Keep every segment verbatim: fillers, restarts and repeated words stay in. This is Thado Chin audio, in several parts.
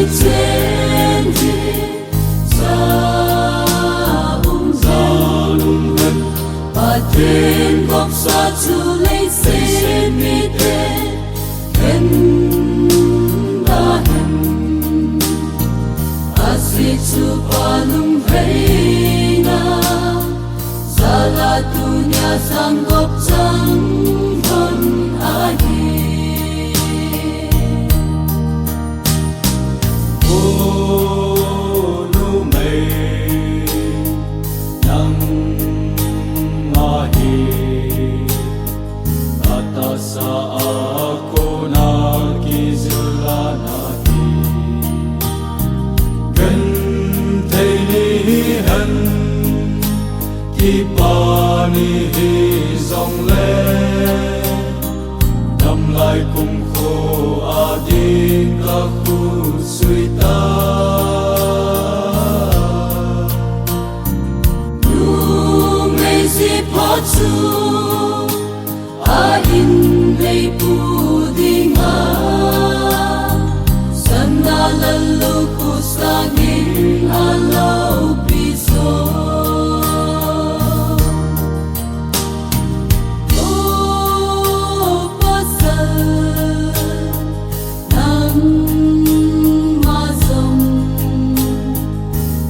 Chen hi sa um zalung hen, Pathen gopsa chu leiset mite hen da hen. Ajeh chu Pa lungheina jal a tunia sang gop chang lhon ahi. O numei, nangma hi atahsa a kona kijil a nahi. Genthei ni hihen, kipa ni hijongle, damlai kumkho a ding kakhut sui tai. Numei jipha chu a in neipu dinga, sana lallukhuh sangin aloupi jo. O pasal, nangma jong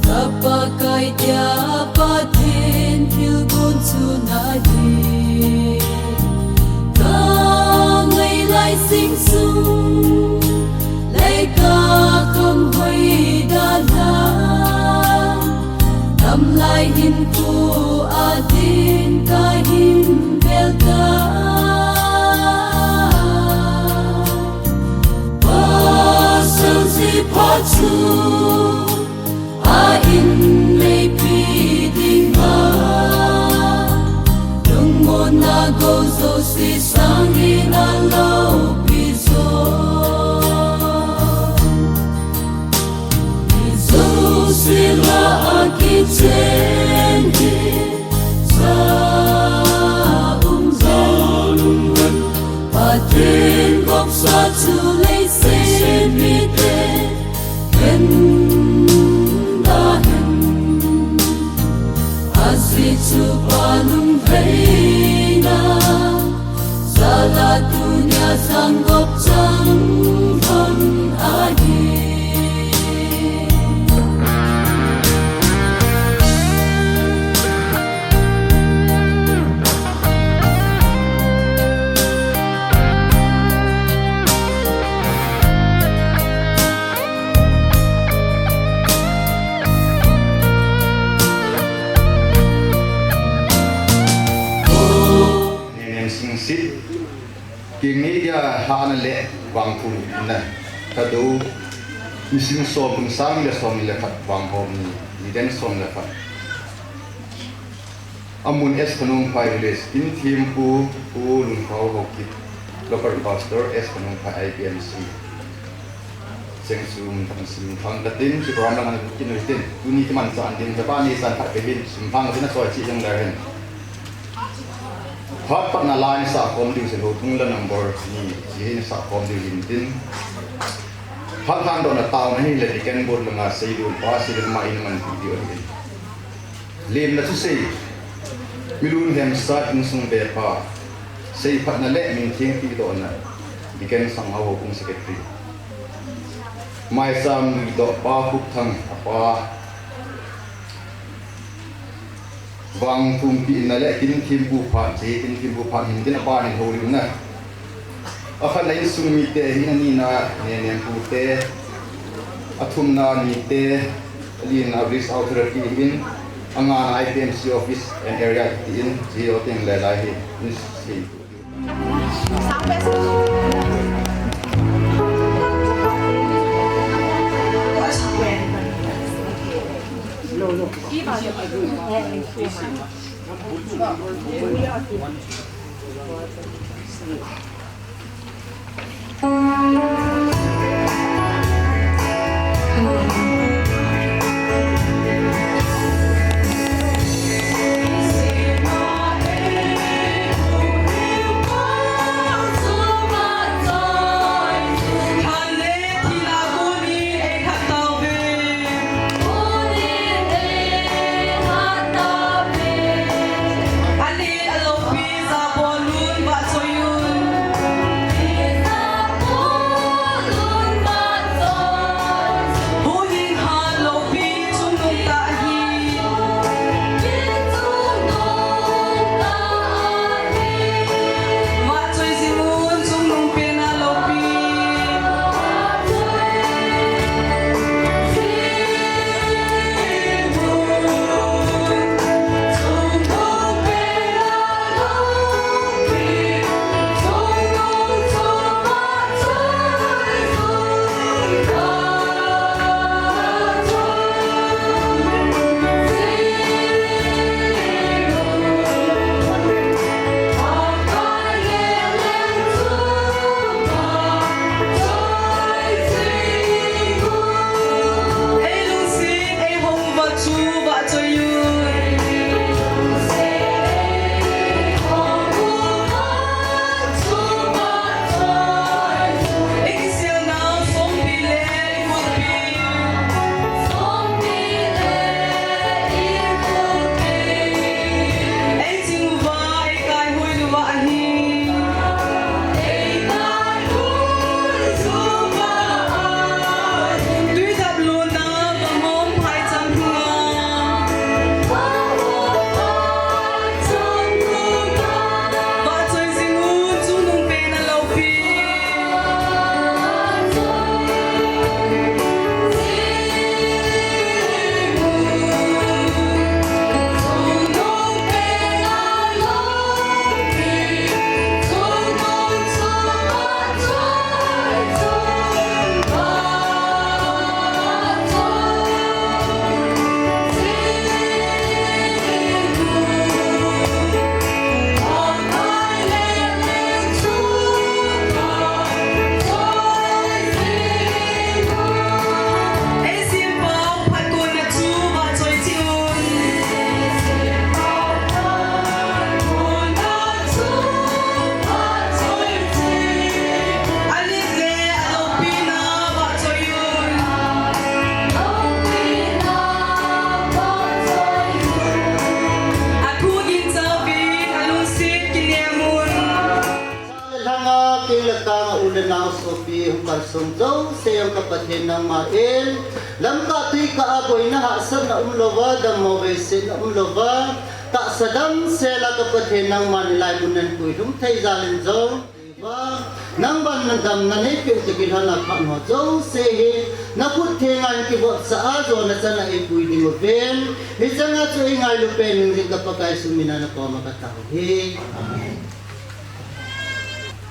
ka Pakai dia Pathen thilgon chu nahi. Ka ngailai sing sung, lei ka kham hoida lha, damlai hinkho a ding kahin bel tai. Pasal jipha chu a in neipi dinga, lungmonna gou jouse sangin aloupi jo. Mi jouse lah a kichen hi sa um zalung hen, Pathen gopsa chu leiset mite hen da hen. Ajeh chu Pa lungheina jal a tunia sang gop chang lhon ahi. Nenem Singsit, King Media hahna le vangthum na Thadou, nising som kum sang le som le khat, vanghom ni, nidang som le khat. Amun S Khanungphai Village, Kinthempu, Pu Lungkhao Haokip, Local Pastor S Khanungphai I P M C. Cheng chu um thang sim thang katin, chu program lang ana kin uitin. Tuni kimanchah ding, tapa ni san khat kahin, sim thang katin a choi chi jong le hin. Phat patna la in sa khom diu sin ho thum la number ni, chi hin sa khom diu hin tin. Phat thandohna taona hi le Deacon Board langa seidu pa seidu ma in man diu hin. Lemna thusei, Milun Hemsat insung bepa, seiphatna le mintheng tidohna, Deacon Sanghao Hopung Secretary. Maicham luidoh pa Khupthang, apa vangthumpi inna le Kinthempu phat, che Kinthempu phat hin tin apa hin houlimna. Akhatna insung mite hin, anina Nenempu te, athumna mite, alina Village Authority hin, angana I P M C office and area tin, che o tin le lai hi, in sei. Nang sopi hung kalsong jouse jong ka Pathen nangma in, lamkah tuikah a boina hahsatna umlouva, dammo veisetna umlouva, tahsa damsel a ka Pathen nangman hilai mun a puilhung thei jal in jong, nangman damna neipeh toh kilhon a phat ho jouse hi, na khut thenga hin kivopsah a jona chan a eipui ding uvin, hicheng a chu eingailu pen ding ka Pakai Jesu min a na koma ka tao uve. Amen.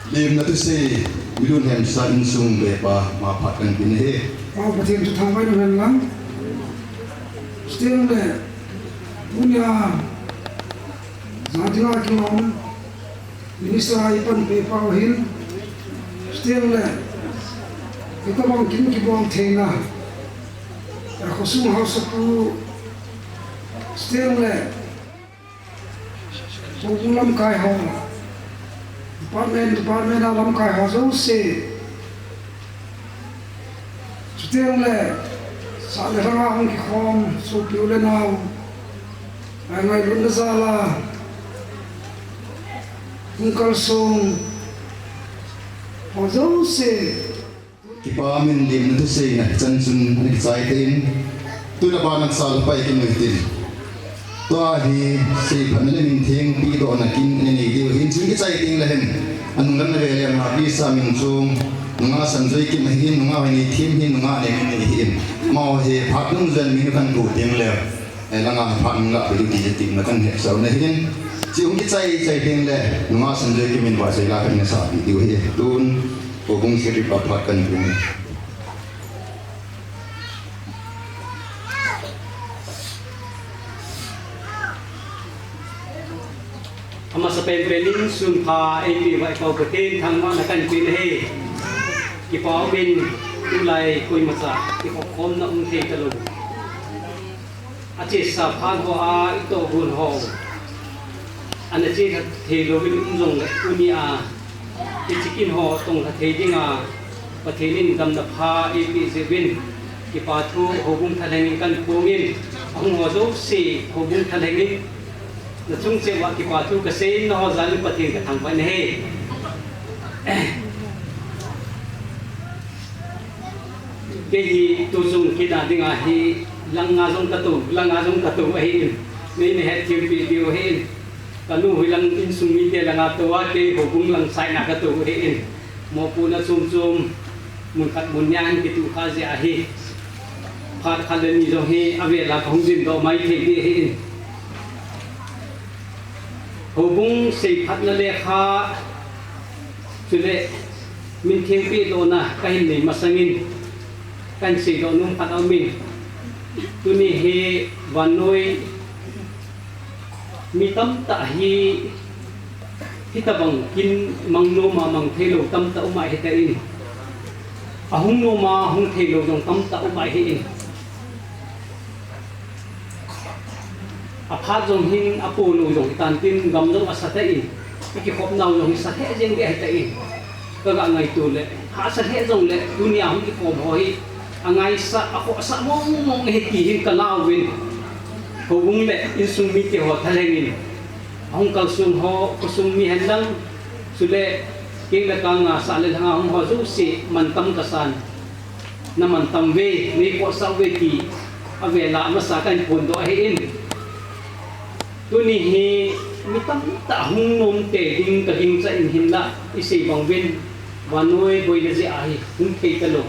Lemna thusei, Milun Hemsa insung le pa, ma phat kahin pe ahi. Pa Pathen thu thangvah in umhen lang. Chuteng le, tunia, jadinga kingong, minister a ipanpi pa u hin. Chuteng le, hitabang kin kibol theina. A khosung haosapu. Chuteng le, Houbung lamkai ho, department, department a lamkai ho jouse. Chuteng le, sah le lhanga hung kikhom, sopi u le nao, ngailutna jal a hung kalsong ho jouse. Kipa umin lemna thuseina hichan chun ana kichai tan, tun a ban a sal pai kin u hitin. Tua hi seiphatna le minthengpi dohna kin ana nei diu ahin, chun kichai teng le hin, anung lam na ve le, Happy Samingchung, nungah Sanjoikim ahin, nungah Hoineihem ahin, nungah Neiminei ahin. Amaho hi phat dungjuiya min u kahin kou teng le, eh, langa phat nung lah peh diu ti, ti na kahin hetsah u ahin. Chu hung kichai chai teng le, nungah Sanjoikim in vahchoi la kahin sah peh diu ahi. Tun, Houbung Secretary pa phat kahin pe. Amasa penpen in sunpha eipeh uva i Pa u Pathen thangvahna kahin pe ahi. Kipa umin tulai koimacha kikhopkhomna um thei talou. Achesa phat hoa itohgon ho ana chelha thei louvin um jongle, tunia hiche kin ho tonglha thei dinga Pathen in damna pha eipeh jeh uvin, kipa thu Houbung Thalheng in kahin phong in, ahung ho jouse Houbung Thalheng in nachung cheh uva kipa thu kasei in, nangho jal in Pathen kathangvah in ahi. Kei hi tuchung kin a dinga hi lang nga jong katou, lang nga jong katou ahin, nei na hetthem peh diu ahin. Kanu hi lang insung mite langa tou a, kei Houbung lang side na katou ahin. Mopohna chom chom, mun khat mun ni a hin kitoh kha jeh ahi. Phat khat le ni jong hi avel a kahung dingdoh mai thei ding ahin. Houbung seiphatna lekha, chule mintheng pehdohna kahin nei masangin, kahin seidoh nom khat aumin. Tuni hi vannoi mi tamtah hi, hitabang kin mang nom a mang theilou tamtah um ahitan. Ahung nom a hung theilou jong tamtah um ahin. Aphat jong hin, apoh lou jong hitan tin, gam jong asa tan, akikhopnau jong hi sa lheh jeng ding ahitan. Kaga ngaito le, hahsa lheh jongle, tunia hung kikhom ho hi, angaisah, akhohsah mong mong ahi ti hin kalauvin. Houbung le insung mite ho thalheng in ahung kalsong ho, khosung mi henlang, chule, keng le kang a sah le lhanga hung ho jouse mantam kasan. Na mantam uve, nei khohsah uve ti, avel a amasa kahin phondoh ahin. Tuni hi mi tamtah hung nomte ding kagingchan hinla, isei bang uvin, vannoi boina jeh a hi hung thei talou.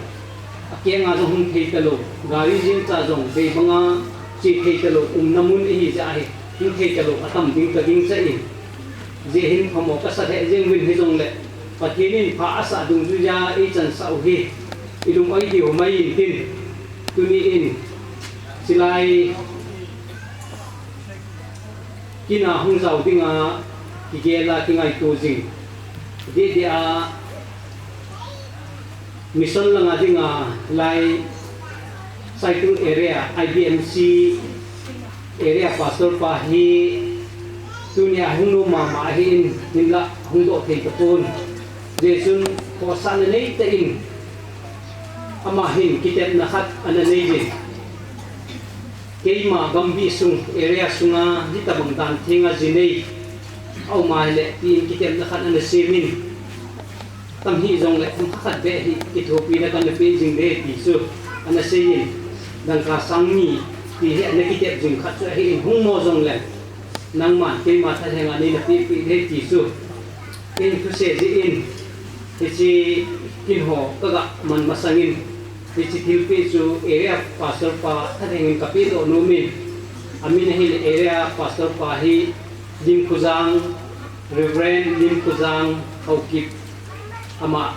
Akeng a jong hung thei talou, gari jeng cha jong bei banga che thei talou, umna mun ihi jeh a hi hung thei talou atam ding kagingchan. Jeh hin phamo kasa lheh jeng uvin hijongle, Pathen in pha asah dungjuiya eichansah u hi ilung oi diu mai intin, tuni in chulai kin a hung jao dinga kigel a kingaito jing, deh deh a mission langa dinga lai Saitung area, I B M C area pastor pa hi tunia hung nom mama ahin, hinla hung doh thei tapon. Jeh chun khohsahna neitah in ama hin kitepna khat ana nei jin. Keima gamgi sung, area sunga hitabang dan thenga ji nei aum ahile tin kitepna khat ana semin. Tam hi jong le, um khat be hi, kithopi na kan le pe jing de ti chu, ana sei in, dangka sang ni, ti hi ana kitep jing khat chu ahi in hung mo jong le, nangman, keima thalheng a nei na pe pe de ti chu, in thu se ji in, hichi kin ho ka ga man masang in, hichi thil pe chu area pastor pa thalheng in ka pe do no min, amin hi area pastor pa hi, Lim Khujang, Reverend Lim Khujang Haokip ama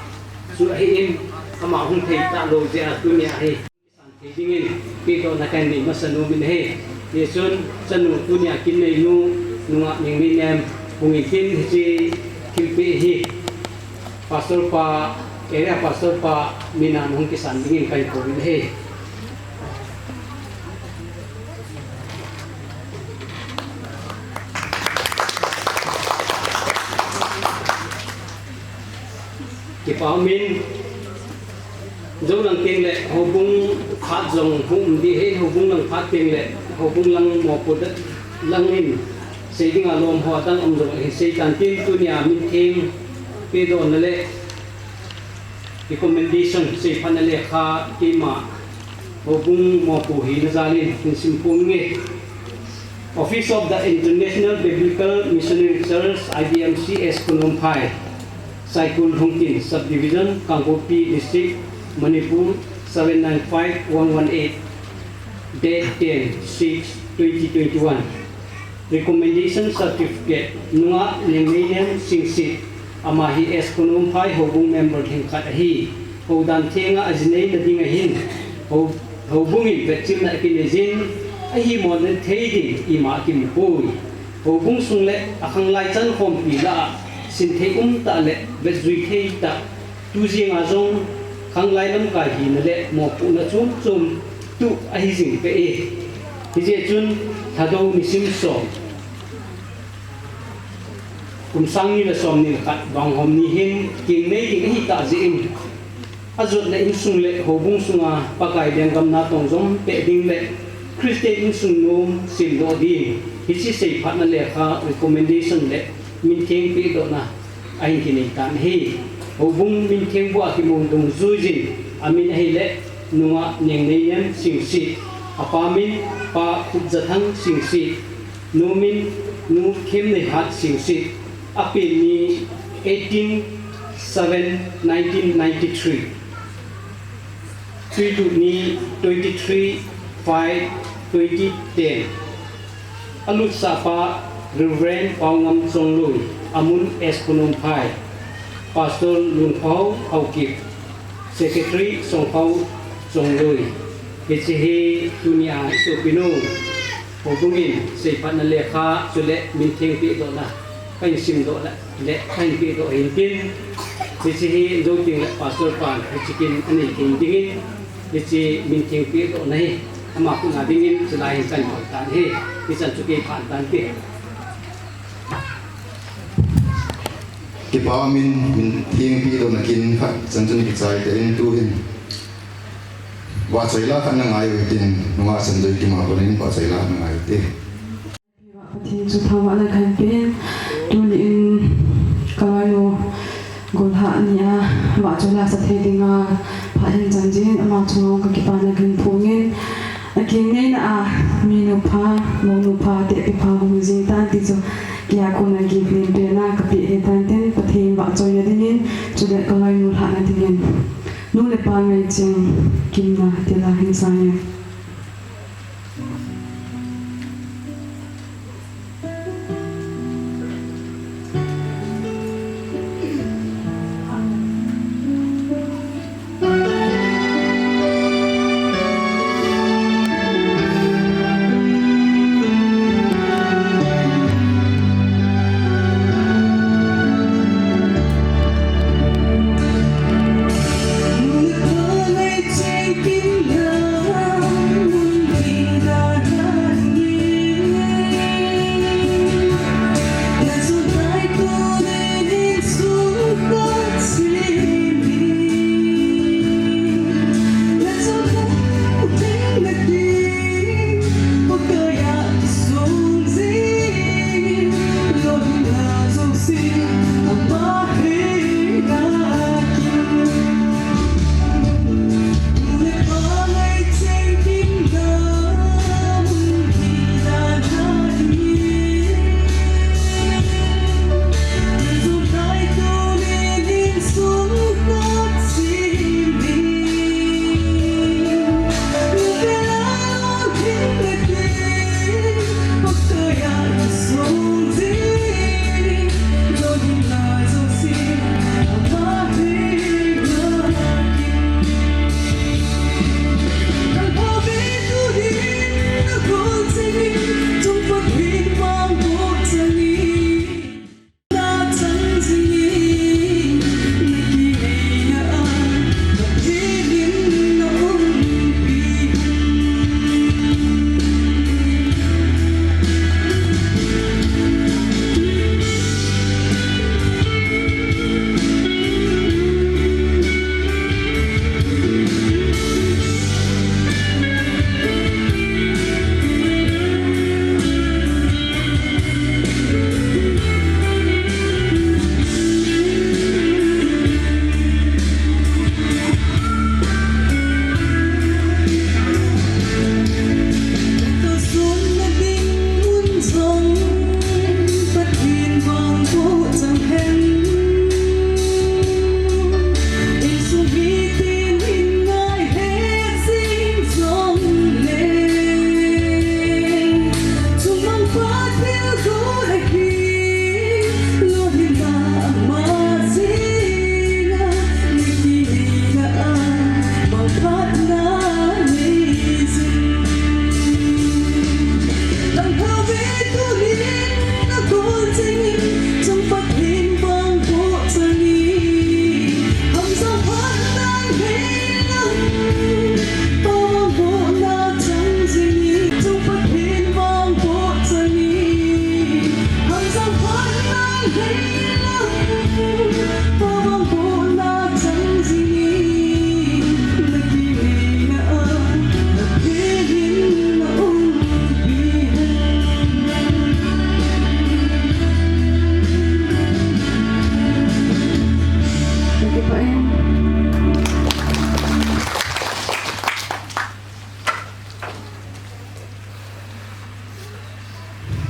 chu ahi in, ama hung thei ta lo jeh a tunia hi san thei dingin, pe do na kan nei masa nu min he. Ye chun, chanu tunia kin nei nu, nunga ning ni nem, hung in kin hichi thil pe hi. Pastor pa, area pastor pa, mina hung kisan dingin kai ko in he. Kipa min, jo lang teng le, houbung khat jong hung um di he, houbung lang khat teng le, houbung lang mo po dat lang in, sei ding a lom ho dang um jong he sei tan tin tunia min theng, pe do na le, recommendation, sei phat na le kha, keima, Houbung mopo hi na jal in, hin sim pon nge. Office of the International Biblical Missionary Church, I B M C S Khonumphai, Saikul Lhungtin Subdivision, Kangpokpi District, Manipur, seven nine five one one eight, date ten six twenty twenty-one. Recommendation certificate, nunga Nengneinem Singsit, ama hi S Khonumphai houbung member theng khat ahi. Houdan thenga ajinei na ding ahin, hou, houbung in vetchilna akinei jin, ahi mo na thei ding ima akimu poi. Houbung sung le akhanglai chan khompi lah a, sin thei um tah le vetjui thei tah, tu jing a jong khanglai lamkai hina le mopohna chom chom tu ahi jing peh e. Hijeh chun Thadou nisim som, kum sang ni le som ni le khat, Vanghom ni hin kingnei ding ahi tah jeh in, ajotna insung le houbung sunga Pakai lenggam natong jom peh ding le Christian insung nom semdoh ding, hiche seiphatna lekha recommendation le min theng pehdohna ahin kinei tan ahi. Houbung min theng bua kimu dungjui jin, amin ahile, nunga Nengneinem Singsit, apa min Pa Khupjathang Singsit, nu min Nu Khemneihat Singsit, apen ni eighteen seven nineteen ninety-three. Tuilut ni twenty-three five twenty ten. Alutsahpa Reverend Paongam Chongloi, amun S Khonumphai, Pastor Lunkhao Haokip, Secretary Songkhao Chongloi. Hiche hi tunia isopinu, houbung in seiphatna lekha chule min theng pehdohna kahin simdoh le, le kahin pehdoh ahin tin, hiche hi jou teng le Pastor pan hiche kin anei thei dingin, hiche min theng pehdohna hi ama khutna dingin chulai hin kahin koi tan ahi. Hichan chu kei phan tan te. Kipa min, min theng pehdohna kin khat chan chun kichai te in tu hin vahchoi la khat na ngai u hitin, nunga Sanjoikim a konin vahchoi la na ngai u hite. Pathen chu thangvahna kahin pen, tuni in kaloinu golhah nia vahchoi la sa thei dinga phat hin chan jin, ama chunga kakipana kahin phongin, akingneina a minu pha, mounu pha, tehpi pha hung jing tan ti chu, keiya kona gift len pena kapeh ahi tan tin, Pathen vahchoina dingin, chule kaloinu lhahna dingin, nu le pa ngaicheng kimna tila hin sangin.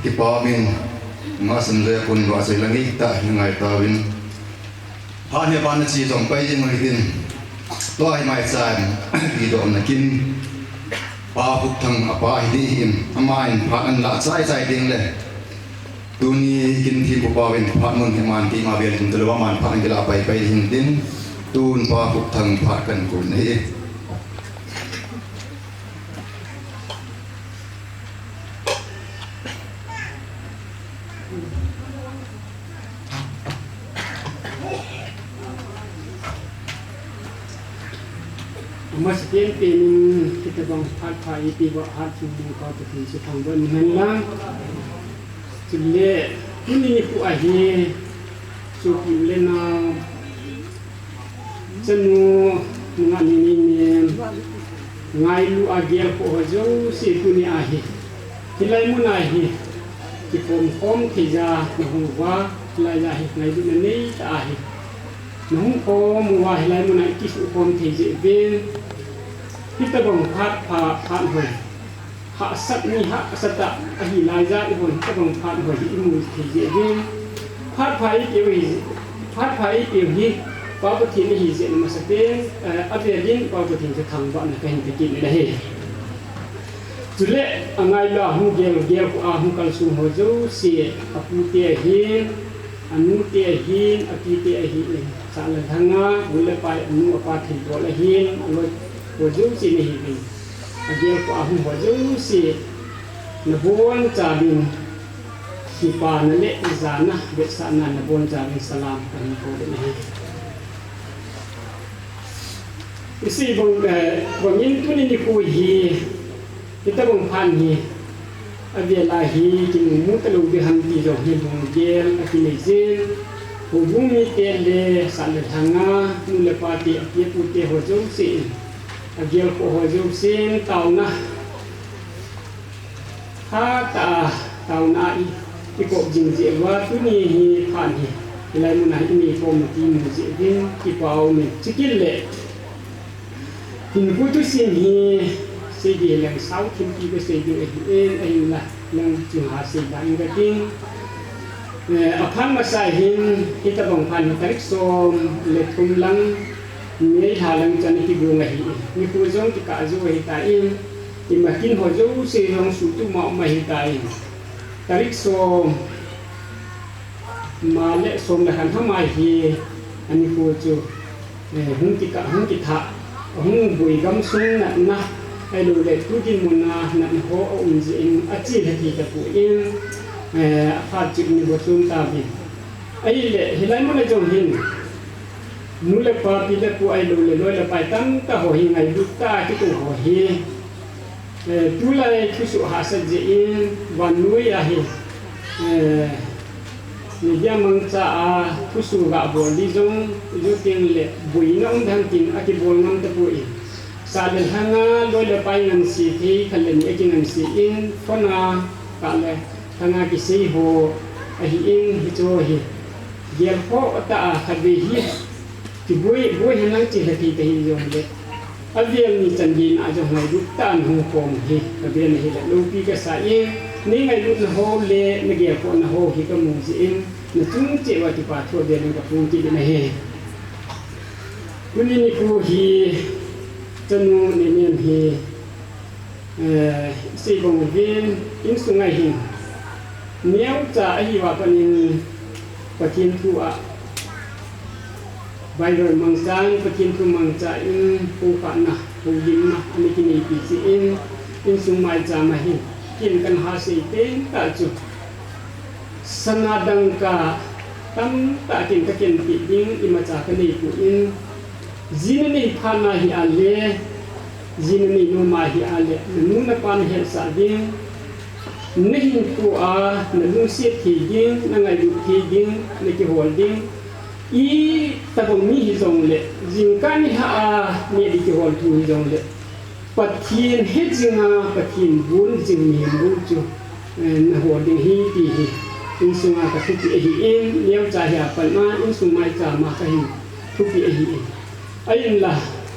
Kipa min, ma san le kun va sei lang i ta, ngai ta win. Phat hi ban na chi jong pai ding mai tin. Tua hi mai chan, ti do na kin. Pa Phukthang a pa hi di hin, ama in phat an la chai chai ding le. Tuni kin thi pu pa win phat mun hi man ki ma vel kin tu le wa man phat an ki la pai pai hin tin. Tun Pa Phukthang phat kan kun hi. Amasa penpen in, hitabang phat pha eipeuva hatchungnung Pathen chu thangvah in umhen lang. Chule, tuni nikho ahi, sopi u le nao, chanu, nungah neinem, ngailu a gelkhoh ho jouse tuni ahi. Hilai mun ahi, kikhom khom thei ja, nahung uva, hilai ja hi, ngailutna neitah ahi. Nahung khom uva, hilai mun a ikisukhom thei jeh uvin. Hitabang phat pha, phat hoi. Hahsat ni hahsat a, ahi lai ja ihon hitabang phat hoi hi imu thei jeh uvin. Phat pha eipeu hi, phat pha eipeu hi, Pa Pathen ahi jeh in amasapen, eh, avel in Pa Pathen chu thangvahna kahin pe kit in ahi. Chule, angailu a hung gel, gelkhoh a hung kalsong ho jouse, apute ahin, anute ahin, apite ahin, Sahlalhanga, nu le pa, anu apa thilbol ahin, aloi ho jouse nahiuvin. Agelkhoh a hung ho jouse, nabonchauvin, kipana le jana, vetsahna nabonchauvin salam kahin bol in ahi. Isi bang, eh, bangin tuni nikho hi, hitabang phat hi, avel a hi, kimu mu talou ding ham ti jong hi lunggel akinei jin, houbung mite le Sahlalhanga, nu le pate, api apute ho jouse in, agelkhoh ho jouse in, taona hatah a, taona a i, ikop jing jeh uva, tuni hi phat hi, hilai mun a hi inei khom u ti mu jeh uvin, kipa umin, chukit le, hinkho thusim hi, sei ding leng sao thim ti kasei ding ahin, ahinla, lang chunga sei ding kating. Eh, aphat masa hin, hitabang phat hi tarik som le thum lang, May lha lang chan kigong ahi. Nikho jong kikah jou ahitan, imatin ho jouse jong suhtup ma um ahitan. Tarik som, ma le som le khat hama hi, anikho chu, eh, hung kikah, hung kitha, hung boi gamsung natna, ahilouleh tu dinmun a natna ho aum jeh in, achelha thei tapon, eh, aphat chu ini ho chom tauvin. Ahile, hilai mun a jong hin, nu le pa, pi le pu ahilouleh, loi le pai tamtah ho hi ngailut tah a kitou ho hi, eh, tulai thusoh hahsat jeh in, vannoi a hi, eh, media mangcha a thusoh gabol ding jong, jou tengle, boina um ding ham tin akibol ngam tapon. Sahlalhanga loi le pai ngansi thei khat le ni akingansi in, phone a kah le, lhanga kisei ho ahin, hicheho hi gelkhoh tah a khatvei hi, kiboi, boi henlang chelha thei ta hijongle, avel ni chan gei na jong ngailut tah a nahung khom hi, kaven ahile loupi kasa in, nei ngailutna ho le nagelkhohna ho hi kamu jeh in, nachung cheh uva kipa thu avel in kaphong kit in ahi. Tuni nikho hi, chanu nenem hi, eh, sei bang uvin, insunga hin, neocha ahiuva panin, Pathen thu a, Bible mangchan, Pathen thu mangchan, houkhahna, houlimna, ana kineipi jeh in, insung maicham a hin, ken kana hasei pen tah chu, sana dangka tamtah ken kakenpeh ding imacha kaneipon, ji nanei phat na hia le, ji nanei nom a hia le, nanu napa nahetsah ding, Nahinkho a nalungset thei ding, nangailut thei ding, nakihol ding. Itobang mi hijongle, jingkah nilhah a neh ding kihol thu hijongle, Pathen hejinga, Pathen bon jing mihem bou chu, eh, nahol ding ahi ti hi insunga kathupeh ahin, neocha hia pat a insung maicham a kahin thupeh ahin. Ahinla,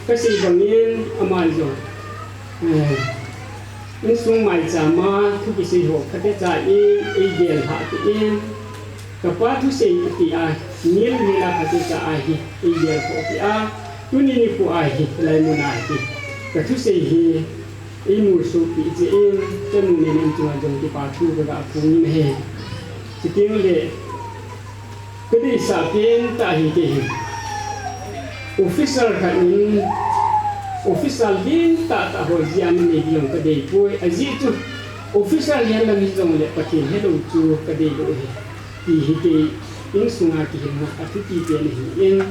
kasei bangin ama jong, eh, insung maicham a thu kisei ho phatecha in eigel lhah peh in, kapa thusei tia nil nila phatecha a hi eigel lhah peh a, tuni nikho a hi, hilai mun a hi kathusei hi eimu sohpeh jeh in, chanu Nenem chunga jong kipa thu kaga phong in ahi. Chutengle, kadeisah pentah hi kei hin, officer khat in, officer lentah tah ho jeh a nanei ding jong kadeipoi. Ajeh chu officer hihen lang hijongle Pathen helou chu kadeilou ahi. Ti hi kei insunga kihilna athupi pen ahin,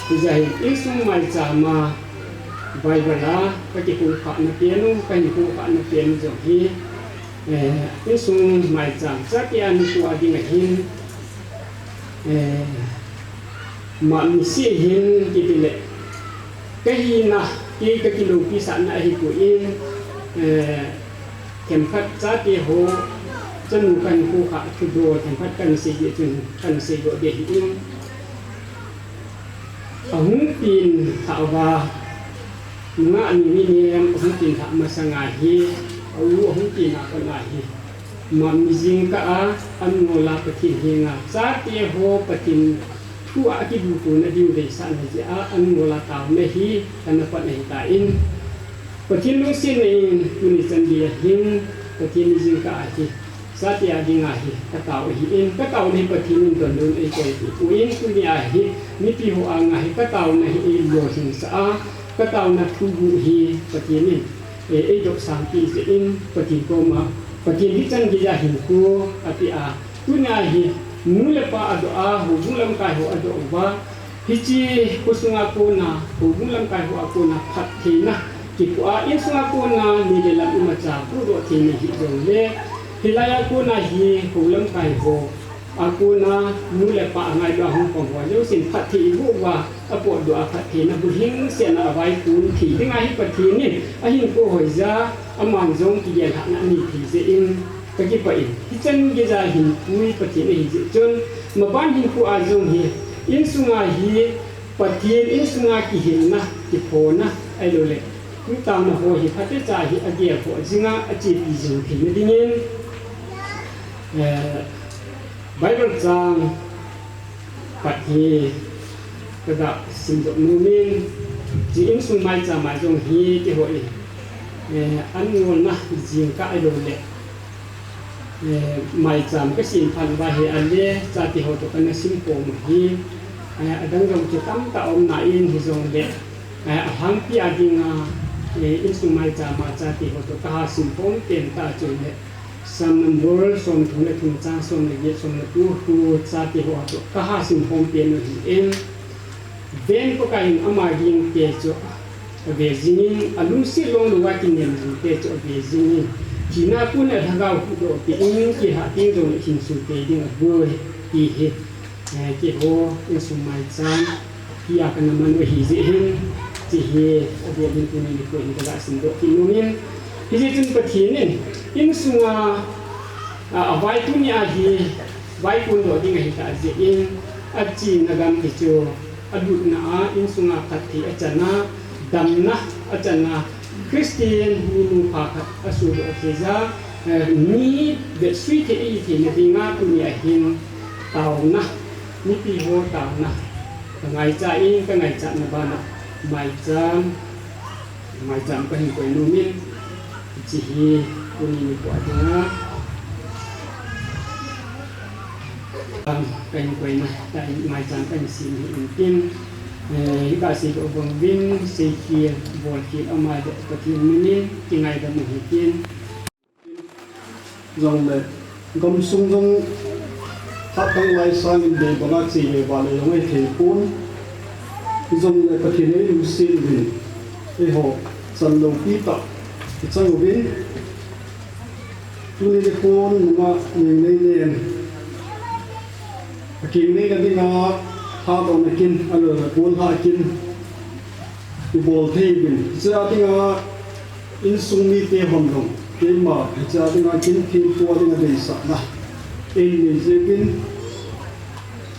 hijeh hin insung maicham a Bible a kakikhukhahna pen u, kahin khukhahna pen jong hi, eh, insung maicham chate a nikho a ding ahin, eh, ma misi hin kitile, kahina, kei kakiloupi sahna ahipoi, eh, themkhat chate ho, chanu kahin khukhah thudol themkhat kahin sei ding chun kahin seidoh ding ahin, ahung penlhah uva, nungah Nenem ahung penlhah masanga hi, a u ahung penna kona hi, ma mi jingkah a, anngol a Pathen henga chate ho Pathen thu a kibuto nadiu deisahna jeh a anngol a taona hi kana pan ahitan, Pathen lungsetna in tuni chan geiya hin Pathen ni jingkah a hi chate a dinga hi katao ahin, kataona hi Pathen in donbutna eikoipeh poi, tunia hi mipi ho anga hi kataona hi eilolhinsah a, kataona thuguh hi Pathen in, eh, eidopsangpeh jeh in Pathen koma, Pathen hi chan geiya hinkho apeh a, tunia hi nu le pa adoh a, houbung lamkai ho adoh uva, hiche khosunga kona, houbung lamkai ho a kona phattheina kipoh a, insunga kona nile lam imacha pohdoh theina hijongle, hilai a kona hi hou lamkai ho a kona nu le pa angailua hung pang ho jousen phatthei iboh uva, apotdoh a phattheina bulhingsetna avaikon thei dinga hi Pathen in ahinkho hoija, aman jong kigellhahna anei thei jeh in kakipah in, hichan geiya hinkho Pathen ahi jeh chun, maban hinkho a jong hi, insunga hi Pathen insunga kihilna, kiphona, ahiloule, tutaona ho hi phatecha hi agel khoh jinga achepi jing theina dingin, eh, Bible chang khat hi kaga simdoh nomin, hiche insung maicham a jong hi keiho in, eh, anngolna jingkah ahiloule, eh, maicham kasem phat uva hi ale, chate ho toh kana simkhom u hi, eh, adang jong chu tamtah aumnan hijongle, eh, alhangpi a dinga, eh, insung maicham a chate ho toh kaha simkhom pentah chu ahile, Psalm number somthum le thum chang som le get, som le ko hu chate ho toh kaha simkhom pen u ahin, ven Pakai in ama gingte chu ave jingin, alungset longlouva kinem jingte chu ave jingin, thina a kon a lhagao huhdoh peh in, kihah teng jongle hinso tei ding aboi, ti hi, eh, keiho insung maicham hia kana man u ahijeh hin, hiche hi avel in tuni nikho hin kaga simdoh kit nomin, hijeh chun Pathen in insunga, a, avai tunia hi vaikondoh ding ahitah jeh in, achena gam hi chu alutna a insunga phatthei achan a, damna achan a, Christian minu pha khat asohdoh theija, eh, mi vetsui thei ahi theina dinga tunia hin taona, mipi ho taona kangaichat in, kangaichatna bana maicham, maicham kahin koi nomin, hiche hi tuni nikho a dinga, am, kahin koina tah in maicham kahin sem hi intin, eh, hikah seidoh bang uvin, seikhel, bolkhel ama le Pathen min in kingaidam u hitin. Jongle, gamsung jong phat tanglai sangin dei banga chele vale jong ahithei pon. Jongle Pathen in eilungset uvin, eiho chan loupi tah ichang uvin. Tuni nikho nunga Nengneinen a keng neina dinga hatdohna kin, alol a gollhah kin ibol thei uvin. Hichea dinga insung mite hon jong keima hichea dinga kin thempu a dinga deisahna einei jeh uvin.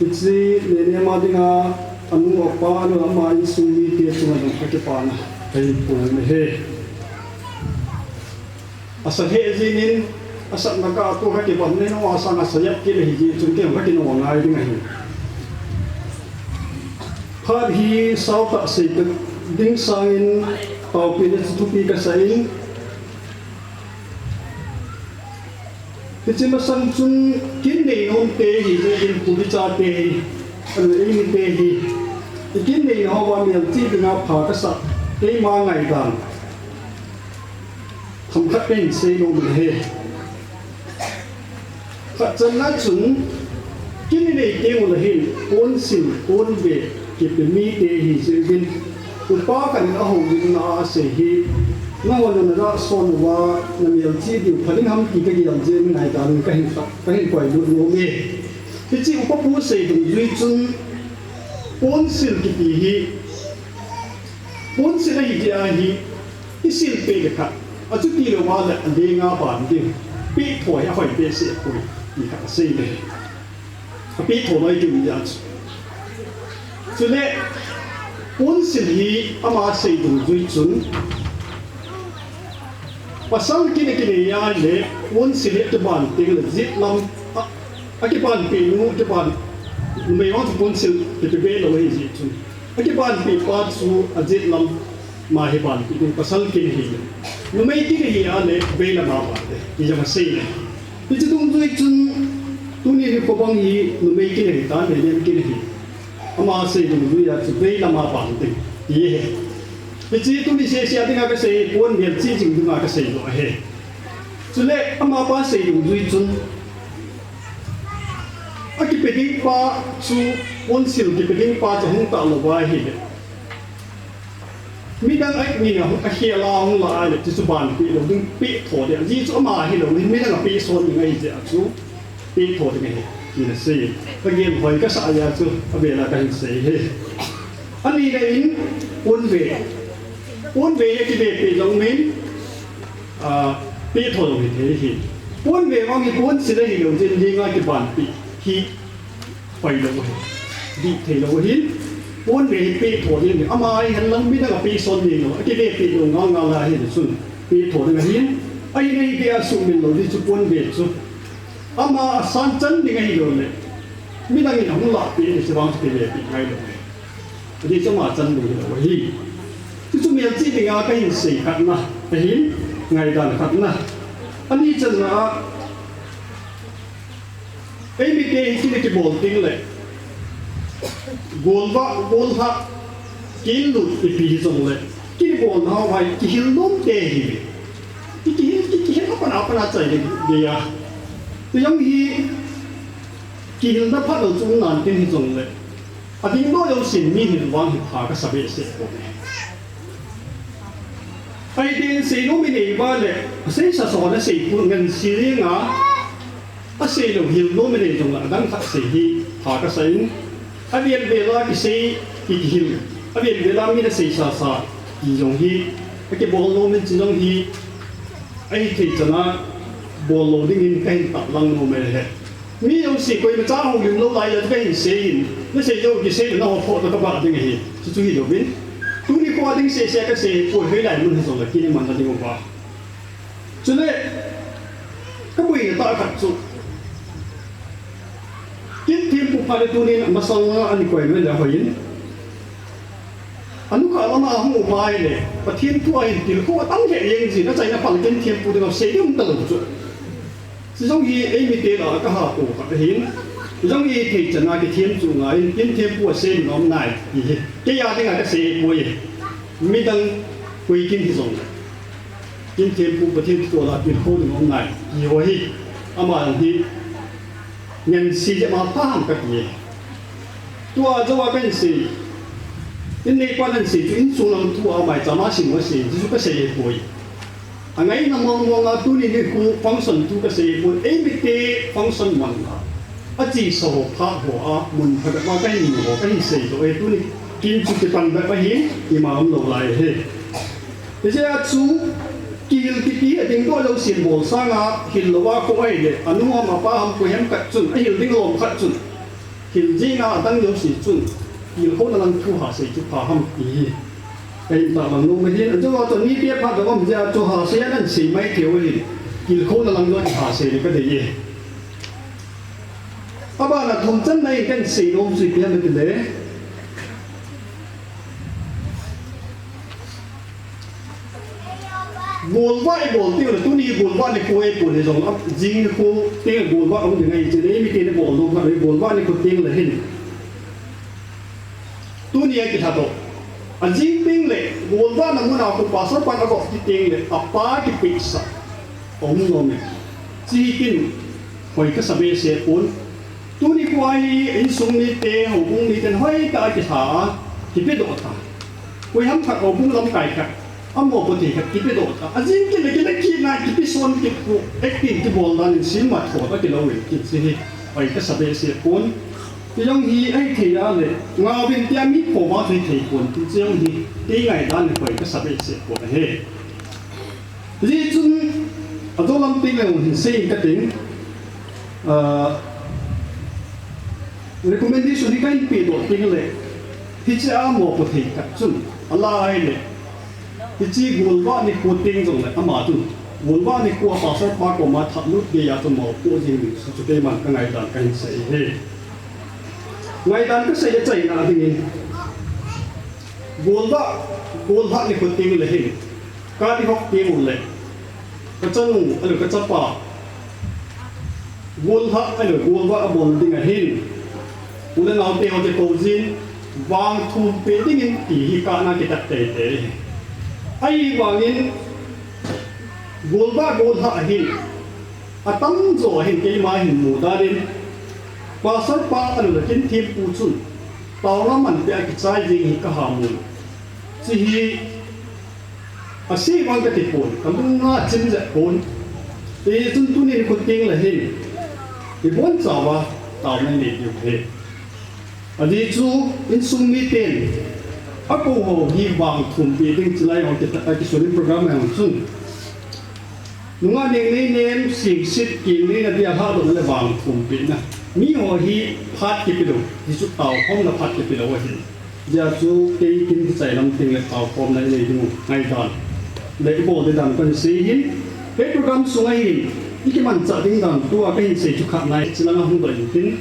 Hiche Neinem a dinga anu apa, anu ama insung mite chunga jong kakipana kahin phong ahi. Asa lheh jin in, asatna kah a tua kakipah nei nau a sang asa jep kit ahi jeh chun kei jong kakinung angai ding ahi. Phat hi sautah seipeh ding sangin taopehna chu thupi kasa in, hiche masang chun kin nei nomte hi, jeh in pu le chate hi, anu eimite hi, i kin neina hoa melchih dinga pha kasah, keima ngaidan themkhat kahin sei nom ahi. Khatchanna chun, kin inei teng uleh hin, ponsil, ponve kipe mite hi jeh uvin, upa khat in ahoulimna a asei hi, nangho nana lahson uva namelchih diu pha ding ham ti kagel jeh in ngaidan in kahin, kahin koilut nom e. Hiche upa pu sei dungjui chun, ponsil kiti hi, ponsil ahi jeh ahi, isil peh le khat, achuti louva le alenga ban ding, pehtho hi ahoi behseh poi, ti khat asei le. Apehtho loi ding ahi chu. Chule, ponsil hi ama sei dungjui chun, pasal kin akinei a le, ponsil hi akiban teng le, jet lam, a, akibanpeh nu, akiban, numei vang chu ponsil kipe be lou ahi jeh chun, akibanpeh pa chu ajet lam ma hi banpeh ding, pasal kin ahi le. Numei kin ahi a le, veilam a ban ding, ti jong asei le. Hiche dungjui chun, tuni nikho bang hi numei kin ahitan, Neinem kin ahi. Ama sei dungjui a chu veilam a ban ding, ti ahi. Hiche tuni sese a dinga kasei, pon melchih jing dinga kasei lou ahi. Chule amapa sei dungjui chun, akipe ding pa chu, ponsil kipe ding pa chu hung tah louva ahile, midang a min a, akhel a hung la ahile, chuchu banpeh lou ding, pehtho ding, ajeh chu ama hilou hin midang a pehson ding ahi jeh a chu, pehtho ding ahi, tin asei. Kagel hoi kasah jeh a chu, avel a kahin sei ahi. Anina in, ponve, ponve hi akive peh jong min, a, pehtho jong hithei ahi. Ponve vang hi ponsil ahilou jeh in lenga kibanpeh hi pailou ahi, dih theilou ahin, ponve hi pehtho ding ahi. Ama hihen lang midang a pehson ding lou, akive peh lou ngal ngal ahi chun, pehtho ding ahin, ahina hiti a sumil lou ding chu ponve chu. Ama asan chan ding ahilou le, midang in ahung lah peh le, chuvang chu kive peh ngailou ahi. Ajeh chu ama chan ding hilou ahi. Chuchu melchih dinga kahin sei khatna ahin, ngaidan khatna. Ani channa a, eimite hi kin ikibol teng le, golvah, gollhah, kin lut ipi hijongle, kin ibolna hoa hi kihil nomte ahiuve. Ki, kihil, ki, kihil apat apat a chai ding, ding a. Ti jong hi, kihilna phatlou chu um nan tin hijongle, adingdoh jousen mi hil vang hi pha kasa behseh poi. Ahi tin seinom inei uva le, aseisa sa ho le seipeh ngen si ding a, aseilou hil nom inei jongle adang khat sei hi pha kasa in, avel vel a kisei, ki, kihil, avel vel a min aseisa sa ti jong hi, akibol nom in chu jong hi, ahithei chan a bol lou dingin kahin tahlang nom e he. Mi jouse koimacha houlim lou lai a kahin sei in, nasei jou kisei le nahou phoh toh kabah ding ahi. Chuchu hilouvin, tuni nikho ding sese a kasei poi, hoilai mun hijongle kin imanna ding uva. Chule, kaboina tah khat chu, kin thempu phat le tunin amasanga ana koi nom le hoi in, anukhah lama ahung um ahile, Pathen thu a hin tilkhou atam lheh jeng jin, achaina phat le kin thempu dinga sei ding um talou chu. Chujong hi eimite lah a kahato khat ahin, chujong hi thei chan a kithem chu ngai in, kin thempu asei ding um nai, ti hi kei a dinga kasei poi, midang koi kin hijongle, kin thempu Pathen thu toh lah a tilkhou ding um nai, ti ho hi, ama jong hi, ngen si jep ma pha ham kati e. Tua jou a kahin sei, inneipan ahin sei chu, insung lam thu a maicham a sim u asei, chuchu kasei poi. Angaina mong mong a tuni nikho function thu kasei pon, eimite function man a, achesa ho phat ho a mun phabep a kahin mu ho kahin seidoh e, tuni kin chu kipan bep ahi, ima umlou lai ahi. Hijeh a chu kihil kiti a dingdoh lou sin bol sanga hil louva kho ahile, anu ham apa ham koi ham khat chun, ahil ding lom khat chun hil jing a, adang jouse chun tilkhouna lang thu ha sei chu pha ham ti hi kahin tahlang nom ahin. Ajou a chu mipi aphat jong um jeh a chu ha sei a nan sei mai thei u ahin, tilkhouna lang jong ha sei le kadei e. Abana thum channa in kahin sei nom chu ipi ham itile, golvah ibol teng le, tuni golvah nikho ahipon hijongle, jing nikho teng golvah um ding ahi, chule eimite nabol nom khat hi golvah nikho teng le hin, tuni akilhadoh, ajing teng le golvahna muna khu pastor pan agop kit teng le apa kipehsah aum nom e. Hiche hi kin hoi kasa behseh pon. Tuni kho hi insung mite, houbung miten hoitah a kilha a, kipedoh ta. Koiham khat houbung lamkai khat, amopo thei khat kipedoh ta. Ajing kit le kile kitna kipeson kit khu, acting kibol dan in sin mat tho ta kilou in kit, hiche hi hoi kasa behseh pon. Ti jong hi ahithei a le, ngauvin tia mi phoma thei thei pon, ti jong hi kei ngaidan le hoi kasa behseh pon ahi. Hijeh chun, ajou lam teng le hin sei kating, ah, recommendation hi kahin pedoh teng le, hiche a mopo thei khat chun, ala ahile, hiche golvah nikho teng jongle ama chun, golvah nikho a pastor pa koma thahlut geiya chu mopo jing ding chu keiman kangaidan kahin sei ahi. Ngaidan kasei achaina dingin, golvah, golvah nikho teng le hin, ka ihop teng ule, kachanu, ahilou kachapa, golhah, ahilou golvah abol ding ahin, u le nao te ho kikou jin, vang thum peh dingin ti hi kana kitah teitei. Ahivangin, golvah golhah ahin, atamjo ahin keima hin mu dan in, pastor pa ahilou le kin thempu chun, taona manpeh a kichai jing hi kaha mu. Hiche hi asei vang katipon, kalunga chim jeh pon. Hijeh chun tuni nikho teng le hin, ibonchauva taona inei diu ahi. Ajeh chu insung miten akou ho hi vang thum peh ding, chulai ho kisunin program a hung chun, nungah nengnei nem, sengset, kengneina dia lhahdohna le vang thum pehna, miho hi phat kipelou, hichu taokhomna phat kipelou ahin. Hijeh a chu kei kin kichai lam teng le taokhomna inei dingu ngaidan le ibol ding dan kahin sei ahin. Kei program sunga hin ikimanchah ding dan tua kahin sei chu khatna, hiche langa hung doh intin,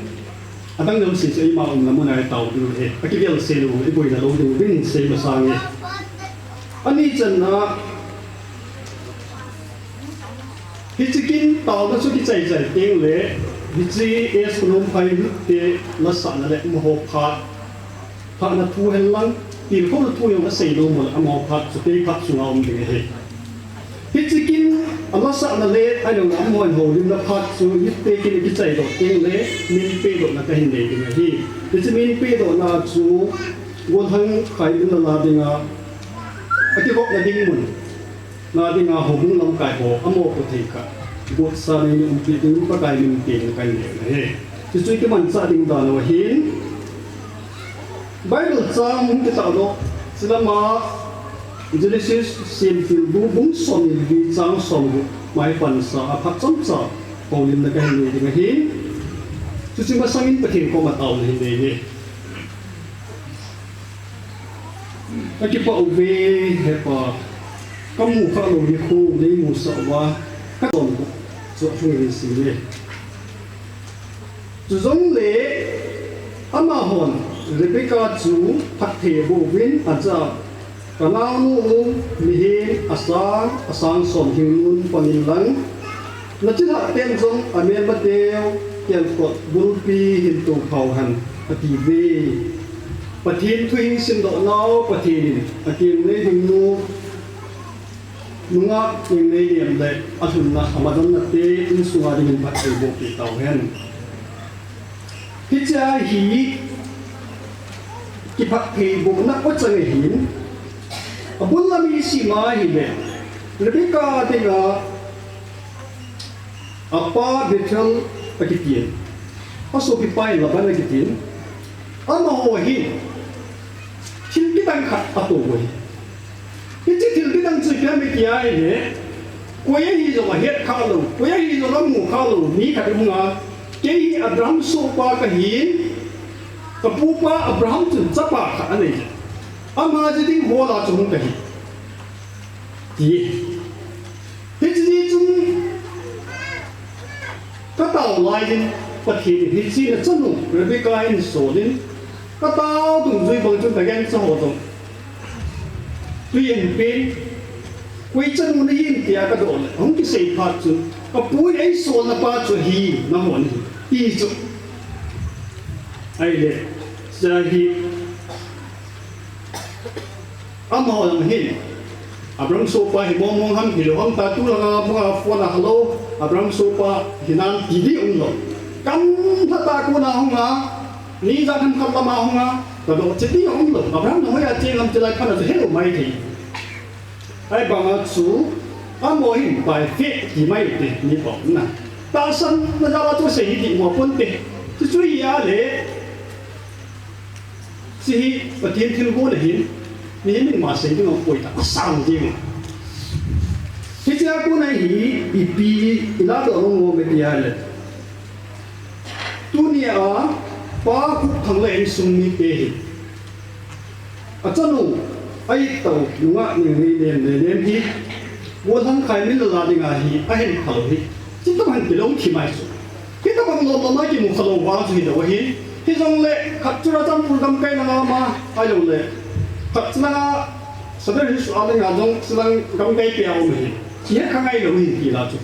adang jouse chu eima umna muna itao diu ahi, akivelsel u iboina lou diu ding sei masange. Ani channa, hiche kin taona chu kichai chai teng le, hiche S Kunomphai te lasahna le amaho phat, phatna thu henlang, tilkhouna thu jong asei nom u le amaho phat chu kei phat sunga um ding ahi. Hiche kin alasahna le ahilou le amaho houlimna phat chu hiche kin akichaidoh teng le, min pehdohna kahin nei ding ahi. Hiche min pehdohna chu golhang khai in lala dinga, akivopna ding mun na dinga houbung lamkai ho amopo thei khat, gotsa nei umpi ding Pakai min pehna kahin nei ahi. Hichu ikimanchah ding dan u ahin. Bible chang hung kitahdoh, chulama Genesis semthilbu bung som le li chang somgup mai pansa a phat chomcha houlimna kahin nei ding ahin. Chuche masangin Pathen koma taona hin nei inge. Kakipah uve, Hepa, kamu khalou nikho neimusah uva, kachonbut chu alhung in seiye. Chujongle amahon Rebecca chu phatthei aboh uvin ajah a, kanaonu u mihem asang, asang som hingnun pang inlang, nachilhah ten jong amelmateu kelkot bulpi hin tophau hen, atiuve. Pathen thu hing simdoh nau Pathen in akengnei hingnu, nungah kengnei nem le alhunna amadonna te insunga dingin phatthei boh peh tauhen. Hichea hi kiphatthei bohna achang ahin, abul lam isei ma ahile, Rebecca dinga apa Bethuel akitin, asopipa in Laban akitin, amaho hin thil kidang khat ato uve. Hiche thil kidang chu ipi ham itia ahile, koi ahi jong ahet khalou, koi ahi jong amu khalou mi khat ahunga, kei hi Abraham sohpa kahin, kapupa Abraham chun chapa khat anei. Ama ji ding hol a chu hung kahi, ti. Hiche chun katao laiyin, Pathen in hiche nachanu Rebecca in solin, katao dungjui bang chun kagancha ho jong tui ahin pen, koi chanu nahi em tia kadoh le, ahung kisei phat chun, kapu in eisolna pa chu ahi, nahon ahi, ti chu. Ahile, hiche hi, amaho jong hin, Abraham sohpa hi mong mong ham, hilou ham ta, tulanga phone a hello, Abraham sohpa hinan ti ding umlou. Gamlha tah a kona hunga, ni ijat ham khat lama hunga, kadoh chet ding umlou. Abraham na hoiya cheng ham ti lai phat a chu helou maithei. Ahivanga chu, amaho hin by faith ti mai te, mi pao na. Tahsanna jal a chu sei hi ding um ponte. Chuchu ahile, hiche hi Pathen thilgon ahin, mihem in ama sei ding aum poi, tahsan ding. Hichea kona hi ipi iladoh nom em itia ahile, tunia Pa Khupthang le insung mite hin achanu, a-it tah u nungah Nengneinem Neinem hi, Golhangkhai Minlal a dinga hi ahin phalou hi, chutobang hin kilungthim ahi chu. Hitobang lom lom a kimu khalou vang chu hilou ahi. Hijongle khat chu Churachandpur gamkai langa um a, ahiloule khat chulanga Sadar Hills a dinga jong chulang gamkai pia um ahi. Kihet kha ngailou ahi ti la chu.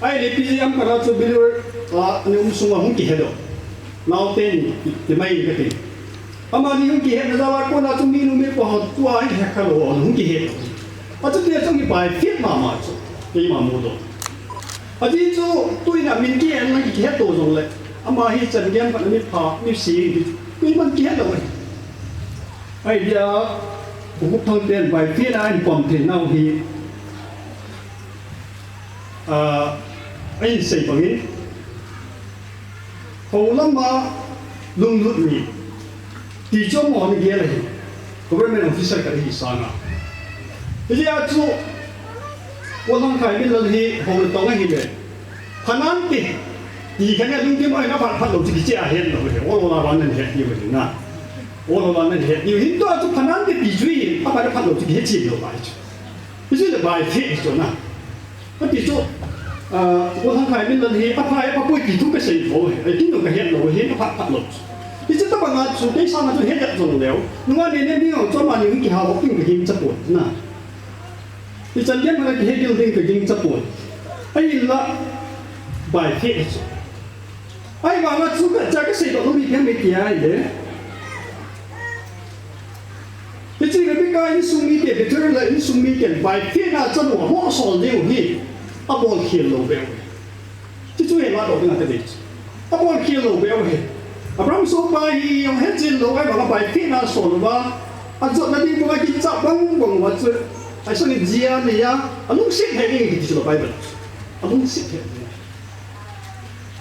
Ahile ipi jeh ham khat a chu Bilur a ana um sunga hung kihedoh, naote ni ti, ti mai in kati. Amani hung kihetna jal a kona chu minu mipa ho tua hi het khalou hung kihet. Achuti a chu hi by faith mama chu, keima mudoh. Ajeh chu tuin amin kihetna kihetto jongle, ama hi chan gei khat a mipha, misi, keiman kihet lou ahi. Ahia, Pu Khupthang ten by faith a ahin pom thei nau hi, ah, ahin sei bangin, hou lama lunglut mi ti chu amaho ana gel ahi, government officer khat ahi sanga. Hijeh a chu, Golhangkhai Minlal hi hou natong ahile, phanante ti khat a lungthim a ahin aphat phat lou chu kicheh a het lou ahi, ol ol a vang nahet diu ahi na. Ol ol a nahet diu ahin, tua chu phanante ti chu hi aphat aphat lou chu kihe chen lou ahi chu. Hichu le by faith hi chu na. Kati chu, ah, Golhangkhai Minlal hi apha e apha poi ti thu kasei lou ahi, tin jong kahet lou ahi, aphat phat lou chu. Hichu tobanga chu kei sanga chu het het jong leu, nungah Neinem ding jong chu amani hung kihao ding kagingcha poi na. Hichan gei khat a kihegil ding kagingcha poi. Ahinla by faith hi chu. Ahivanga chu kacha kaseidoh nom ipi ham itia ahile, hiche Rebecca insung mite, Bethuel le insung miten by faith a chanu amohsol diu hi abolkhel lou beh u ahi. Chuchu hi ladoh dinga kadei chu. Abolkhel lou beh u ahi. Abraham sohpa hi jong hechen lou ahivanga by faith a asol uva, ajotna ding banga kicha bang bang uva chu, aisang in jia neiya, alungset lheh ding kiti chu Bible a, alungset lheh ding.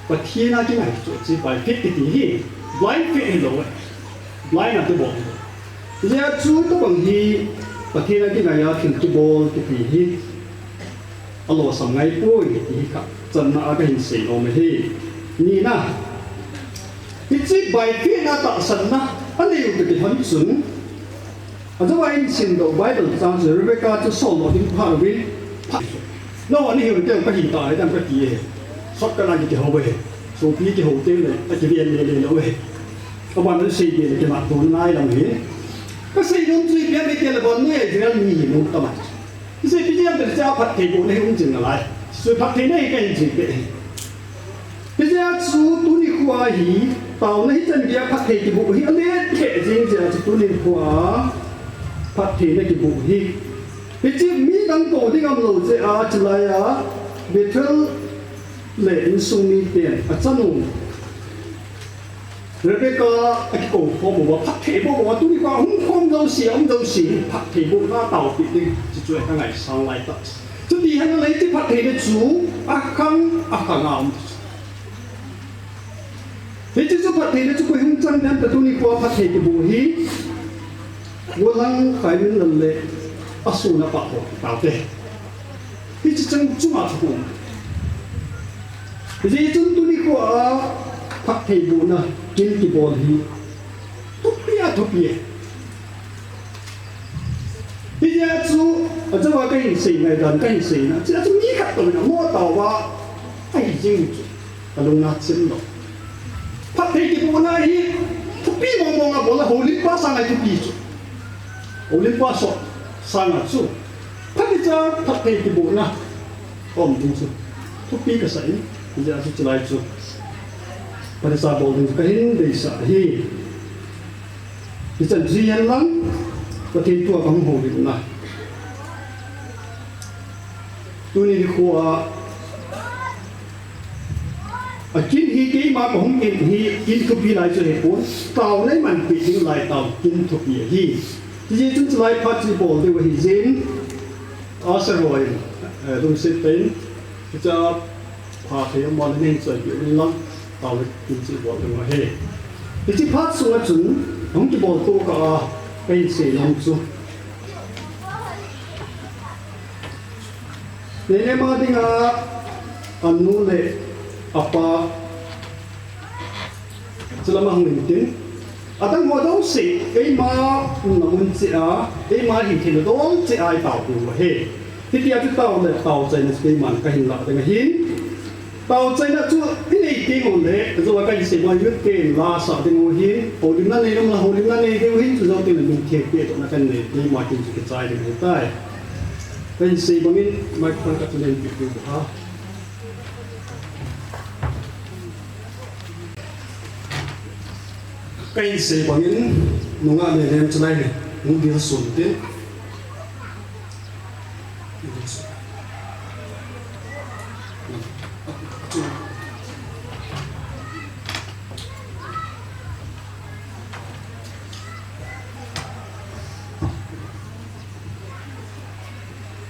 Pathen a kingai chu, hiche by faith kiti hi blind faith hilou ahi. Blind a kibol hilou. Hijeh a chu tobang hi Pathen a kingai a thil kibol kiti hi alosam ngai poi ti hi khat channa a kahin sei nom ahi. Nina, hiche by faith a tahsanna anei u toh kilhon chun, ajou a ihin simdoh Bible chang chu Rebecca chu soldoh ding phat uvin, phat, nao ana hiu teu kahi tai dam kati e. Shortcut a kiti ho e. Sopi kihou teng le akiven le le lou e. Kaban a seibe le kimatto ngai lam hi. Kasei nom chu ipi ham itile, vannoi a Israel mi hi nom tamai. Hiche ipi jeh ham itile, hiche a phattheibohna hi um jing nalai. Hiche phattheina hi kahin jih peh ahi. Hijeh a chu tuni khoa hi, taona hichan geiya phatthei kiboh hi alen lheh jeng jeh a chu tuni khoa phattheina kiboh hi. Hiche midang kou ding umlou jeh a, chulai a Bethel le insung miten achanu Rebecca akikou khom uva, phatthei boh uva, tuni khoa hung khom jouse, aum jouse hi phatthei bohna taopeh ding, chuchu hi kangaisang lai tah. Ihenlang hiche phattheina chu akhang akhang a um chu. Hiche chu phattheina chu koi hung chang dem ta tuni khoa phatthei kiboh hi. Gollhang Khaiminlal le asohna pa ho taute. Hiche chang chunga chu um. Hijeh chun tuni khoa phatthei bohna kin kibol hi thupi a thupi e. Hijeh a chu, ajeh a kahin sei ngaidan, kahin seina, chule chu mi khat toh ina mo tauva, ahi jing chu, kalungna chim lou. Phatthei kibohna hi, thupi mong mong a bol a, houlimpa sanga thupi chu. Houlimpa sot sanga chu. Phatthei cha, phatthei kibohna. Om ding chu. Thupi kasa in, hijeh a chu chulai chu. Phatthei cha bol ding chu kahin deisah ahi. Hichan chu hihen lang, Pathen thua kahung houlimna. Tuni nikho a, akin hi keima kahung in hi kin thupi lai chu ahipon, taona imanpi ding lai tao kin thupi ahi. Hijeh chun chulai phat chu ibol diu ahi jin, a sa roi, eh, lungset pen, hicha Pha thei um a le nei choi peh un lang, tao le kin chu bol ding ahi. Hiche phat sunga chun, hung kibol to kah a, kahin sei nom chu. Nenem a dinga, anu le apa, Chulama hung intin. Adang ho jouse, eima umna mun cheh a, eima hinkho dol cheh a itao diu ahi. Hitia chu tao le tao chaina chu keiman kahin lah ding ahin. Tao chaina chu inei teng uleh, jou a kahin sei bang u ten la sah ding u ahin. Houlimna nei nom le houlimna nei diu ahin, chujou teng le min theng peh tohna kahin nei, keima kin chu kichai ding ahitai. Kahin sei bangin, microphone ka chu len peh diu ahi. Kahin sei bangin, nungah Nenem chulai le, nung dil sun tin.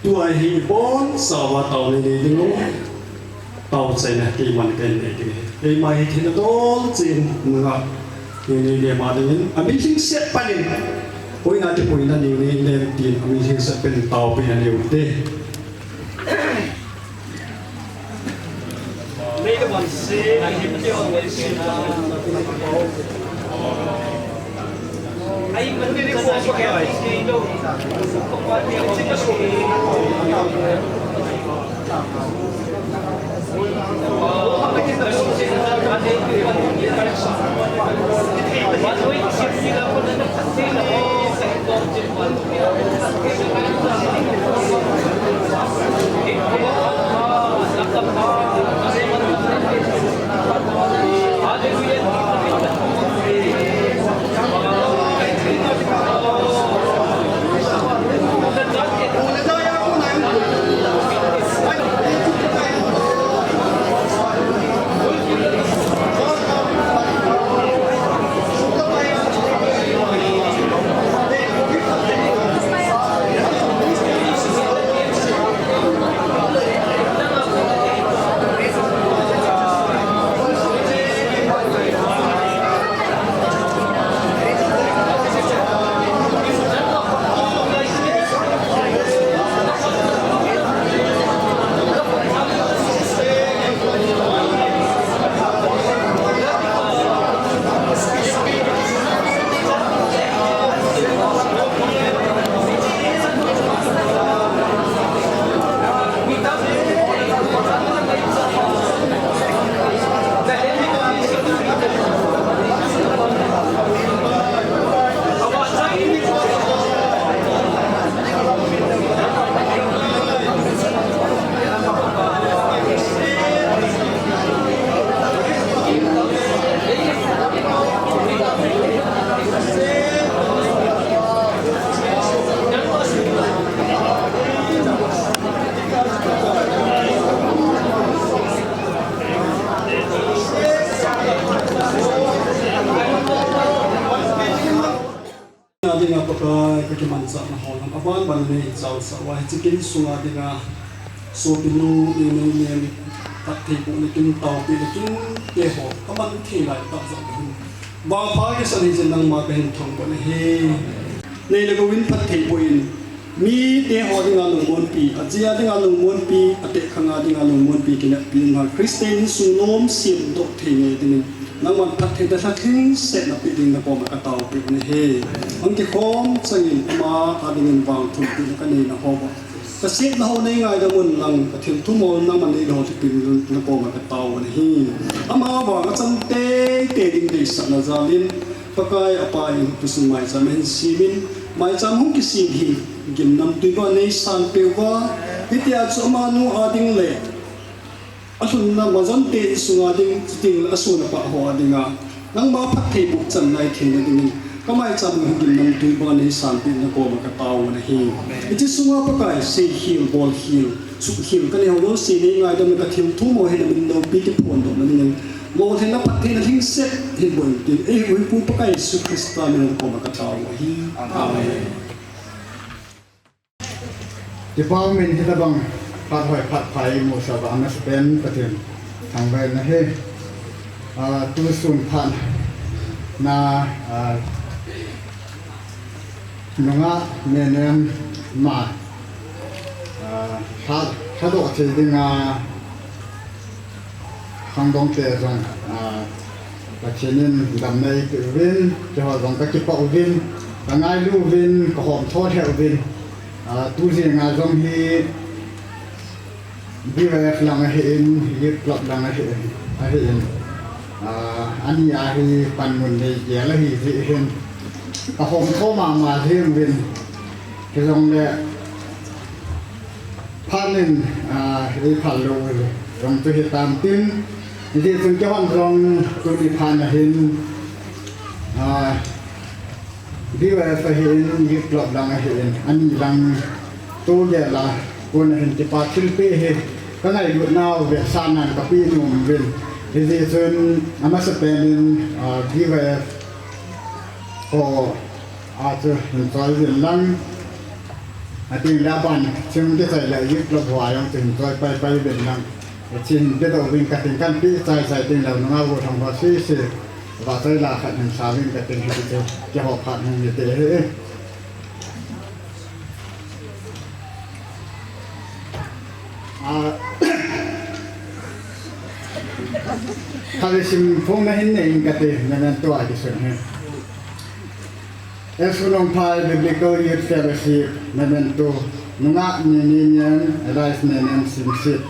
Tua hi ibonchauva tao nei nei ding u. Tao chaina keiman kahin nei ding ahi. Keima hi thina dol cheh in nungah nei nei le ma dingin. Amin lhingset pan in. Koina ti koina nei nei le tin amin lhingset pan in taopeh na nei u te. Dinga Pakai, kakimanchahna ho lam aban ban nei chausah uva, hiche kin sunga dinga Sopinu, nene, nen, phattheibohna kin, taopehna kin, teho, kaman thei lai tah jong hin. Vangpha kisan hijeh in nangma kahin thangvah nahi. Nei le gou in phattheiboh in, mite ho dinga lungmonpi, aji a dinga lungmonpi, atehkhang a dinga lungmonpi kineppi in, Christian insung nom semdoh thei ngai dingin, nangman phattheina lha lhingsetna pe dingin nakoma kataopeh u ahi. Hung kikhom changin ama a dingin vangthumpehna kanei nau ho. Kasetna ho nei ngaidam un lang, kathilthum ho nangman nei lhon thupeh in nakoma katao u ahi. Ama vang achan teitei ding deisahna jal in, Pakai a Pa in tusung maicham ahin semin, maicham hung kisem hi gimnamtui banga nei sanpeh uva, hitia chu amanu a ding le alhunna majon te insunga ding, chuteng le asoh a pah ho a dinga nangma phattheiboh chan nai theina dingin, kamaicham hung gimnamtui banga nei sanpeh in nakoma katao u ahi. Hiche sunga Pakai, seikhel, bolkhel, suhkhel kanei ho jouse nei ngaidam in, kathilthum ho hi namin loupi kiphondohna dingin, lolhinna phattheina lhingset hin boh in tin, eihuhhingpu Pakai Jesu Christa min in nakoma katao u ahi. Amen. Kipah umin, hitabang phat hoi phat pha imusah uva amasapen Pathen thangvahna ahi. Ah, tusun phat na, ah, nungah nenem ma, ah, lha, lhadoh thei dinga khangdong te jong, ah, Pathen in damna eipeh uvin, keiho jong kakipah uvin, kangailu uvin, kahomtho lheh uvin, ah, tu jenga jong hi B Y F lang ahin, Youth Club lang ahin, ahin, ah, ani a hi panmun nei gel ahi jeh hin, kahomtho mama jeng uvin, hijongle phat in, ah, eiphal lou jong chu hitam tin, hijeh chun keihon jong tuni phat na hin, ah, B Y F ahin, Youth Club lang ahin, ani lang tugel a kona hin kipa thilpeh hi kangailutnau vetsahnan kapeh nom uvin, hijeh chun amasapen in, ah, B Y F ho a chu hin choi uvin lang, ateng le aban chun kichai le Youth Club ho a jong chu hin choi paipai uvin lang, hiche hin pedoh uvin kating, kanpeh chaichai teng le nungah gollhang ho sese vahchoi la khat hin sa uvin kating, hiche keiho phat hung hite ahi. Ah, khatvei simphongna hin nei inge kati, memento a kisun hi. S. Khonungphai Biblical Youth Fellowship, memento, nungah Nenem, alias Nenem Simsit.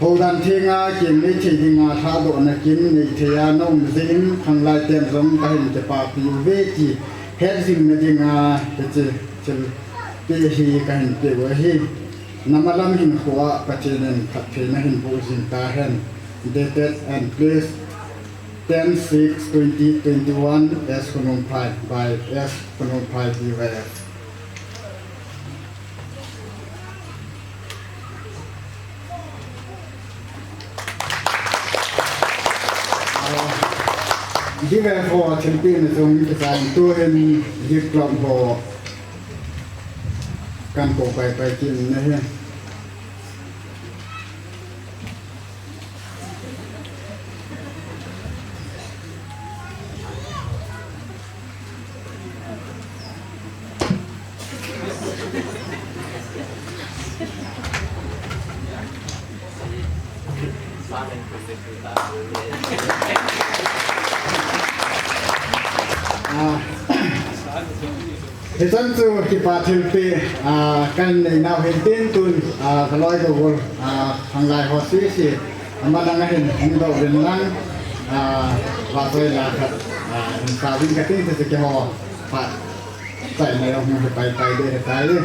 Houdan thenga keng neithei dinga lhadohna kin neithei a naum jeh in khanglai ten jong kahin kipapi uve ti hetjingna dinga hiche thilpeh hi kahin peh u ahi. Namalam hinkhoa Pathen in phattheina hin boh jing tahen. Dated and placed ten six twenty twenty-one, S. Khonungphai by S. Khonungphai B Y F. B Y F ho thilpehna chung kisan tuhin Youth Club ho kan kou paipai kit in ahi. Ah. Hichan chu kipa thilpeh, ah, kan neinau hin tin tun, ah, kaloi kagol, ah, khanglai ho sese, aman lang ahin hung doh uvin lang, ah, vahchoi la khat, ah, hin sa uvin kating, hiche keiho phat chaina jong hung hi paipai ding ahitai.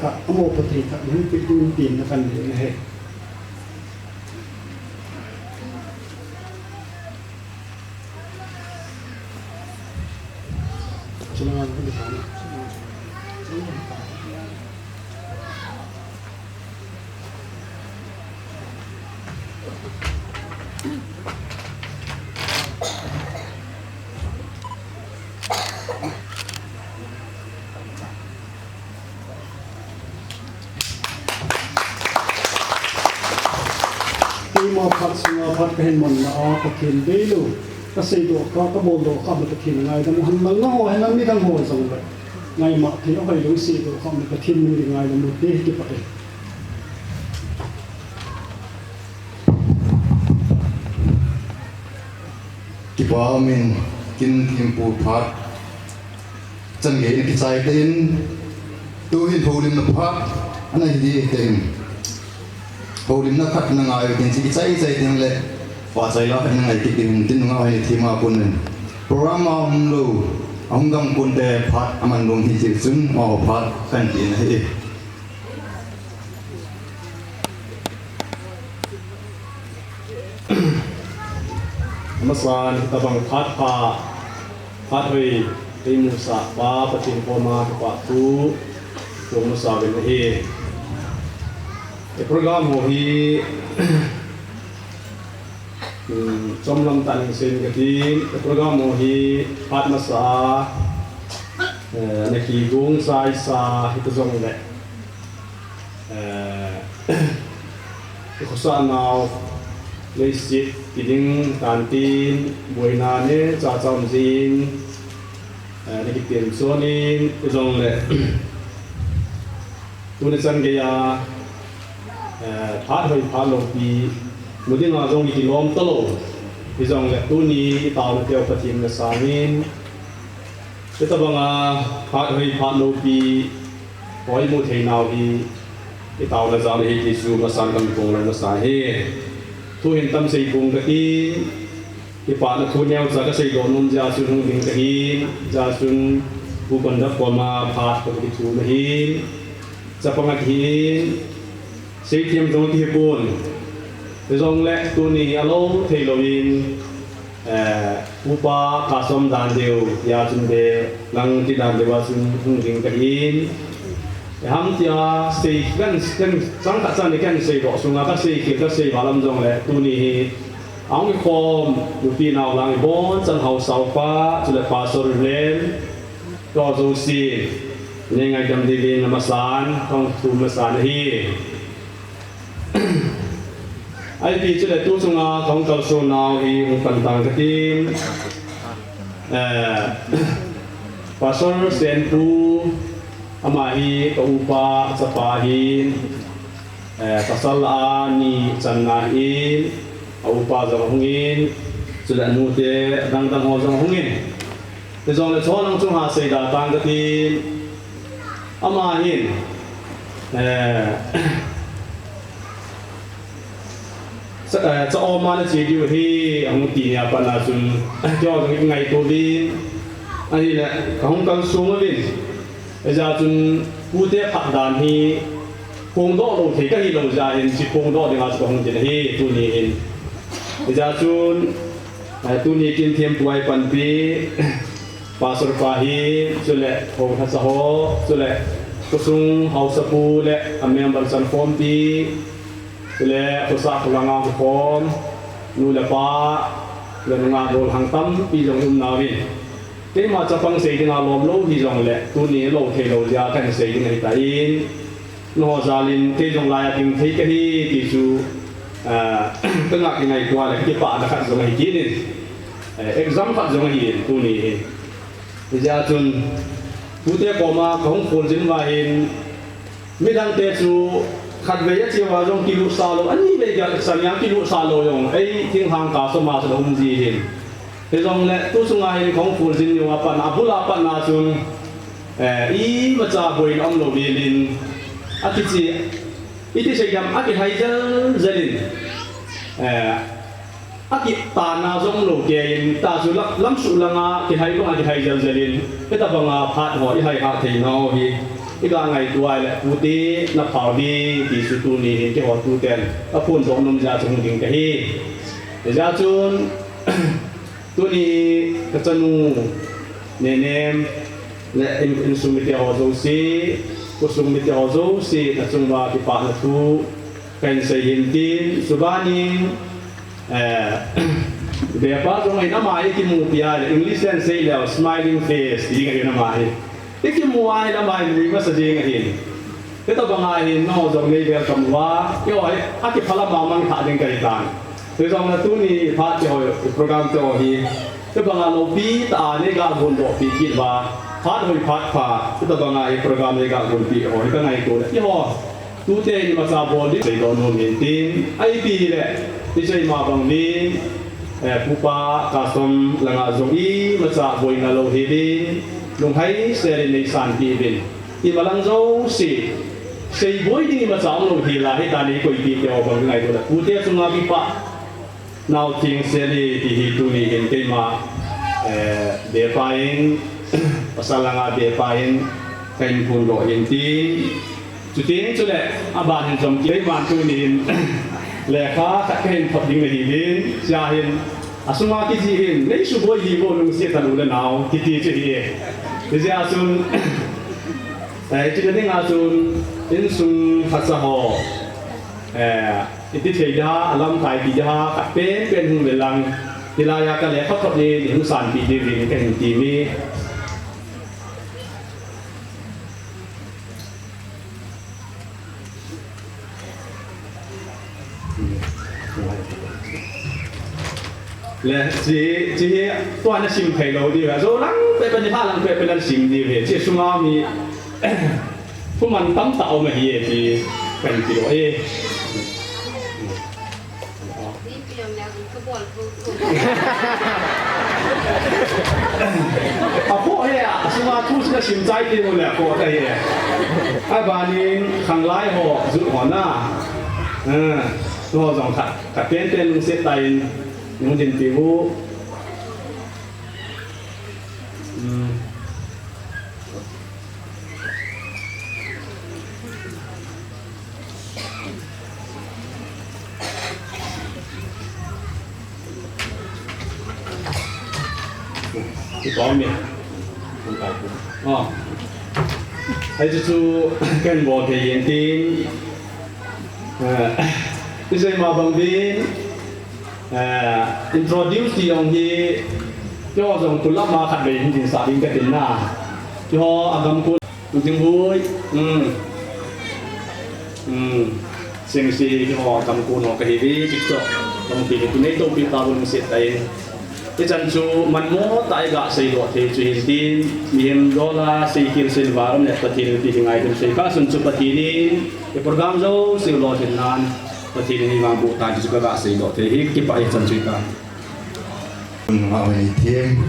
Kha, amo pati kha, hung pi tun tin na kan ni he. Keima phat sunga phat kahin manna a Pathen deilou, kaseidoh kha, kaboldoh kha, Pathen ngaidam u hen lang, nangho hen lang midang ho jongle ngaimah thei a hoilou seidoh kha, Pathen min ngaidam u te, kipah e. Kipa umin, kin thempu phat changei in kichai tein, tuhin houlimna phat ana hi tein, houlimna khat na ngai u tin, chi kichai chai tein le, phat chai la khat na ngai kit tein, tin nunga hoi thema pun in. Program a umlou, ahung dam pun te phat aman lung hi ti chun, amaho phat kan ti na hi. Amasan, hitabang phat pha, phat hoi, eimusah pa, Pathen koma kipathu kong masa uvin ahi. E program ho hi, um, chomlam tah in sei inge kati, e program ho hi phat masa, eh, ana kigong saisa hita jongle, eh, i khosa nau, leiset kiding tantin, boina neocha cha um jin, eh, ana kipen chon in, i jongle, tuni chan geiya, eh, phat hoi phat loupi, mu dinga jong i kilom talou, i jongle tuni i taona teu Pathen na sangin, hitabanga phat hoi phat loupi, hoi mu thei nau hi, i taona jal ahi ti chu masan kan kong lou masa hi. Thu hin tam sei kong kati, kipana thu neocha kaseidoh nom jeh chun hung ding kahin, jeh chun Pu Kondap koma phat kakithum ahin, chapang ahin, seithem jong kihi pon, hijongle tuni alou thei louvin, eh, upa kasom dan deu, tia chun be lang ti dan deu a chun hung ding kahin. Iham tia sei kan, kan chang khat chan ni kan seidoh sunga kasei khel, kasei val um jongle tuni hi ahung kikhom nupi nau lang ibon chan haosa upa, chule Pastor Reverend, tua jouse nei ngaidam diuvin amasan kahung thum masan ahi. Ipi chule tu chunga kahung kalson nau hi hung pan tang katin, eh, Pastor Senpu, ama hi ka upa chapa ahin, eh, pasal a ni channa ahin, a upa jong ahungin, chule anute dangdang ho jong ahungin. Hijongle chonlang chunga seida tang katin, ama hin, eh, cha, eh, cha-om a nache diu ahi, ahung ti nia pat na chun, keiho jong kingaitouvin, ahile kahung kalsong uvin. Hijeh chun pute phat dan hi phongdoh lou thei kahilou jeh hin, chi phongdoh dinga chu kahung tin ahi, tuni hin. Hijeh chun, eh, tuni kin thempu a panpi, Pastor pa hi, chule hou lhacha ho, chule khosung haosapu le a member chankhompi, chule khosa kholanga kikhom nu le pa, le nungah golhang tampi jong um nauvin. Keima chapang sei dinga lom lou hijongle, tuni lou thei lou jeh a kahin sei ding ahitan, nangho jal in kei jong laiya ding thei kahi ti chu, ah, kangah kingaito a le kakipah na khat jong ahi kit in, eh, exam khat jong ahin tuni hi. Hijeh chun, pute koma kahung kholjin uva hin, midangte chu khatvei ache uva jong kilutsah lou, anivei gasang a kilutsah lou jong, ei thinglhang kasom a chu aum ji hin. Hijongle tu chunga hin kahung kholjin uva pat na, abul a pat na chun, eh, imacha boina umlou velin, akiche, iti sei dam, akihai jel jel in, eh, akitahna jong umlou kei in, ta chu lam, lamsuh langa kihai banga kihai jel jel in, hitabanga phat ho ihai hah thei nau hi, Iga ngaito a ahile, tute na phao ding ti chu tuni hin keiho tuten kaphondoh nom jeh a chu hung ding kahi. Hijeh a chun, tuni kachanu Nenem le in, insung mite ho jouse, khosung mite ho jouse, nachung uva kipana thu kahin sei hin tin, chubanin, eh, Bepa jong ahin, ama hi kimupi a ahile, English a seileu, smiling face, ti ding ahin ama hi. Ikimu a ahile ama hi nui masa jeng ahin. Hitobang a hin nangho jong nei welcome uva, keiho hi akiphalam a mangthah ding kahitan. Hijong le tuni phat keiho program keiho hi hitobang a loupi tah a neiga gondohpi kit uva, phat hoi phat pha, hitobang a hi program neiga gonpi ho hi kangaito le, keiho tute imacha bol ding seidoh nom hin tin, ipi hile, iseima bang uvin, eh, Pupa Kasom langa jong imacha boina lou hel in, lunghei sel in neisanpeh uvin. Imalang jouse, seiboi ding imacha umlou hel a, hitia neikoipeh teho bang ngaito le, pute chunga kipah nau thengsel e ti hi tuni hin keima, eh, Bepa in, pasal langa Bepa in, kahin phondoh hin tin. Chuteng chule, aban hin jong keiman tuni hin, lekha khat kahin thot ding nahi uvin, chea hin, asunga kijih hin, neisuboi hih un lungset tah u le nao, kiti chu ahi e. Hijeh a chun, eh, chuna dinga chun, insung phacha ho, eh, iti thei ding ham, alamkai ti ding ham, khat penpen hung ve lang, hilai a kalekha thot in, hung sanpeh diuvin kahin temi. Le, chi, chi hi, tua nasim thei lou diu ahi, jou lang pehpeh, nilhah lang pehpeh nasim diu ahi, chi sunga mi, thuman tamtah um ahi e ti, kahin ti lou e. Apoh e, asunga thu chu nasim chai teng uleh apoh ta e. Abanin khanglai ho, jut ho na. Eh, tu ho jong khat, khat penpen lungset tah in, hung dinpi u. Hmm. Kipah e. Oh. Hichu chu kahin bol thei in tin. Eh, iseima bang uvin. Eh, introduce ti jong hi, keiho jong tulama khatvei hin dinsah ding katin na. Keiho agam kon. Dinghui, um, um, singsi ho, tamkun ho kahiuve, TikTok, tampi hi, tunei topi tabun set tain. Hichan chu manmo tah a iga seidoh thei chu hin tin, mihem dollar, seikhel, silver, um, le Pathen ti hi ngaidam sei kha sun chu Pathen in, i program jouse lolhin nan, Pathen in vangboh tan ti chu kaga seidoh thei hi, kipah e chan chu ta. Nunga hoi ni them,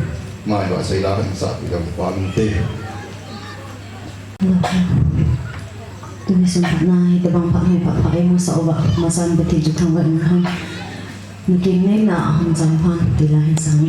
mai ba sei la kan sa pi dam pa min te. Tuni sung phat na hi tabang phat hoi phat phat ei mu sa uva, masan Pathen chu thangvah in hon. Nakin nei na hon jam phan ti la hin sang.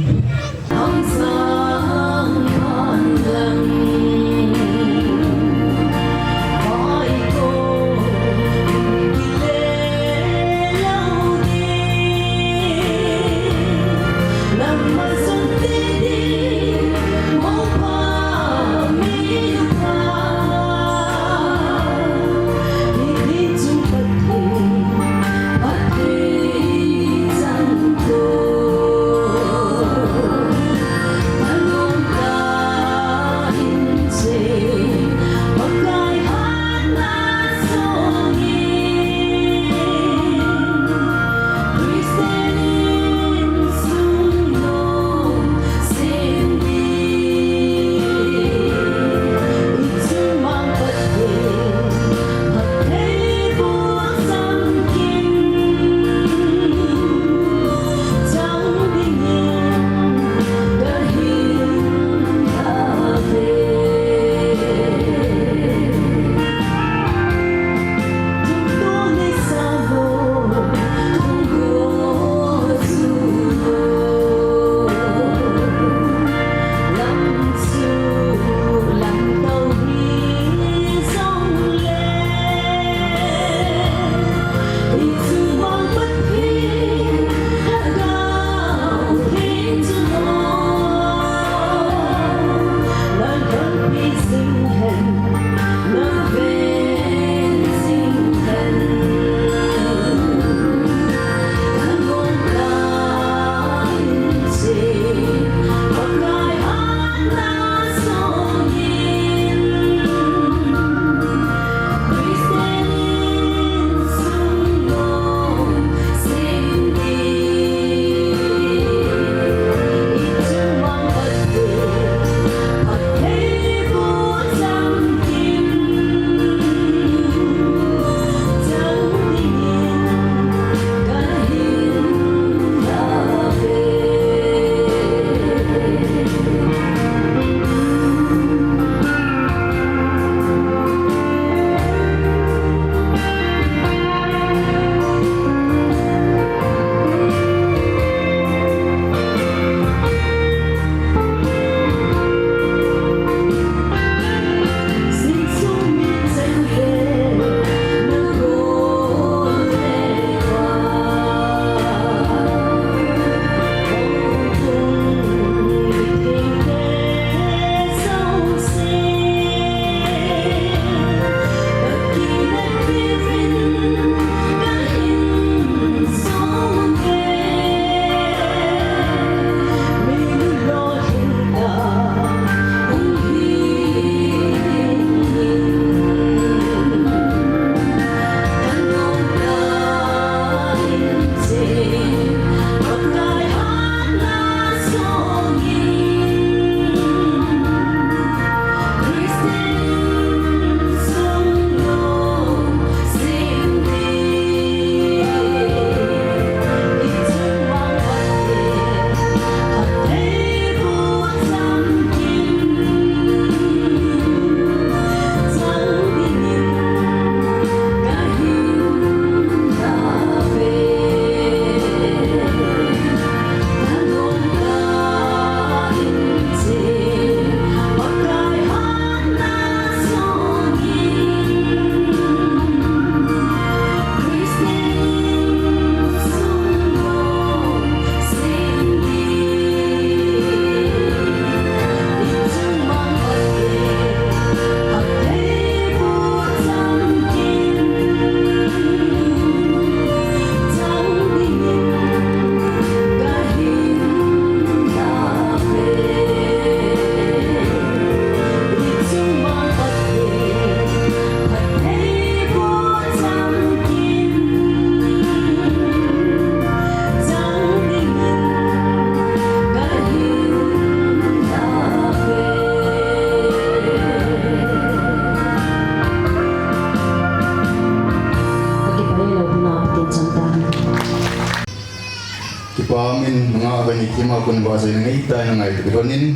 Kipa min nga kani kima kun ba sai ngai tai ngai tu honin.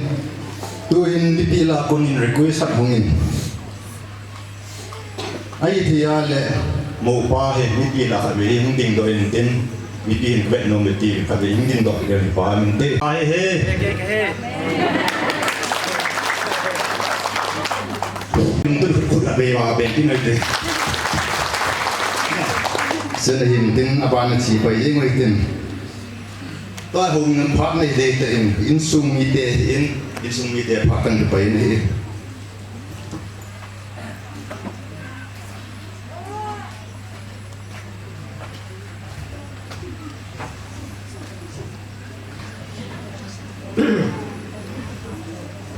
Tuhin mipi lah kunin request hat hungin. Ahi thei a le, mopa hi mipi lah khat vei hung dingdoh intin, mipi hin vet nom le ti khat vei hung dingdoh le pa min te. Ahi he. Tum tu khut a be wa be tin ai te. Sen hin tin a ban chi pai jing wai tin. Tua hung nam phat nei dei te in, insung mite in, insung mite phat kan pai nei.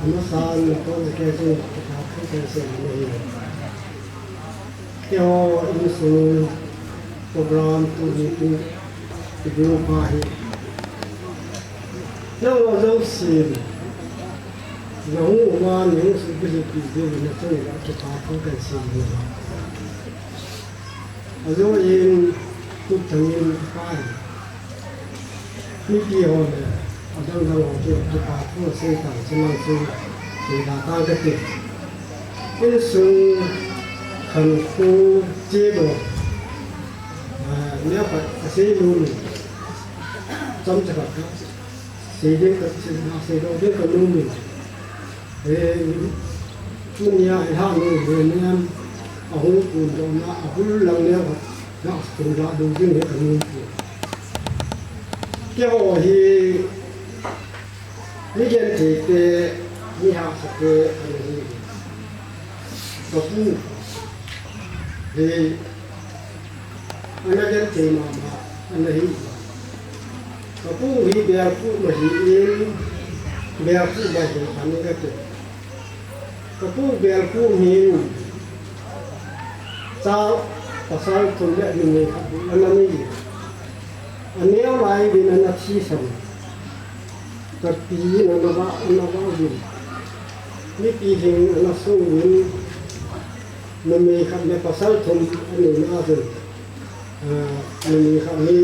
Amasan, kong ke jing, ka thu kan sei ni. Keiho insung program tuni in, i group a hi. Nangho jousen, nahung uva, nahung suhbulhit peh diuvin nachung uva kipathu kahin sei e. Ajou in, Thangthang in, akai. Mipi ho le, adang dang ho chu, kipathu asei tan, chulai chu, seida tang kati. Insung khankho chebo, ah, neokhat asei nom in, chomcha khat ka sei ding ka, sei, seidoh ding ka nom in. Eh, tunia i ha nu le niam, ahung kun doh na, ahul lang le, na kun la ding ding he ka nom pu. Keiho hi, mi genthei te, mi hahsa te, ana hi. Ka pu, hi, ana genthei mama, ana hi. Ka pu hi Belkuma hi in, Belkuma hi ani kati. Ka pu Belkuma hi cha pasal thum le numei khat ana nei. Aneo lai uvin ana thisan. Ka pi in ana vah, ana vah uvin. Mipi lhing ana sung uvin. Numei khat le pasal thum anei na chun. Ah, numei khat hi,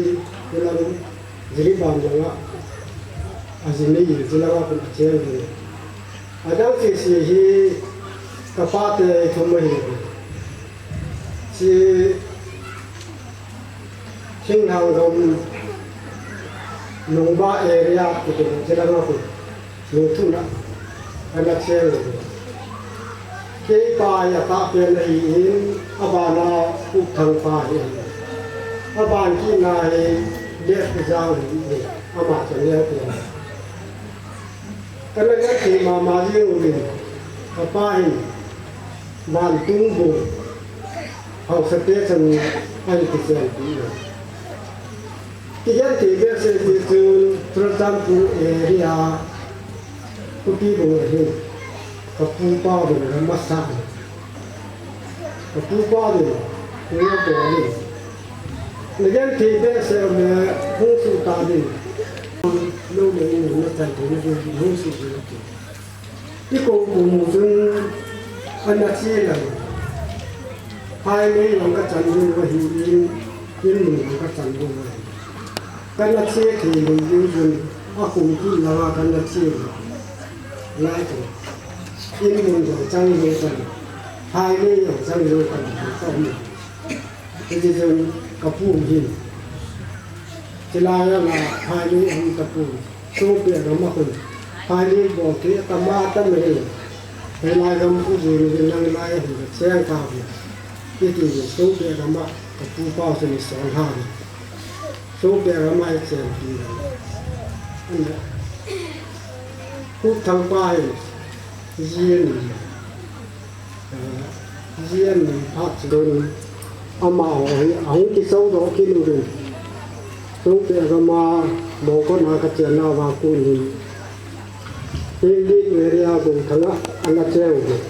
hilang Jiribam langa, aji nei, Jiribam langa kon acheng hi. Adang sese hi, ka pate thum ahi. Chi, Thinglhang gam, Nungba area, kiti Jiribam langa kon. Lungthim a, ana cheng u. Kei pa hi atah pen ahi in, abana Pu Thangpa hi ahi. Aban kit na hi Letpijang hi, ama chu aneo pen. Kana genthei mama jing uvin, ka pa hin, Vantungbung, haosa te chan ahin kichenpi e. Kigenthei behseh ti chun Churachandpur area, Kutibung ahi, ka pu pa ding la masa. Ka pu pa ding, Pu Ngapol ding. Na genthei behseh le hung suh ta ding. Lou le in na chan thei na ding, hung suh ding. I kou kum u chun ana che lou. Phailei jong ka chan lou ahi in, in mun jong ka chan lou ahi. Kana che thei lou ding chun a kum kit langa kana che lou. Lai chu. In mun jong chang lou tan. Phailei jong chang lou tan. Ka um. Hiti chun ka pu hin. Chulai a phailei um ta pu. Songpi gam a khun. Phailei bol kit a tam a tam e. Hilai gam u jin jin lang lai a hin cheng ta u. Hiti chun Songpi gam a ka pu pa u chun i sol ha. Songpi gam a i chenpi. Ana. Pu Thangpa hi. Jin. Jin phat chun amaho hi ahung kichodoh kit uvin. Songpi gam a Mongkon a ka chen nauva kon hin. Hilai area Gouthang a ana cheng uvin.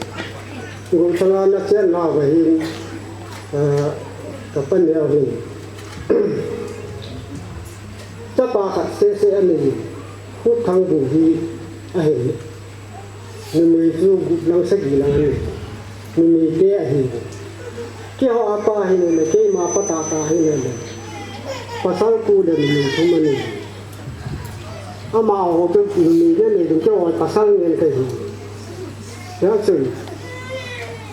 Gouthang a ana chen nauva hin, eh, ka pa neo hin. Chapa khat sese anei. Pu Thangbung hi ahi. Numei chu gup lang sagi lang anei. Numei te ahi. Keiho a pa hi le, keima pa tah tah hi le. Pasal ko le numei thum anei. Amaho chu mi ngen nei ding keiho pasal ngen kahi. Hijeh chun,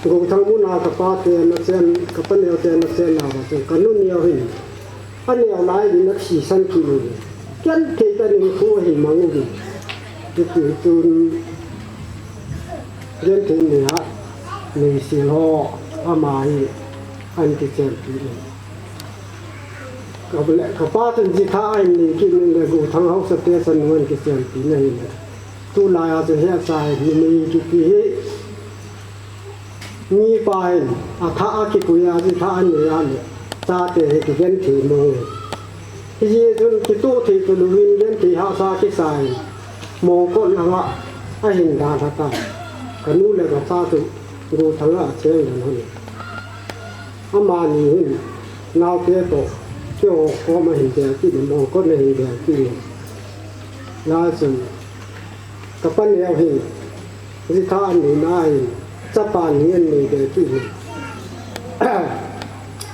Gouthang muna kapa te ana chen, kapa neo te ana chen nauva chun, kanu neo hin, aneo lai ding ana sisan kit uve. Genthei tah in khu ahin mang uve. Chuti chun, genthei nei a, neisel ho, ama hi, ahin kichenpi uve. Kapa le, kapa chun jitha ahin nei kit in le Gouthang haosa te chanu ahin kichenpi in ahile. Tulai a chu hesa hi nei kiti hi. Mipa hin, atha a kipui a jitha anei a le. Chate hi kigenthei mong e. Hijeh chun kitoh thei talouvin genthei hahsa kisa in. Mongkot langa ahin dalha tan. Kanu le kapa chu Gouthang a acheng lhon lhon e. Amani hin, naote toh, keiho koma ahin bel kit in, mongkot a ahin bel kit in. Lai chun, kapa neo hin, jitha anei na hin, chapa ni ahin nei bel kit in.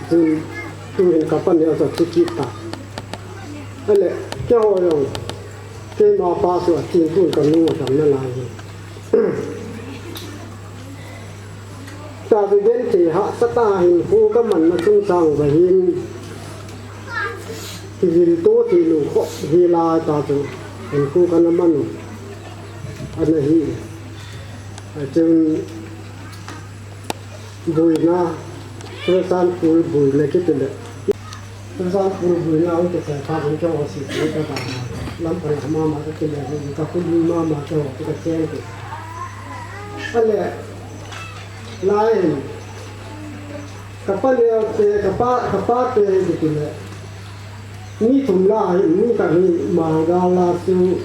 Chun, tuhin kapa neo chu athi kit tan. Ahile, keiho jong, keima pa chu athi tun kanu adamna lai hi. Tua chu genthei hahsa tah hinkho kamanna chungchang uva hin, kivil to thei lou kho hi lai tah chu hinkho kana man u ana hi. Achun boina, Churachandpur boina kiti le. Churachandpur boina hung kichai phat in keiho sese kaba, lamkai mama kakile, kakhuling mama keiho chu kacheng te. Ahile, lai hin, kapa neo te, kapa, kapa te hi kiti le. Mi thum lah a hin, mi khat hi Malgal a chu,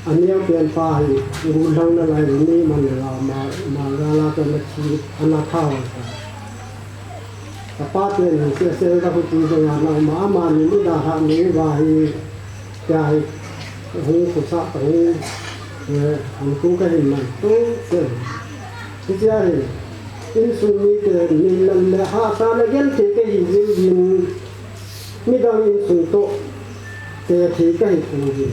aneo pen pa hi, golhang nalai, mi man le la, Ma-, Malgal a chu ana thi, ana tha hoi ta. Kapa ten hi sese kakhuti jong ana um a, amani ni dalha mi uva hi, tia hi, hung khosah ta hung, eh, hung tu kahin man tu, te. Hitia hi, insung mite, neilam le hahsa le genthei kahi jing jin, midang insung toh, tethei kahi jing jin.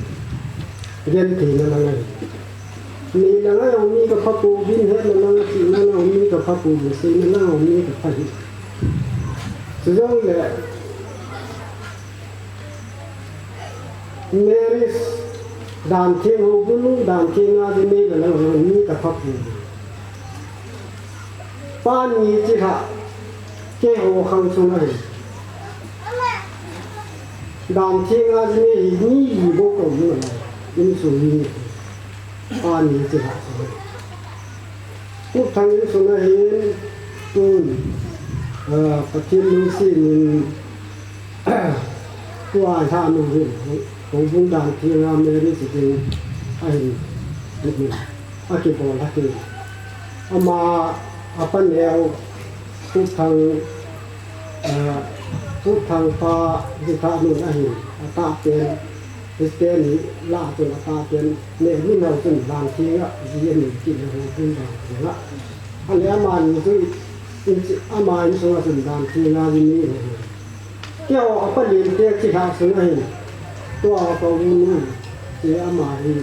Genthei na lang ahi. Neilang a jong mi kapha pouvin, hetna lang a chihna lang a mi kapha pouvin, seina lang a mi kapha hi. Chujongle, marriage dan theng, houbung dan theng a ding neilang a jong mi kapha pouvin. Pa ni chilhah, keiho khang sunga hin. Dan theng a ji nei hi mi li bou kaum nalai. Insung mi. Pa ni chilhah sunga. Khupthang insung a hin tun, ah, Pathen lungset in tua lhanu hin, houbung dan theng a marriage ding ahin, akibol lhah in. Ama, apa neo, Khupthang, ah, Khupthang pa, jitha nu ahin, atah pen, Christian hi lah chun atah pen, neh ni nau chun dan theng a, ji anei kit le houbung dan theng a. Ahile amani chu, in chi, ama insung a chun dan theng a ji nei ahi. Keiho apa len te chilhah sunga hin, tua ka u nu, ti ama hi.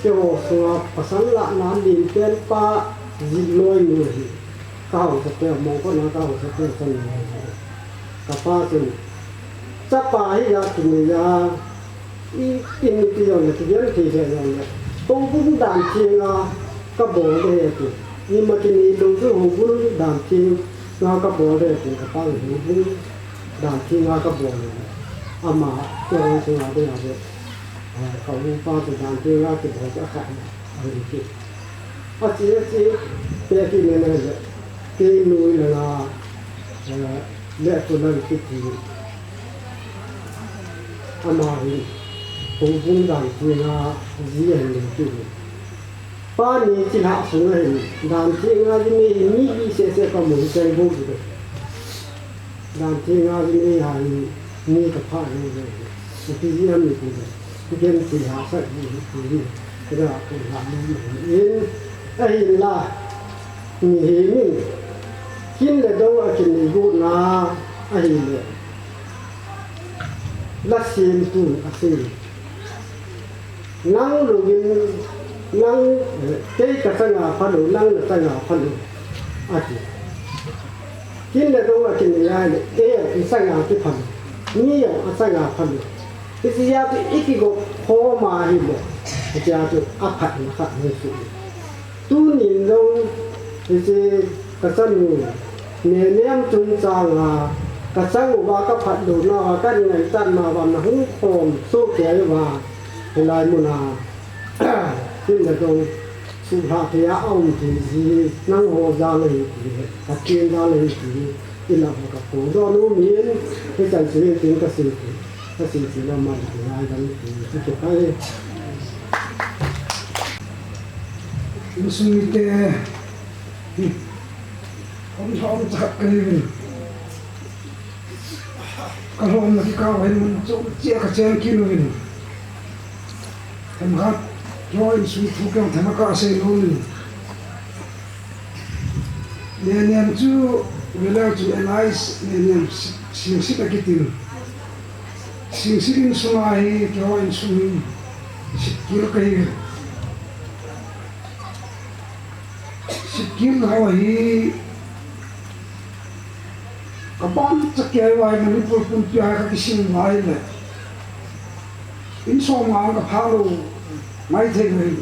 Keiho sunga pasal lahna len pen pa ji loi nu hi. Ka haosa te, mongkot na ka haosa te chanu hi. Kapa chun, chapa hi a kinei a, i, in ti jong le, kigenthei thei jong le. Houbung dan theng a kabol ding ahi ti. Ima kinei lou chu houbung dan theng a kabol ding ahi ti, kapa houbung dan theng a kabol ding. Ama, keiho sunga ding a le. Ah, ka upa chu dan theng a kibol chu akhat ahi ti. Ache, ache, pe kit nene le, kei noi langa, eh, le ko lang kiti. Ama hi, houbung dan theng a ji ahin nei kit. Pa ni chilhah sunga hin, dan theng a ji nei hi mi li sese kamu hi cheng bou kiti. Dan theng a ji nei hi mi kapha lou le. Ipi ji ham ipi le. Ipi genthei hahsa ji hi ipi le. Kida ko la mo mo in. Ahinla. Mihem in. Kin le dou a kinei got na. Ahile. La semtu asei. Nang lungin, nang, eh, kei ka changa phalou, nang na changa phalou, ati. Kin le dong a kin le ai le, eh, i changa kiphalou, ni a changa phalou. Hiche a chu i kigop khom a ahile, hiche a chu aphatna khat hung suh. Tunin jong, hiche ka chanu, Nenem chungchang a, ka chang uva ka phatlouna uva, ka ngaichatna uva, na hung khom soh kei uva, hilai mun a, kin le dong, suhlhah thei a aum thei ji, nangho jal ahi ti, Pathen jal ahi ti, i lah uva ka phongdoh nom in, hichan chu hin tin ka sei ti, ka sei ti na man, ngaidam ti, ka ti kai. Insung mite, hmm, hom hom cha khat ka hi uvin. Ka lhomna kikah uva hin mun chom cheh a ka cheng kit uvin. Themkhat, loi insung thu kei themkhat ka sei nom in. Nenem chu, veleu chu Elias, Nenem si-, Singsit akitin. Singsit insung ahi, keiho insung hi, Sitkil kahi. Sitkil ho hi, ka ban cha kei uva hi Manipur pumpi a ka kising uva ahile, in som nga ka pha lou, ngai thei lou.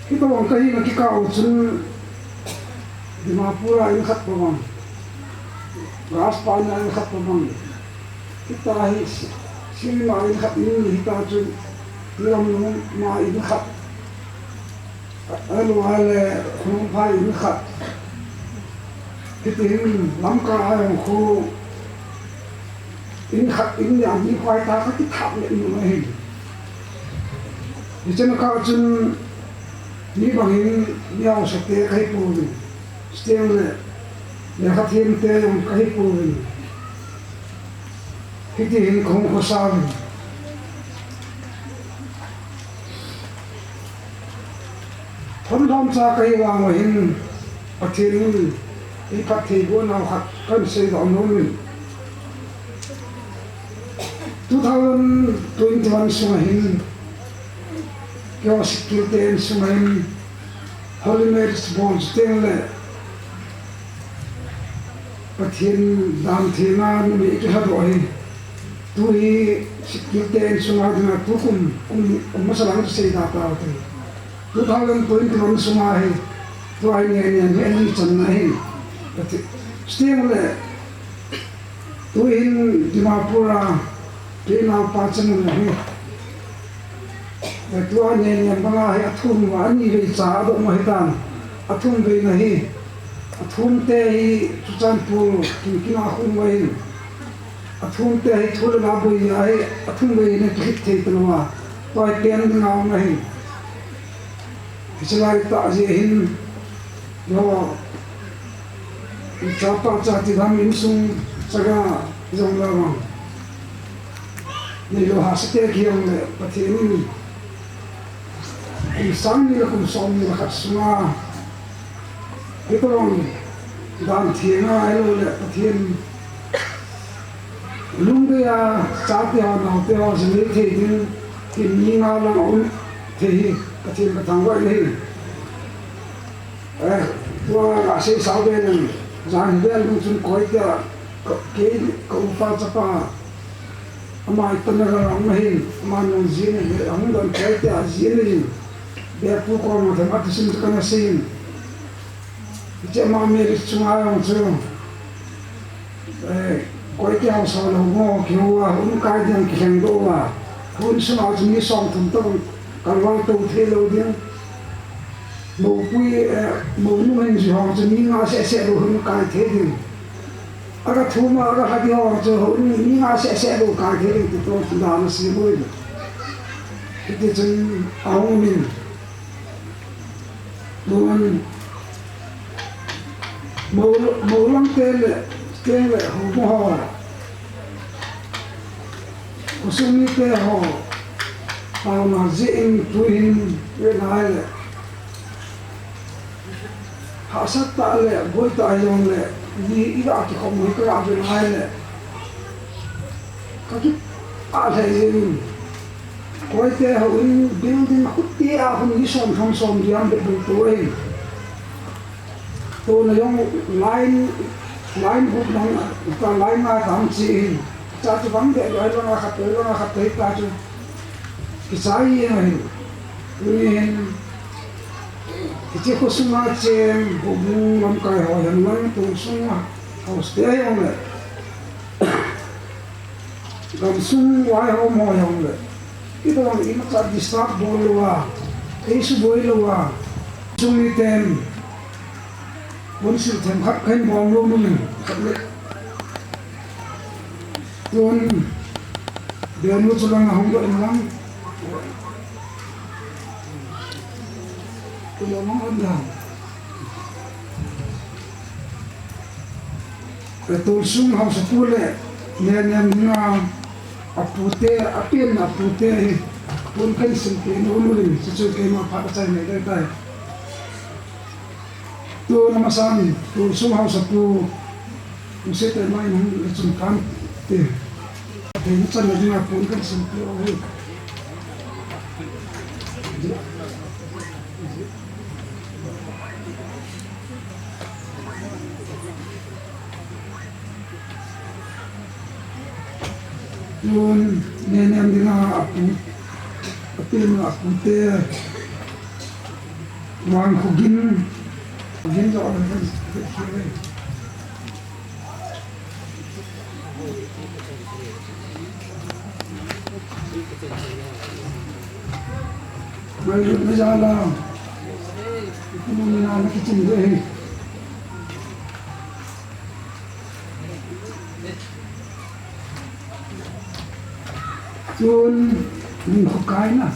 Hitobang ka hina kikah u chun, Dimapur a in khat tobang, Rajpal a in khat tobang, hita hi, si-, sima in khat in hita chun, Nilamnung ma in khat, Ahilou le Khonungphai in khat. Hiti hin Lamka a jong khu in khat in ni a mi khoi ta ka kithap le in ahi. Hichena kah chun mi bang hin mi haosa te ka hi pouvin. Chuteng le lekha them te jong ka hi pouvin. Hiti hin ka hung khosa uvin. Thon lhom cha ka hi vang uva hin Pathen in ei phattheiboh nau khat kan seidoh nom in. Two thousand twenty-one sunga hin, keiho Sitkil te in sunga hin, Holy Marriage bol chuteng le Pathen dan theng a numei kilhadoh hi. Tu hi Sitkil te in sunga dinga tukum, kum, kum masa lang seida tau te. Two thousand twenty-one sunga hi, tua hi Nenem hi ani channa hi. Pathen, chuteng le, tu hin Dimapur a, kei naopa channa hi. Tua Nenem banga hi athum uva, ani vei cha adoh ma hitan. Athum veina hi, athum te hi Churachandpur, Kinkina khum uva hin. Athum te hi thu le la boi a hi, athum veina kilhit thei talou a. Tua hi pen dinga um ahi. Hiche lai tah jeh hin, lo, chapa cha ti dam insung chaga jong la vang. Neilou hahsa te kihong le Pathen in, kum sang ni le kum som ni le khat sunga, hitobang dan theng a ahilou le Pathen Lunggel a chate ho, naote ho, jing thei ding, ti mi nga lang a um thei hi, Pathen ka thangvah in ahi. Eh, tua a sei sao ve nang, jan hi vel nung chun koi tia, ka, kei, ka upa chapa, ama itana ga lang ahin, ama nung jin, ahung don koi tia, jin ahin, be pu ko ma thang atu sin ka na sei in. Hiche ama marriage chunga jong chu, eh, koite haosa lou mo, kihou a, hung kai ding kilhengdoh uva. Hung sunga chu mi som thum toh kalval tou thei lou ding. Moupui, eh, mounu hin ji ho chu mi nga seh seh lou hung kai thei ding. Aga thum a, aga lha ding ho chu hung mi nga seh seh lou kai thei ding ti toh chu dan asei boi. Hiti chun ahung min. Tun, mou, mou lang te le, te le, houbung ho. Khosung mite ho. Taona jeh in tu hin, ve nai le. Hahsat tah le, boi tah jong le, ni i ga kikhom hi ka ga ve nai le. Ka kipah lheh jeng in. Hoite houin building khuti a hung hi som thum som li ham bep bou tou ahi. Tuna jong line, line group lang, ka line nga tam chi hin. Cha chu bang de, line lang a khat, line lang a khat, tua chu. Kichai jeng ahi. Tuni hin, hiche khosunga cheng, Houbung lamkai ho jong lang, Tolsung a house te jong le. Gamsung vaihom ho jong le. Kidang imacha disturb bol louva. Eisuboi louva. Chung miten. Council themkhat kahin bol lou mong in. Khat le. Tun. Benu chu lang ahung doh in lang. Tun lang ahung doh. Tolsung haosapu le, Nenem dinga apute, apen apute hi, pon kahin simpi nom uvin, chuchu keima phat achai nei tai tai. Tuna masan, Tolsung haosapu, Muse te mai nang le chun kan te. Te chan le dinga pon kahin simpi uve. Tun, Nenem dinga apu, apen apute, Vangkhogin, Khogin jo, Mai lut na jala. Ipu mun na na kichim de hi. Tun, mun khu kai na.